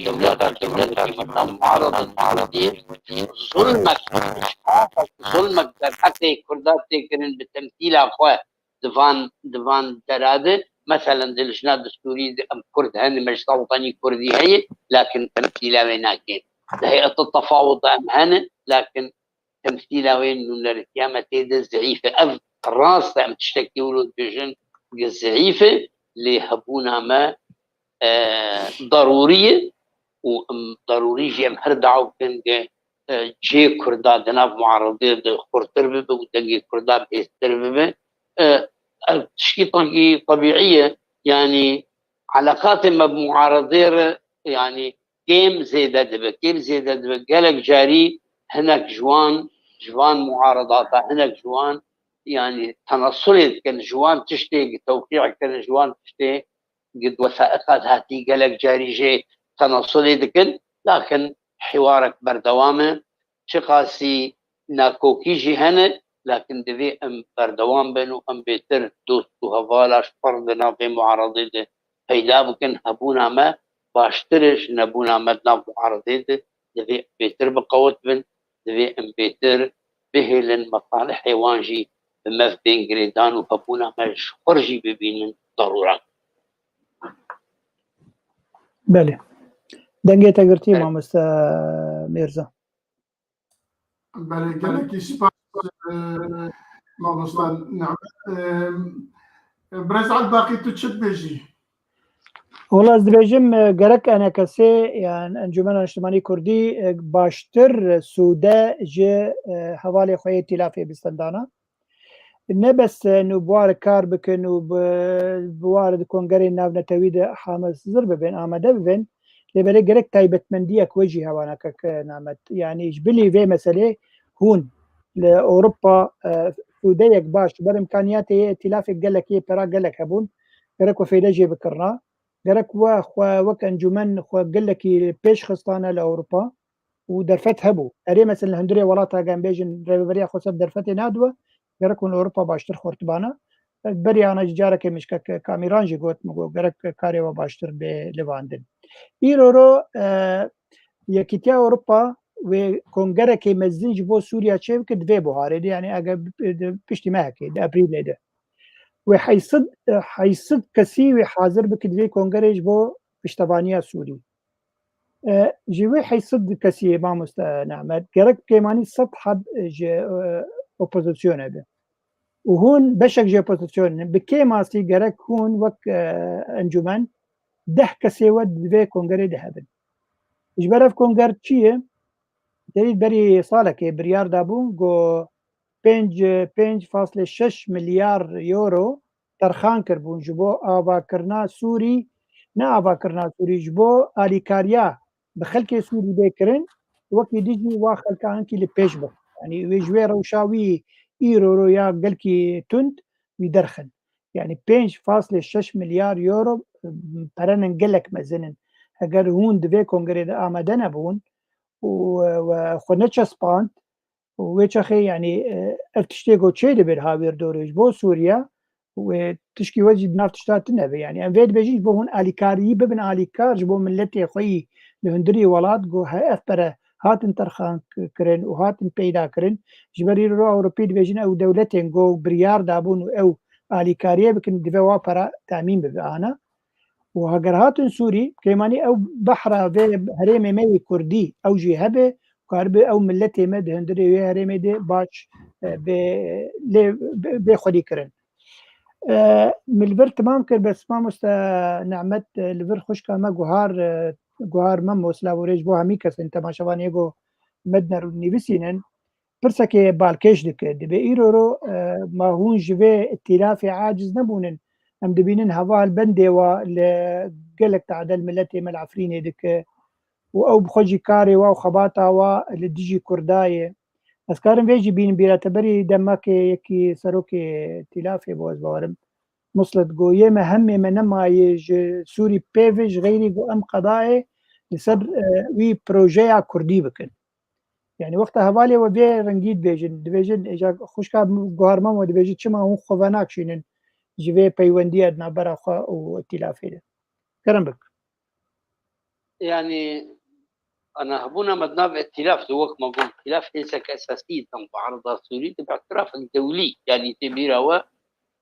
dewleta, dewleta, di nav muarada de, zulmek, zulmek derheqê Kurda tê kirin bi temsîla xwe di van, di van dera de, meselen di lijna distûrî de em Kurd hene, Meclisa Wetenî Kurdî heye, lakin temsîla wê nake. Di heyeta tefawuda em hene, lakin temsîla wê nûnerîtiya me tê de zeîf e. Ev rast e, em tiştekî wilo dibêjin, gi zeîf e, lê hebûna me, e, darûrî ye û em darûrî jî em her dawa bikin, gi, e, cihê Kurda di nav muaredê de xurtir bibe û dengê Kurda bêhtir bibe. E, ev tişkî tankî tebîî ye, yanî eleqatê me bi muaredê re, yanî kêm zêde dibe, kêm zêde dibe. Gelek carî hinek ji wan, ji van muaredata, hinek ji wan, yanî tenasulê dikin, ji wan tiştê tewqî kirin, ji wan tiştê di wesaiqa de hatî gelek carî jê tenasulê dikin. Lakin hiwarek berdewam e. Çiqasî nakokî jî hene, lakin divê em berdewam bin û em bêtir dost û hevala ji pir di navê muaredê de peyda bikin. Hebûna me baştir e ji nebûna me di nav muaredê de. Divê em bêtir biqewit bin, divê em bêtir bihêlin, mesalihê wan jî bi me bên girêdan û hebûna me ji xwe jî bibînin darûran. Belê. Dengê te girtî, mamoste Mêrza. Belê, gelekî spas, e, mamosta Nehmet. E, Birêz Elbaqî, tu çi dibêjî? Wala ez dibêjim, e, gerek enekesê, yan Encûmena Niştimanî Kurdî, e, baştir sûde ji, e, hevalê xwe yê tîlafê bistendana. Ne bes, e, nû bi war kar bikin û bi, bi war di kongerên navnetewî de hamezir bibin, amade bibin. Lê belê gerek taybetmendiyek we jî hewa nake, kek Nehmet. Yanî ji bilî vê meselê hûn li Ewropa, e, sûdeyek baş, ber îmkaniyatê yê îtîlafê gelek yê pera gelek hebûn. Gerek we fêde jê bikirina. Gerek we xwe wek encûmen xwe gelekî pêş xistane li Ewropa û derfet hebû. Erê, mesela, li hundirê welata, eger em bêjin rêveberiya xwe ser derfetê nadiwe, gerek hûn li Ewropa baştir xortibana. Berî ana jî carekê min ji kek Kamîran jî got, min got, gerek karê we baştir bê livandin. Îro ro, e, Yekîtiya Ewropa wê kongerekê mezin ji bo Sûriya çêbike di vê buharê de, yanî eger bi-, di piştî mehekê, di Ebrîlê de. Wê heyşt sed, e, heyşt sed kesî wê hazir bike di vê kongerê ji bo piştevaniya Sûrî. E, ji wê heyşt sed kesiyê, mamoste Nehmet, gerek kêmanî sed heb ji, e, opozisyonê be. Û hûn beşek ji opozisyonê ne. Bi kêmasî gerek hûn wek, e, encûmen deh kesê we di vê kongerê de hebin. Ji ber ev konger çi ye? Derî berî salekê biryar dabû, got pênc, pênc faslê şeş milyar euro terxan kiribûn ji bo avakirina Sûrî ne avakirina Sûrî, ji bo alîkariya bi xelkê Sûrî bê kirin, wekî dî jî wa xelka hinkî li pêş bixin. Yanî wê ji wê rewşa wî îro ro ya gelkî tund wî derxin. Yanî pênc faslê şeş milyar euro, e, perenin gelek mezin in. Heger hûn di vê kongrê de amade nebûn û, e, we xwe neçespand, û wê çaxê, yanî, e, ev tiştê ku çê dibir hawîr dorê ji bo Sûriye, wê tişkî we jî di nav tişta tune be. Yanî em vê dibêjin ji bo hûn alîkariyî bibin alîkar ji bo miletê xwe yî li hundirî welat ku he ev pere hatin terxan k-, kirin û hatin peyda kirin. Ji ber îro Ewropî dibêjin ew dewletên ku biryar dabûn û ew alîkariyê bikin, divê wa pera temîn bibe ana. Û heger hatin Sûrî, kêmanî ew behra vê herêmê me yê Kurdî, ew jî hebe, karibe ew miletê me di hundirê wê herêmê de baş, e, bê, lê, bê, bê xwedî kirin. E, min li vir temam kir, bes mamoste Nehmet, e, li vir xwişka me Guhar, e, Guhar Memo, silav û rêz bo hemî kesên temaşevanê ku me dinêr û nivîsînin. Pirsekê balkêş dike. Dibê îro ro, e, ma hûn ji vê îtîlafê aciz nebûnin? Em dibînin heval bendê wa li gelek tadel miletê me li Efrînê dike û ew bi xwe jî karê wa û xebata wa li dijî Kurda ye. Ez karim vê jî bînim bîra te, berî demekê yekî serokê îtîlafê bû, ez bawerim, Muslet, got, yê me hemê me nemayê ji Sûrî pê ve, ji xeyrî ku em qedayê li ser, e, wî projeya Kurdî bikin. Yani wexta hevalê we vê rengî dibêjin, dibêjin, êja xwişka Guhar Memo dibêjin, çima hûn xwe venakşînin ji vê peywendiya di navbera xwe û îtîlafê de? Kerem bik. Yani, ana hebûna me di nav îtîlaf de, wek me got, îtîlaf hêzek esasî ye di nav muarada Sûrî de, bi îtîlafek dewlî, yani tê bîra we,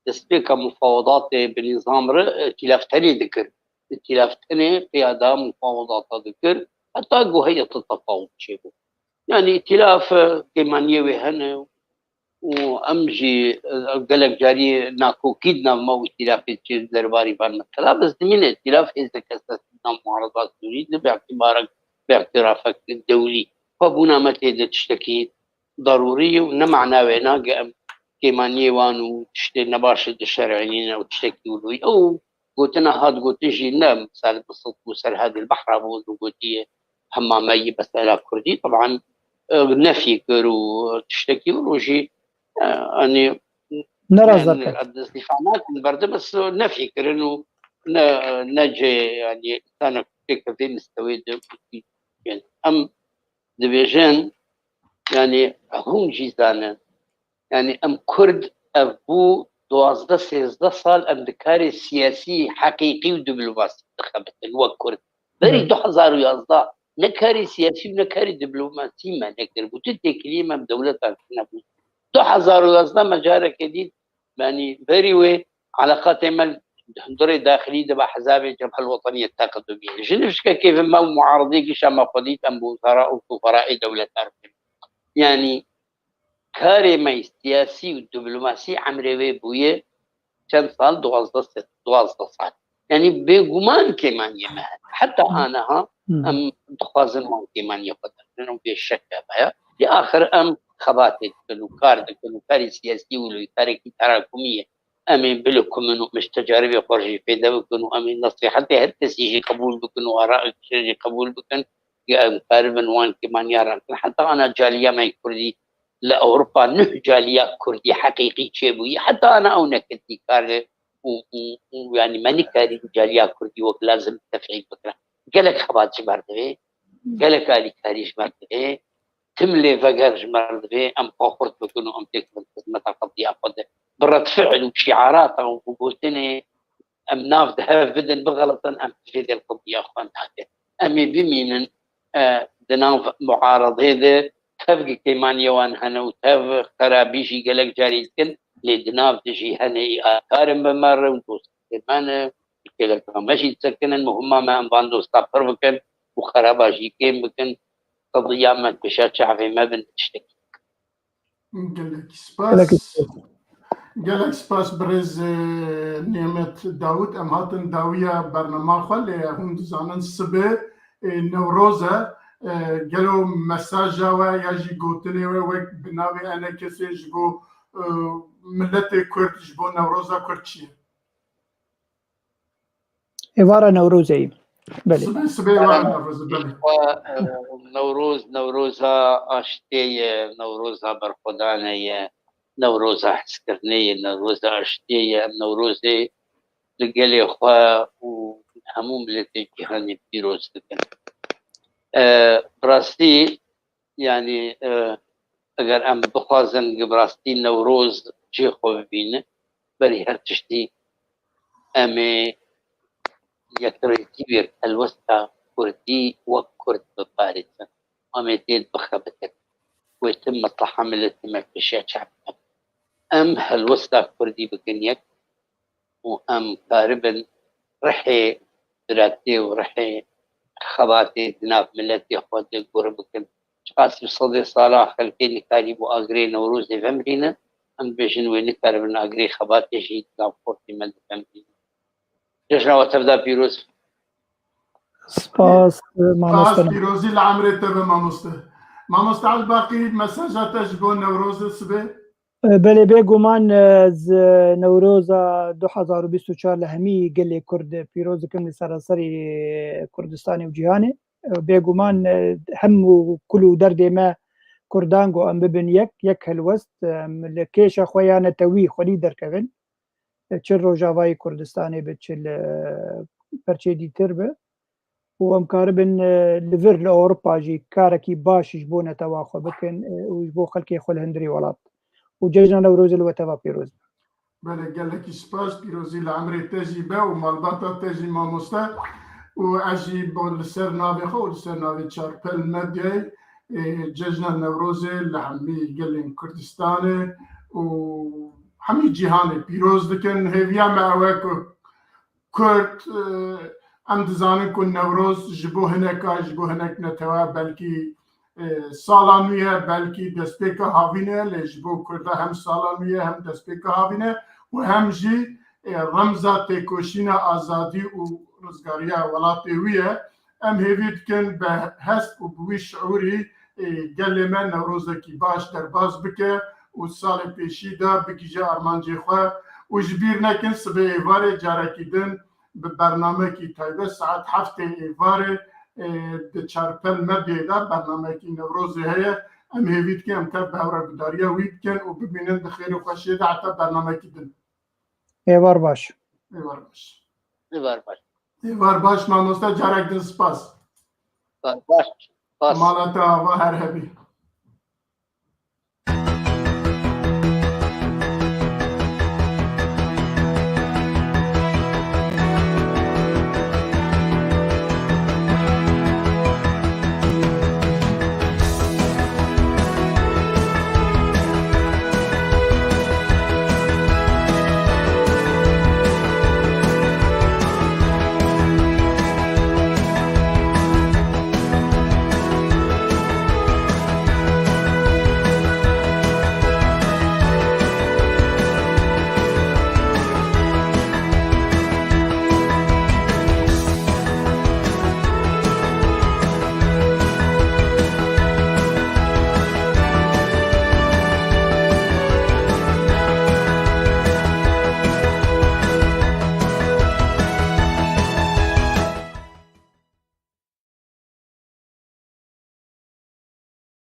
destpêka mufawedatê bi nîzam re, e, îtîlaf tenê dikir. Îtîlaf tenê qiyada mufawedata dikir, heta ku heyeta tefawut çêbû. Yani îtîlaf, e, kêmaniyê wê hene û em jî, e, gelek carî nakokî di nav me û îtîlafê çê di derbarî van mesela. Bes dimîne îtîlaf hêzek esasî di nav muarada Sûrî de bi îtîbarek, bi îtîrafek dewlî. Xwebûna me tê de tiştekî darûrî ye û ne mana wê nake em kêmaniyê wan û tiştê nebaş dişerînîne û tiştekî wilo ye. Ew gotina hat gotin jî ne, misal bi Sidq û Serhedê li Behra bû û gotiye hema me yî mesela Kurdî. Teban, e, nefî kir û tiştekî wilo jî, e, anî Ne razar kir. Ez dîfa nakim berde, bes nefî kirin û ne, ne cê, yani, însana têke vê mistewê de, yani, em dibêjin, yani, hûn jî zanin, yani, em Kurd ev bû duwazdeh sêzdeh sal em di karê siyasî, heqîqî û diplomasî dixebitin wek Kurd. Berî du hezar û yazdeh ne karê siyasî û ne karê diplomasî me nekiribû. Tu têkiliyê me bi dewletan tune bû. Du hezar û yazdeh me careke dît, yanî berî wê eleqatê me di hundirê daxilî de bi hezabê Cebhel Weteniyê Teqedumiyê. Ji nifşkekê ve me û muaridê gişa me xwe dît, em bi wezara û suferaê dewletan bikin. Yanî karê me siyasî û diplomasî emrê wê bûye çend sal? Duwazdeh se-, duwazdeh sal. Yanî bêguman kêmaniyê me hene. Heta aniha em dixwazin wan kêmaniyê xwe derxin û bêşek e me ya. Lê axir em xebatê dikin û kar dikin û karê siyasî û lê karekî terakumî ye. Em ê bilikumin û em ê ji tecaribê xwe jî fêde bikin û em ê nesîhetê her kesî jî qebûl bikin û ara jî qebûl bikin. Ya em karibin wan kêmaniya rakin. Heta ana caliya me Kurdî li Ewropa nuh caliya Kurdî heqîqî çêbûyî. Heta ana ew neketî kar û, û, û, yanî me nikarî caliya Kurdî wek lazim tefîl bikire. Gelek xebat ji me re divê, gelek alîkarî ji me re divê, tim lê veger ji me re divê, em xwe xurt bikin û em têkevin xizmeta qediya xwe de. Bi redfi'l û şiarata û bi gotinê em nav di hev bidin, bixelitin, em tiştê dê li qediya xwe nake. Em ê bimînin, e, di nav muaredê de, tev kêmaniyê wan hene û tev xerabî jî gelek carî dikin, lê di nav de jî hene ê alîkar in bi me re û dostê me ne, li kêleka me jî disekinin, muhima me em van dosta pir bikin û xeraba jî kêm bikin, qediya me pêşa çavê me bin tiştekî. Gelek spas. Gelek spas birêz, e, Nêmet Dawid. Em hatin dawiya bernama xwe, lê hûn dizanin sibê, e, Newroz e. E, gelo mesaja we ya jî gotinê we wek bi navê enekesê ji bo, e, miletê Kurd, ji bo Newroza Kurd çi ye? Êvara Newrozê ye. Belê. Sibê, sibê êvara Newrozê, belê. Xwe, e, Newroz, Newroza aştiyê ye, Newroza berxwedanê ye, Newroza hezkirinê ye, Newroza aştiyê ye. Em Newrozê li gelê xwe û hemû miletê cîhanê pîroz dikin. E, bi rastî, yanî, e, eger em bixwazin bi rastî Newroz cihê xwe bibîne, berî her tiştî em ê yekrêtî û yekhelwesta Kurdî wek Kurd biparêzin. Em ê tê bixebitin. Wê tim mesleha miletê me pêşiya çav bikin. Em helwesta Kurdî bikin yek û em karibin rihê biratê û rihê xebatê di nav miletê xwe de gure bikin. Çiqas bi sedê sala xelkê nikarîbû agirê Newrozê vemrînin, em dibêjin wê nikaribin agirê xebatê jî di nav xortê me de vemrînin. Cejna we tevda pîroz. Spas, e, mamoste. Spas, pîrozî li emrê te be mamoste. Mamoste Elbaqî, mesaja te ji bo Newrozê sibê? E, belê, bêguman, e, ez Newroza du hezar û bîst û çar li hemî gelê Kurd pîroz dikim, li seranserî Kurdistanê û cîhanê. E, bêguman, e, hem û kul û derdê me Kurdan ku em bibin yek, yek helwest, em li kêşa xwe ya netewî xwedî derkevin. E, çi Rojavayê Kurdistanê be, çi li perçê dîtir be. Û em karibin, e, li vir li Ewropa jî karekî baş ji bo netewa xwe bikin, e, û ji bo xelkê xwe li hundirê welat. Û cejna Newrozê li we teva pîroz be. Belê, gelekî spas, pîrozî li emrê te jî be û malbata te jî mamoste. Û ez jî bo-, li ser navê xwe û li ser navê Çarpel Medyayê, e, cejna Newrozê li hemî gelên Kurdistanê û hemî cîhanê pîroz dikin. Hêviya me ew e ku Kurd, e, em dizanin ku Newroz ji bo hineka, ji bo hinek netewe belkî, e, sala nû ye, belkî destpêka havîn e, lê ji bo Kurda hem sala nû ye, hem destpêka havîn e û hem jî, e, remza têkoşîna azadî û rizgariya welatê wî ye. Em hêvî dikin bi hest û bi wî şiûrî, e, gelê me Newrozekî baş derbas bike û salê pêşî de bigihîje armancê xwe. Û ji bîr nekin, sibê êvarê carekî din bi bernamekî taybet saet heftê êvarê, e, di Çarpel Medyayê de bernamekî Newrozê heye. Em hêvî dikin em tev bi hev re gudariya wî bikin û bimînin di xêr û xweşiyê de heta bernamekî din. Êvar baş. Êvar baş. Êvar baş. Êvar baş mamoste, carek din spas. Êvar baş. Spas. Mala te ava, her hebî.